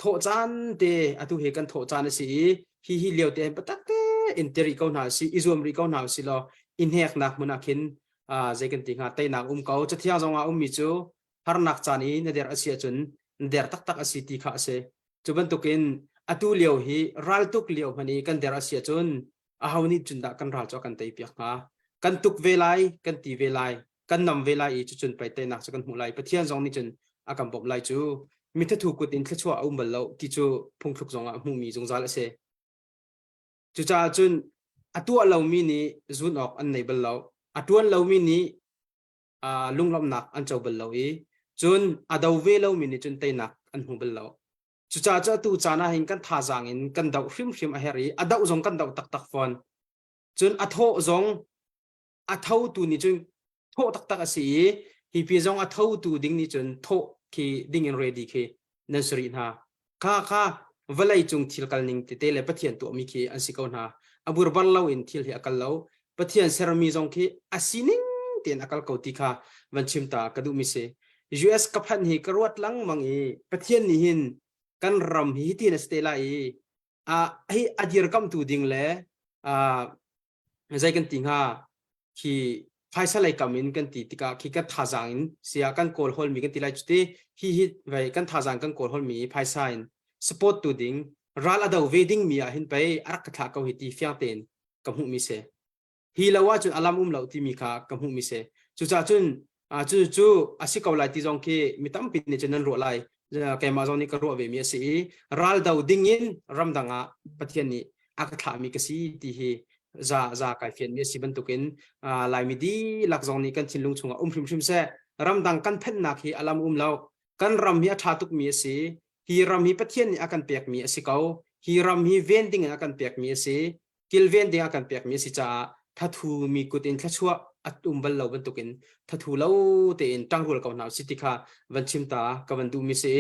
thawh caan te atu hi kan thawh caan a si i hi hi lio te patak te in teri ko hna si i zuam rih ko hna si law i hneknak hmun ah khin uh, zei kan ti hnga teinak um ko cathiang zong ah ummi cu harnak caan i na der a si ahcun na der taktak a si ti kha a si. Cu bantukin atu lio hi raltuk lio hmanh i kan der a si ahcun aho nih cun dah kan ral cu a kan tei piak hnga? Kan tuk ve lai, kan ti ve lai, kan nam ve lai i cucun pei teinak cu kan hmuh lai. Pathian zong nih cun a kan bawmh lai cu. Mithathu kut in thluachuah a um bal lo ti cu phungthluk zong ah hmuhmi zungzal a si. Cucaah cun a tuah lomi nih zun awk an nei bal lo. A ṭuan lomi nih uh, lunglawmhnak an co bal lo i cun a do ve lomi nih cun teinak an hmu bal lo. Cucaah cu atu caan ah hin kan thazaang in kan doh hrimhrim a herh i a doh zong kan doh taktak fawn. Cun a thawh zong a thotu nih cun thawh taktak a si i hi pi zong a thotu ding nih cun thawh khi ding in ready khi nan si rih hna. Kha kha vawlei cung thil kal ning tete le Pathian tuahmi khi an si ko hna. A burbar lo in thil hi a kal lo. Pathian sermi zong khi a sining tein a kal ko ti kha van chim ta ka duhmi si. US ka phanh hi ka ruat lengmang i Pathian nih hin kan ram hi hitin a si te lai i a hi a dirkamtu ding le a zei kan ti hnga khi phaisa lei kam in kan ti tikah khi kan thazaang in sia kan kawl holmi kan ti lai cuti hi hi vei kan thazaang kan kawl holmi phaisa in support tu ding ral a do ve ding mi ah hin pei a rak ka thlah ko hi ti fiang tein ka hmuh mi si hi lo ahcun alam um lo timi kha ka hmuh mi si cucaah cun cu cu a si ko lai ti zong khi mi tampi nih cun nan ruah lai keimah zong nih ka ruah ve mi a si i ral do ding in ramdang ah Pathian nih a ka thlahmi ka si ti hi za za kai fian mi a si bantukin Laimi dihlak zong nih kan thinlung chungah um hrimhrim seh ramdang kan phennak hi alam um lo kan ram hi a ṭha tukmi a si hi ram hi Pathian nih a kan pekmi a si ko hi ram hi ven ding in a kan pekmi a si kilven ding a kan pekmi a si caah thathu mi kut in thluachuah a um bal lo bantukin thathu lo tein ṭangrual ko hna usih ti kha van chim ta ka van duhmi si.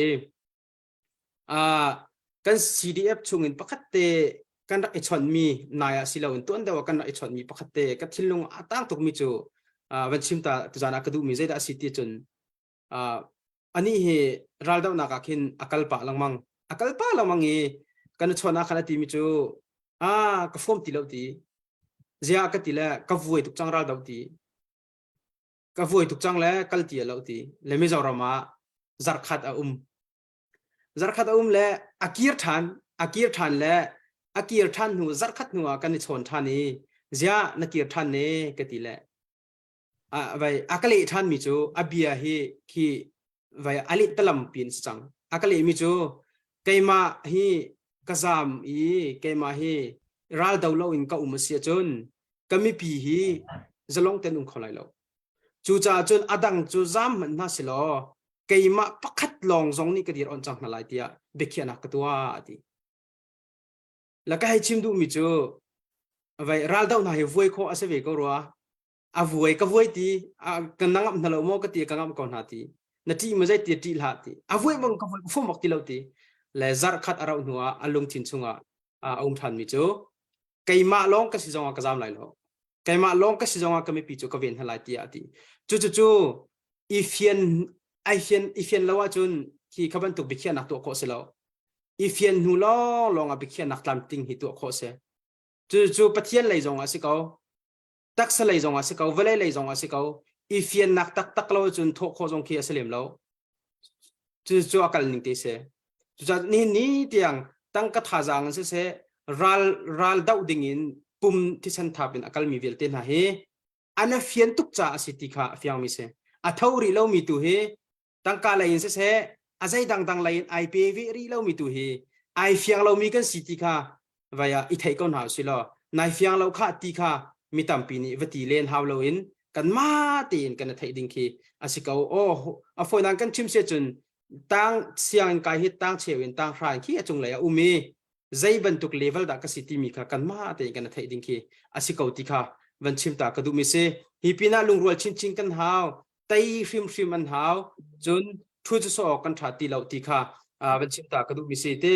Uh, kan CDF chungin pakhat te kan rak i chawnhmi nai ah si loin tuan deuh ah kan rak i chawnhmi pakhat te ka thinlung a tang tukmi cu uh, van chim ta tuzan ah ka duhmi zeidah a si ti cun uh, anih hi raldohnak ah khin a kal pah lengmang a kal pah lengmang i kan chawn ah khan a timi cu ah ka fom ti lo ti zia ka ti le ka vuai tuk cang raldoh ti ka vuai tuk cang le kal ti lo ti le Mizoram ah zarkhat a um zarkhat a um le a kir ṭhan a kir ṭhan le a kir ṭhan hnu zarkhat hnu ah kan i chawn ṭhan i zia na kir ṭhan ne ka ti le a vai a ka leh ṭhan mi cu a bia hi khi vai a leh talam pin si cang a ka leh mi cu keimah hi ka zam i keimah hi ral do lo in ka um a si ahcun ka mipi hi zalong ten um kho lai lo cucaah cun a dang cu zam hmanh hna si law keimah pakhat lawng zong nih ka dir on cang hna lai tiah biakhiahnak ka tuah a ti la ka hei chim duhmi cu vai raldoh hna hi vuai khawh a si ve ko rua a vuai ka vuai ti ka na ngamh hna lo maw ka ti ka ngamh ko hna ti na ṭih ma zei ti ṭih hlah ti a vuai bang ka vuai fum bak ti lo ti le zarh khat a rauh hnu ah a lungthin chungah a um ṭhan mi cu keimah lawng ka si zongah ka zam lai lo keimah lawng ka si zongah ka mipi cu ka ven hna lai tiah a ti cu cu cu i fian ai fian i fian lo ahcun khi kha bantuk biakhiahnak tuah khawh si lo i fian hnu lawng lawng ah biakhiahnak tlamtling hi tuah khawh si cu cu Pathian lei zong ah si ko taksa lei zong ah si ko vawlei lei zong ah si ko i fiannak taktak lo cun thawh khawh zong khi a si lem lo cu cu a kal ning te si cucaah nihin ni tiang tangka thazaang in siseh ral ral doh ding in pum thisen thap in a kalmi vialte hna hi an a fian tuk caah a si ti kha a fiangmi si. A tho rih lomi tu hi tangka lei in siseh a zei dangdang lei in ai pe ve rih lomi tu hi ai fiang lomi kan si ti kha vai ah i thei ko hna usih law nai fiang lo kha ti kha mi tampi nih va ti len hau loin kanmah tein kan i theih ding khi a si ko. Aw a fawinak kan chim si cun tang sianginn kai hi tang cheu in tang hra in khi a cunglei a um i zei bantuk level dah ka si timi kha kanmah tein kan theih ding khi a si ko ti kha van chim ta ka duhmi si hi pinah lungrual chinchin kan hau tei hrimhrim an hau cun thu cu so kan tha ti lo ti kha. Van chim ta ka duh mi si te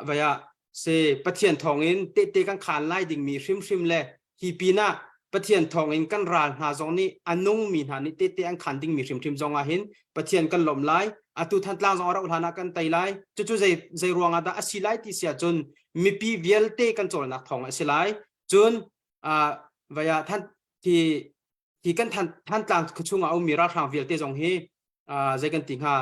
vaya se Pathian thawngin tehte kan khaan lai dingmi hrimhrim le hi pinah Pathian thawngin kan ral hna zong nih a nungmi hna nih tehte an khaan dingmi hrimhrim zong ah hin Pathian kan lawmh lai. Atu Thantlang zong a rauh hlan ah kan tei lai. Cucu zei zei ruang ah dah a si lai ti si ahcun mipi vialte kan cawlnak thawng a si lai. Cun vaya than hi hi kan Thantlang khuachung ah a ummi ralhrang vialte zong hi zei kan ti hnga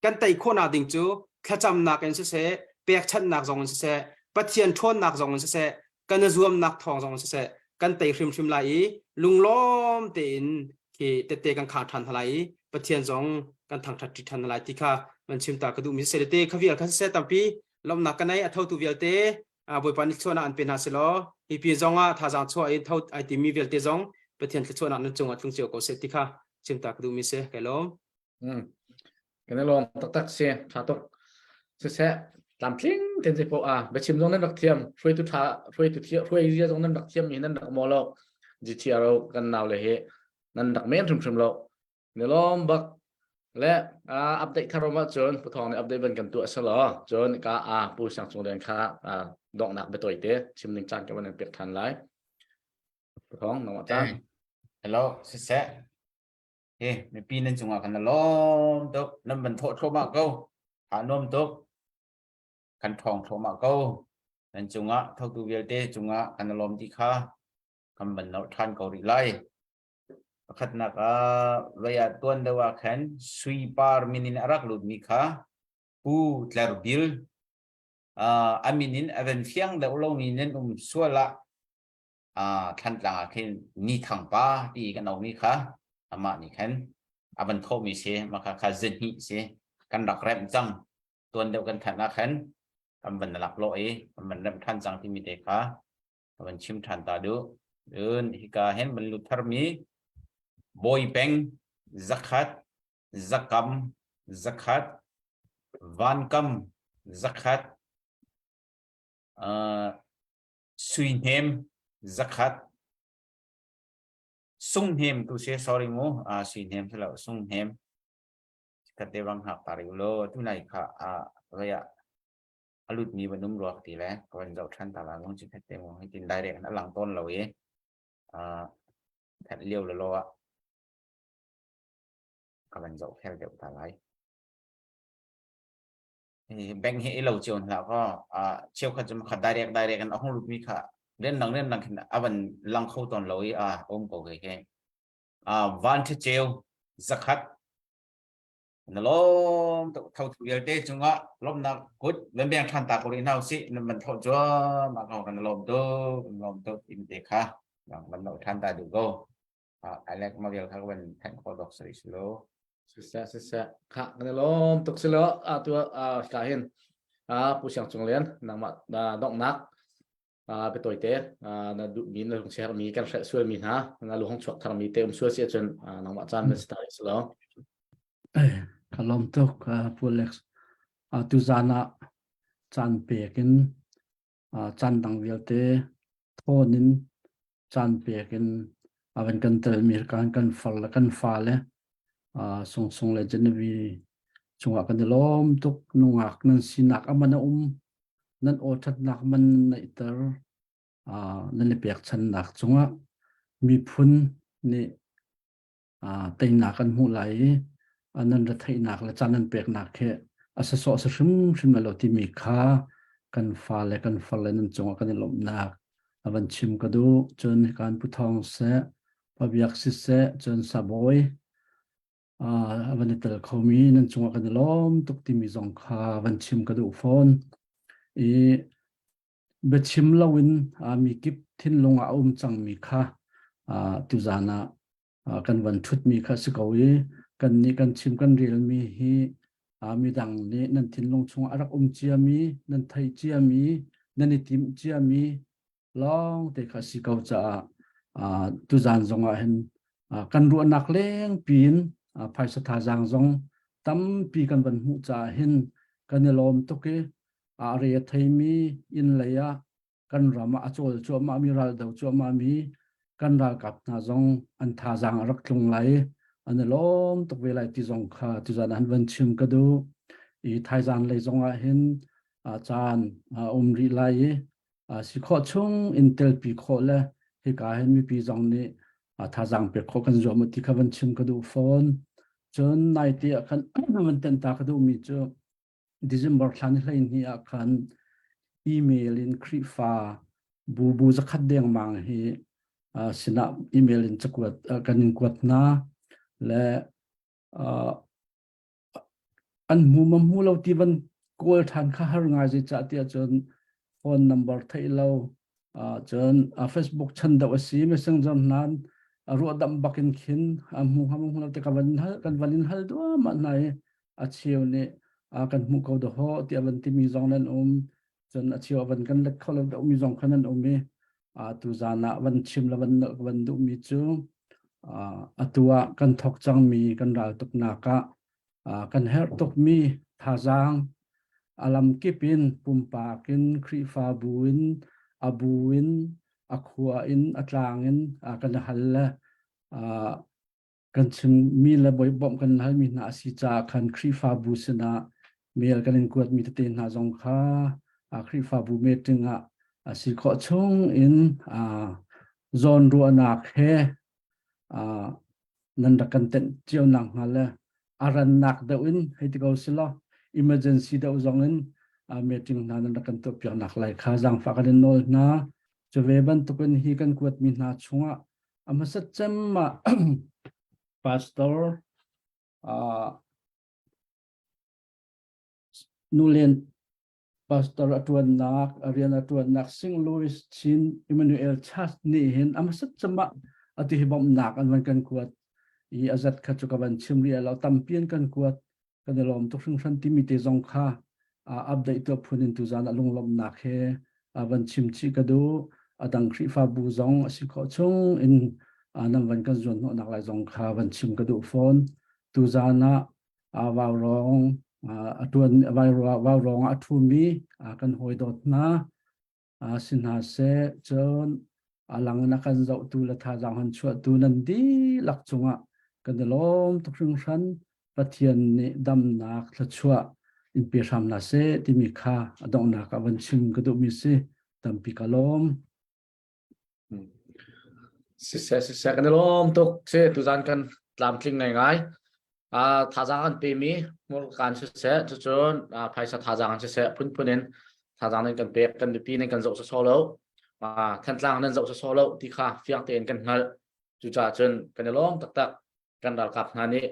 kan tei khawhnak ding cu thlacamnak in siseh pekchanhnak zong in siseh Pathian ṭhawnnak zong in siseh kan i zuamnak thawng zong in siseh kan tei hrimhrim lai i lunglawm tein khi tette kan khang ṭhan hna lai i Pathian zong kan thangṭhat ṭi ṭhan hna lai ti kha van chim ta ka duhmi si te kha vial kha siseh tampi lawmhnak ka nei a thotu vialte Bawipa nih thluachuahnak an pe hna selaw hi pin zong ah thazaang chuah in tho ai timi vialte zong Pathian thluachuahnak nan cungah tlung cio ko seh ti kha chim ta ka duhmi si kai lawm. Mm. Kan i lawm taktak si tha tuk. Siseh tlamtling ten si poh a biachim zong nan rak thiam hruaitu tha hruaitu thia hruai zia zong nan rak thiam mi nan rak mo lo GTRO kan nau le hi nan rak men hrimhrim lo Ni lawm bak le update thar ma cun pathawng nih update van kan tuah selaw cun ka a pu sang cung len kha donghnak biatawi te chim ning caan ka van in pek than lai pathawng nangmah caan Hello siseh he mipi nan cungah kan lawm tuk nan ban thawh thluahmah ko ha nuam tuk kan thawng thluahmah ko nan cungah thotu vialte cungah kan lawm ti kha kan ban nolh than ko rih lai Pakhatnak ah vei ah tuan deuh ah khan sui par min in a rak lutmi kha Pu Tler Bil uh, a min in a van fiang deuh lomi nan um sual ah uh, Thlantlang ah khin Ni Thang Pa ti kan aumi kha amah nih khan a van thawhmi si mah kha kha zahnih si kan rak remh cang tuan deuh kan thanh ah khan kan van lak lawh i kan van remh than cang timi te kha ka van chim ṭhan ta duh. Cun hika hin van lut tharmi Bawi Peng zakhat, Zakam zakhat, Vankam zakhat, uh, Suihnem zakhat, Sunghnem tu si sorry mu, uh, Suihnem si lo, Sunghnem. Khat te bang hak ta ri lo, tu nai kha a uh, a lutmi van um ruak ti le ka van zoh ṭhan ta la lung chi khat te mu hitin direct in a lang tawn lo i that lio lo lo ah ka van zoh khel deuh ta lai bank hi ilo chion hla ko cheu khat zum kha direct direct an ahong lut mi kha ren lang ren lang khin avan lang kho ton lo i a om ko ke ke a van the cheu zakhat Na lawm tuk tho vialte cungah lawmhnak kut van beng ṭhan ta ko rih hna usih nan van thawh cuahmah ko kan lawm tuk kan lawm tuk in te kha van lo ṭhan ta duh ko Alec ma vial kha van thanh khawh dok sari silo Siseh siseh kha kan lawm tuk silo a tu ka hin a pu siang cung lian nangmah donghnak biatawi te na duhmi na lung siaherhmi kan hrelh sualmi hna na lung chuak tharmi te um sual si ahcun nangmah caan na si ta si lo Ka lawm tuk Pu Alex. Tu zan ah caan pek in caan dang vialte thawn in caan pek in avan kan telmi kan kan far le kan fa le Sung Sung le Genevieve cungah kan i lawm tuk nungak nan sinak aman a um nan aw ṭhatnak man nan neihter nan i pekchannak cungah miphun nih teinak an hmuh lai i nan retheihnak le caan nan peknak hi a sasawh si hrimhrim lo timi kha kan fale kan farle nan cungah kan i lawmhnak a van chim ka duh. Cun kan Pu Thawng seh, Pa Biak siseh, cun Sabawi a van i tel khomi nan cungah kan i lawm tuk timi zong kha van chim ka duh fawn. I biachim loin mi kip thinlung ah a um cangmi kha tuzan ah kan van ṭhutmi kha si ko i kan nih kan chim kan relmi hi midang nih nan thinlung chungah a rak um ciami nan theih ciami nan i timh ciami lawng te kha si ko caah tuzan zong ah hin kan ruahnak leng piin phaisa thazaang zong tampi kan van hmuh caah hin kan i lawm tuk i a re a theimi inn lei ah kan ram ah a cawl cuahmah mi raldo cuahmah mi kan ralkap hna zong an thazaang a rak tlung lai an i lawm tuk ve lai ti zong kha tuzan an van chim ka duh. I thaizan lei zong ah hin caan a um rih lai i si khawh chung in telpi khawh le hika hin mipi zong nih thazaang pek khawh kan zuam ti kha van chim ka duh fawn. Cun naite ah khan van ten ta ka duhmi cu December thla ni 12 ah khan email in Khrihfa bu bu zakhat dengmang hi sinah email in cakuat kan in kuat hna le an hmu ma hmu lo ti van kawl ṭhan kha har ngai zeicah tiah cun phone number theih lo cun Facebook chan deuh a si messenger hna ruahdamh bak in khin a hmu hnga hmu lo ti ka van hal kan van in hal duahmah hna i a cheu nih kan hmuh ko dahawh tiah van timi zong nan um cun a cheu van kan let kho lo deuhmi zong kha nan um i tu zan ah van chim le van nolh van duhmi cu atu ah kan thawk cangmi kan ral tuknak ah kan herh tukmi thazaang a lamkip in pumpak in Khrihfabu in a bu in a khua in a tlang in kan hal le kan chimmi le bawmh kan halmi hna a si caah khan Khrihfabu sinah mail kan in kuatmi tete hna zong kha Khrihfabu meeting ah a si khawh chung in zawn ruahnak he nan rak kan tenh cio nak hnga le a rannak deuh in hei ti ko silaw emergency deuh zong in meeting hna nan rak kan tuah piak nak lai kha zaangfah kan in nawl hna. Cu ve bantukin hi kan kuatmi hna chungah a hmasat cem ah pastor uh, nulen pastor a tuannak a rian a tuannak St. Louis Chin Emmanuel Church nih hin a hmasat cem ah atu hi bawmhnak an van kan kuat i a zat kha cu ka van chim rih lo tampi an kan kuat kan i lawm tuk hringhran timi te zong kha update tuah phun in tuzan ah lunglawmhnak he van chim chih ka duh. A dang Khrihfabu zong a si khawh chung in nan van kan zuan hnawhnak lai zong kha van chim ka duh fawn. Tuzan ah vaurawng a tuan vaurawng ah a ṭhumi kan hawi dawt hna si hna seh cun a lang in a kan zohtu le thazaang han chuahtu nan dihlak cungah kan i lawm tuk hringhran Pathian nih damnak thluachuah in pe hram hna seh timi kha a donghnak ah van chim ka duhmi si tampi ka lawm. Siseh siseh kan i lawm tuk si tuzan kan tlamtling ngaingai. Thazaang an pemi hmurkaan siseh cucun phaisa thazaang siseh phunphun in thazaang nan kan pek kan mipi nan kan zoh sawsawh lo Thantlang nan zoh sawsawh lo ti kha fiang tein kan hngalh cucaah cun kan i lawm taktak kan ralkap hna nih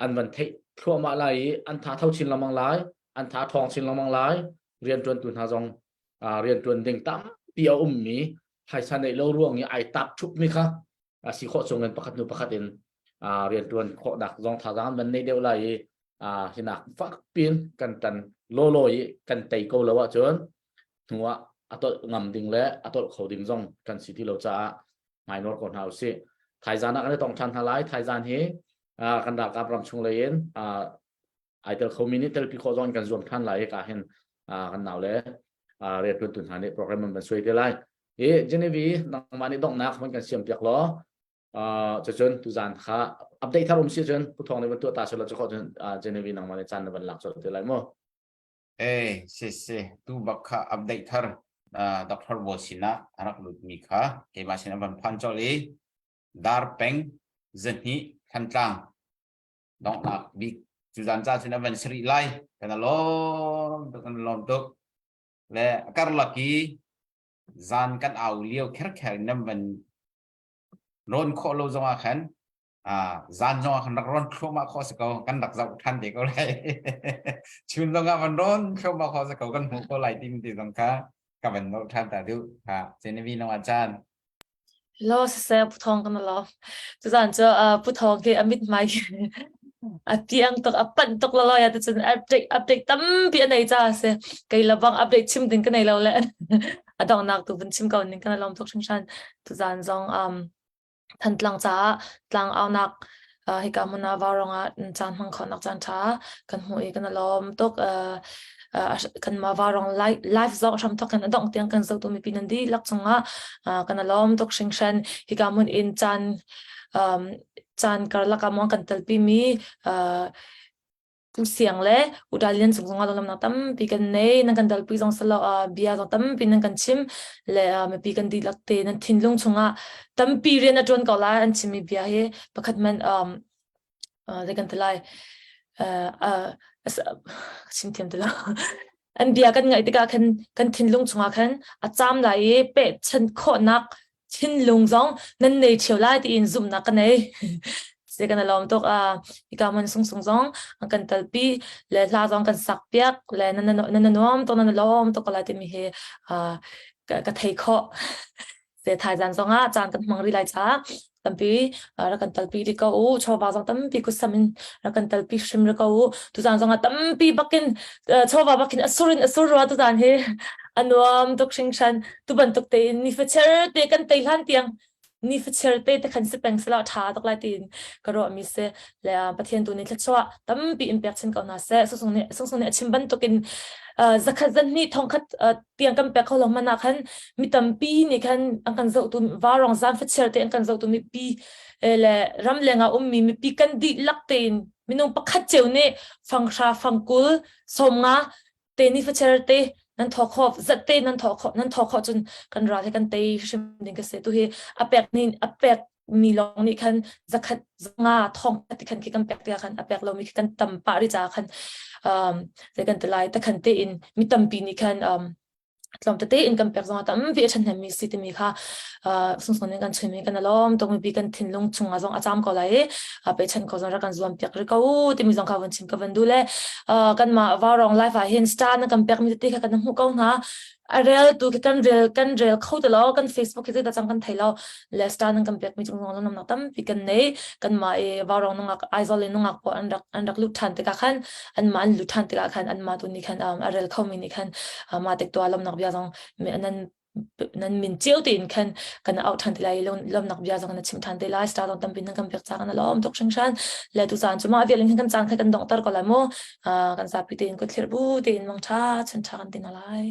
an van theih thluahmah lai i an tha tho chin lengmang lai an tha ṭhawng chin lengmang lai rianṭuantu hna zong rianṭuan ding tampi a ummi phaisa neih lo ruang i ai tap ṭhupmi kha a si khawh chung in pakhat hnu pakhat in rianṭuan khawhnak zong thazaang an van nei deuh lai i hinak fak pin kan tan lawlaw i kan tei ko lo ahcun hnu ah a tolh ngam ding le a tolh kho ding zong kan si ti lo caah hmainawr ko hna usih. Thaizan ah kan i tong ṭhan hna lai. Thaizan hi kan ralkap ram chung lei in ai tel khomi nih telpi khawh zong in kan zuam ṭhan lai i ka hin kan nau le rianṭuantu hna nih program an van suai te lai. I Genevieve nangmah nih donghnak van kan siam piak law cucun tuzan kha update thar um si cun Pu Thawng nih van tuah ta selaw cu khawh cun Genevieve nangmah nih caan na van lak colh te lai mu. Eh si si tu bak kha update thar Dr. Bo sinah a rak lutmi kha keimah sin a van phan colh i Dar peng zahnih Thantlang donghnak bik cuzan ca cun a van si rih lai kan a lawm tuk kan lawm tuk le a karlak i zan kan au lio kherkher in nan van rawn khawh lo zong ah khan zan zong ah khan rak rawn thluahmah khawh si ko kan rak zoh ṭhan te ko lai chun zong ah van rawn thluahmah khawh si ko kan hmuh ko lai timi te zong kha ka van zoh ṭhan ta duh ha Genevieve nong ah caan Hello, siseh Pu Thawng kan lo. Tuzan cu Pu Thawng khi a mithmai a tiang tuk a panh tuk lo ya ticun update update tampi a nei ca si. Kei labang update chim ding ka nei lo le a donghnak tu vun chim ko ning kan lawm tuk hringhran. Tuzan zong um Thantlang caah tlangaunak hika hmun ah Vaurawng ah caan hmang khawhnak caan ṭha kan hmuh i kan i lawm tuk. Kanmah Vaurawng live zoh hramthawk in a dongh tiang kan zohtu mipi nan dihlak cungah kan i lawm tuk hringhran. Hika hmun in caan caan karlak ah maw kan telpimi. Pu Siang le U Ta Lian cung zongah lawmhnak tampi kan nei. Nan kan dalpi zong silo bia zong tampi nan kan chim le mipi kan dihlak te nan thinlung chungah tampi rian a ṭuan ko lai an chimmi bia hi pakhat man um, zei kan ti lai chim thiam ti lo. An bia kan ngaih tikah khan kan thinlung chungah khan a caam lai i pehchan khawhnak thinlung zong nan nei ṭheo lai tiin zumhnak ka nei. Se kan lawm tuk a hika man sung sung zong an kan talpi le hla zong kan sak piak le nan nan nuam tuk nan lawm tuk lai timi hi ka thei khawh. Se thaizan zong ah caan kan hmang rih lai caah tampi rak kan talpi rih ko u chawva zong tampi kutsam in rak kan talpi hrim rih ko u tuzan zong ah tampi bakin chawva bakin a sur in a sur rua tuzan hi a nuam tuk hringhran tu bantuk tein nifacher te kan tei hlan tiang nifacher te te khan si peng sela tha tuk lai tiin ka ruah mi si le Pathian tu nih thluachuah tampi in pek chin ko hna seh sungsung nih sungsung nih a chim bantukin zakhat zanhnih thongkhat tiang kan pek kho lo hmanh ah khan mi tampi nih khan an kan zohtu varong zan fachiar te an kan zohtu mipi le ram leng ah ummi mipi kan dihlak tein minung pakhat cio nih fanghra fangkul sawmnga te ni fachiar te nan thawk kho zat te nan thawk kho nan thawk kho cun kan ral he kan tei hrim ding ka se tu hi a pek ni a pek mi lawng nih khan zakhat zanga thong ti khan khi kan pek tia khan a pek lo mi khi kan tam pah ri ca khan um zei kan ti lai ta khan te in mi tampi nih khan um tlawm tete in kan pek zong tampi a ṭhahnem mi si timi kha sungsung in kan chim i kan alawm tuk mipi kan thinlung chungah zong a caam ko lai i pechan ko zong rak kan zuam piak ri ko timi zong kha vun chim ka van duh le kanmah Vaurong life ah hin star na kan pek mi tete kha kan hmuh ko hna a rel tu khi kan rel kan rel kho ti lo kan Facebook khi ta cang kan thei lo le star nan kan pek mi cung zong nam nak tampi kan nei kan ma i vaurong nungak Aizawl in nungak po an rak an rak lut than tikah khan an ma an lut than tikah khan an ma tu nih khan um, a rel kho mi nih khan ma tek tua lomnak bia zong nan nan min cio tein khan kan auh than ti lai lomnak bia zong na chim than te lai star zong tampi nan kan pek cha kan lom tuk hringhran le tu caan cu ma vial in kan caan kha kan dongter ko lai mu kan zapi tein ko thlir bu tein mang tha chun tha kan ti na lai.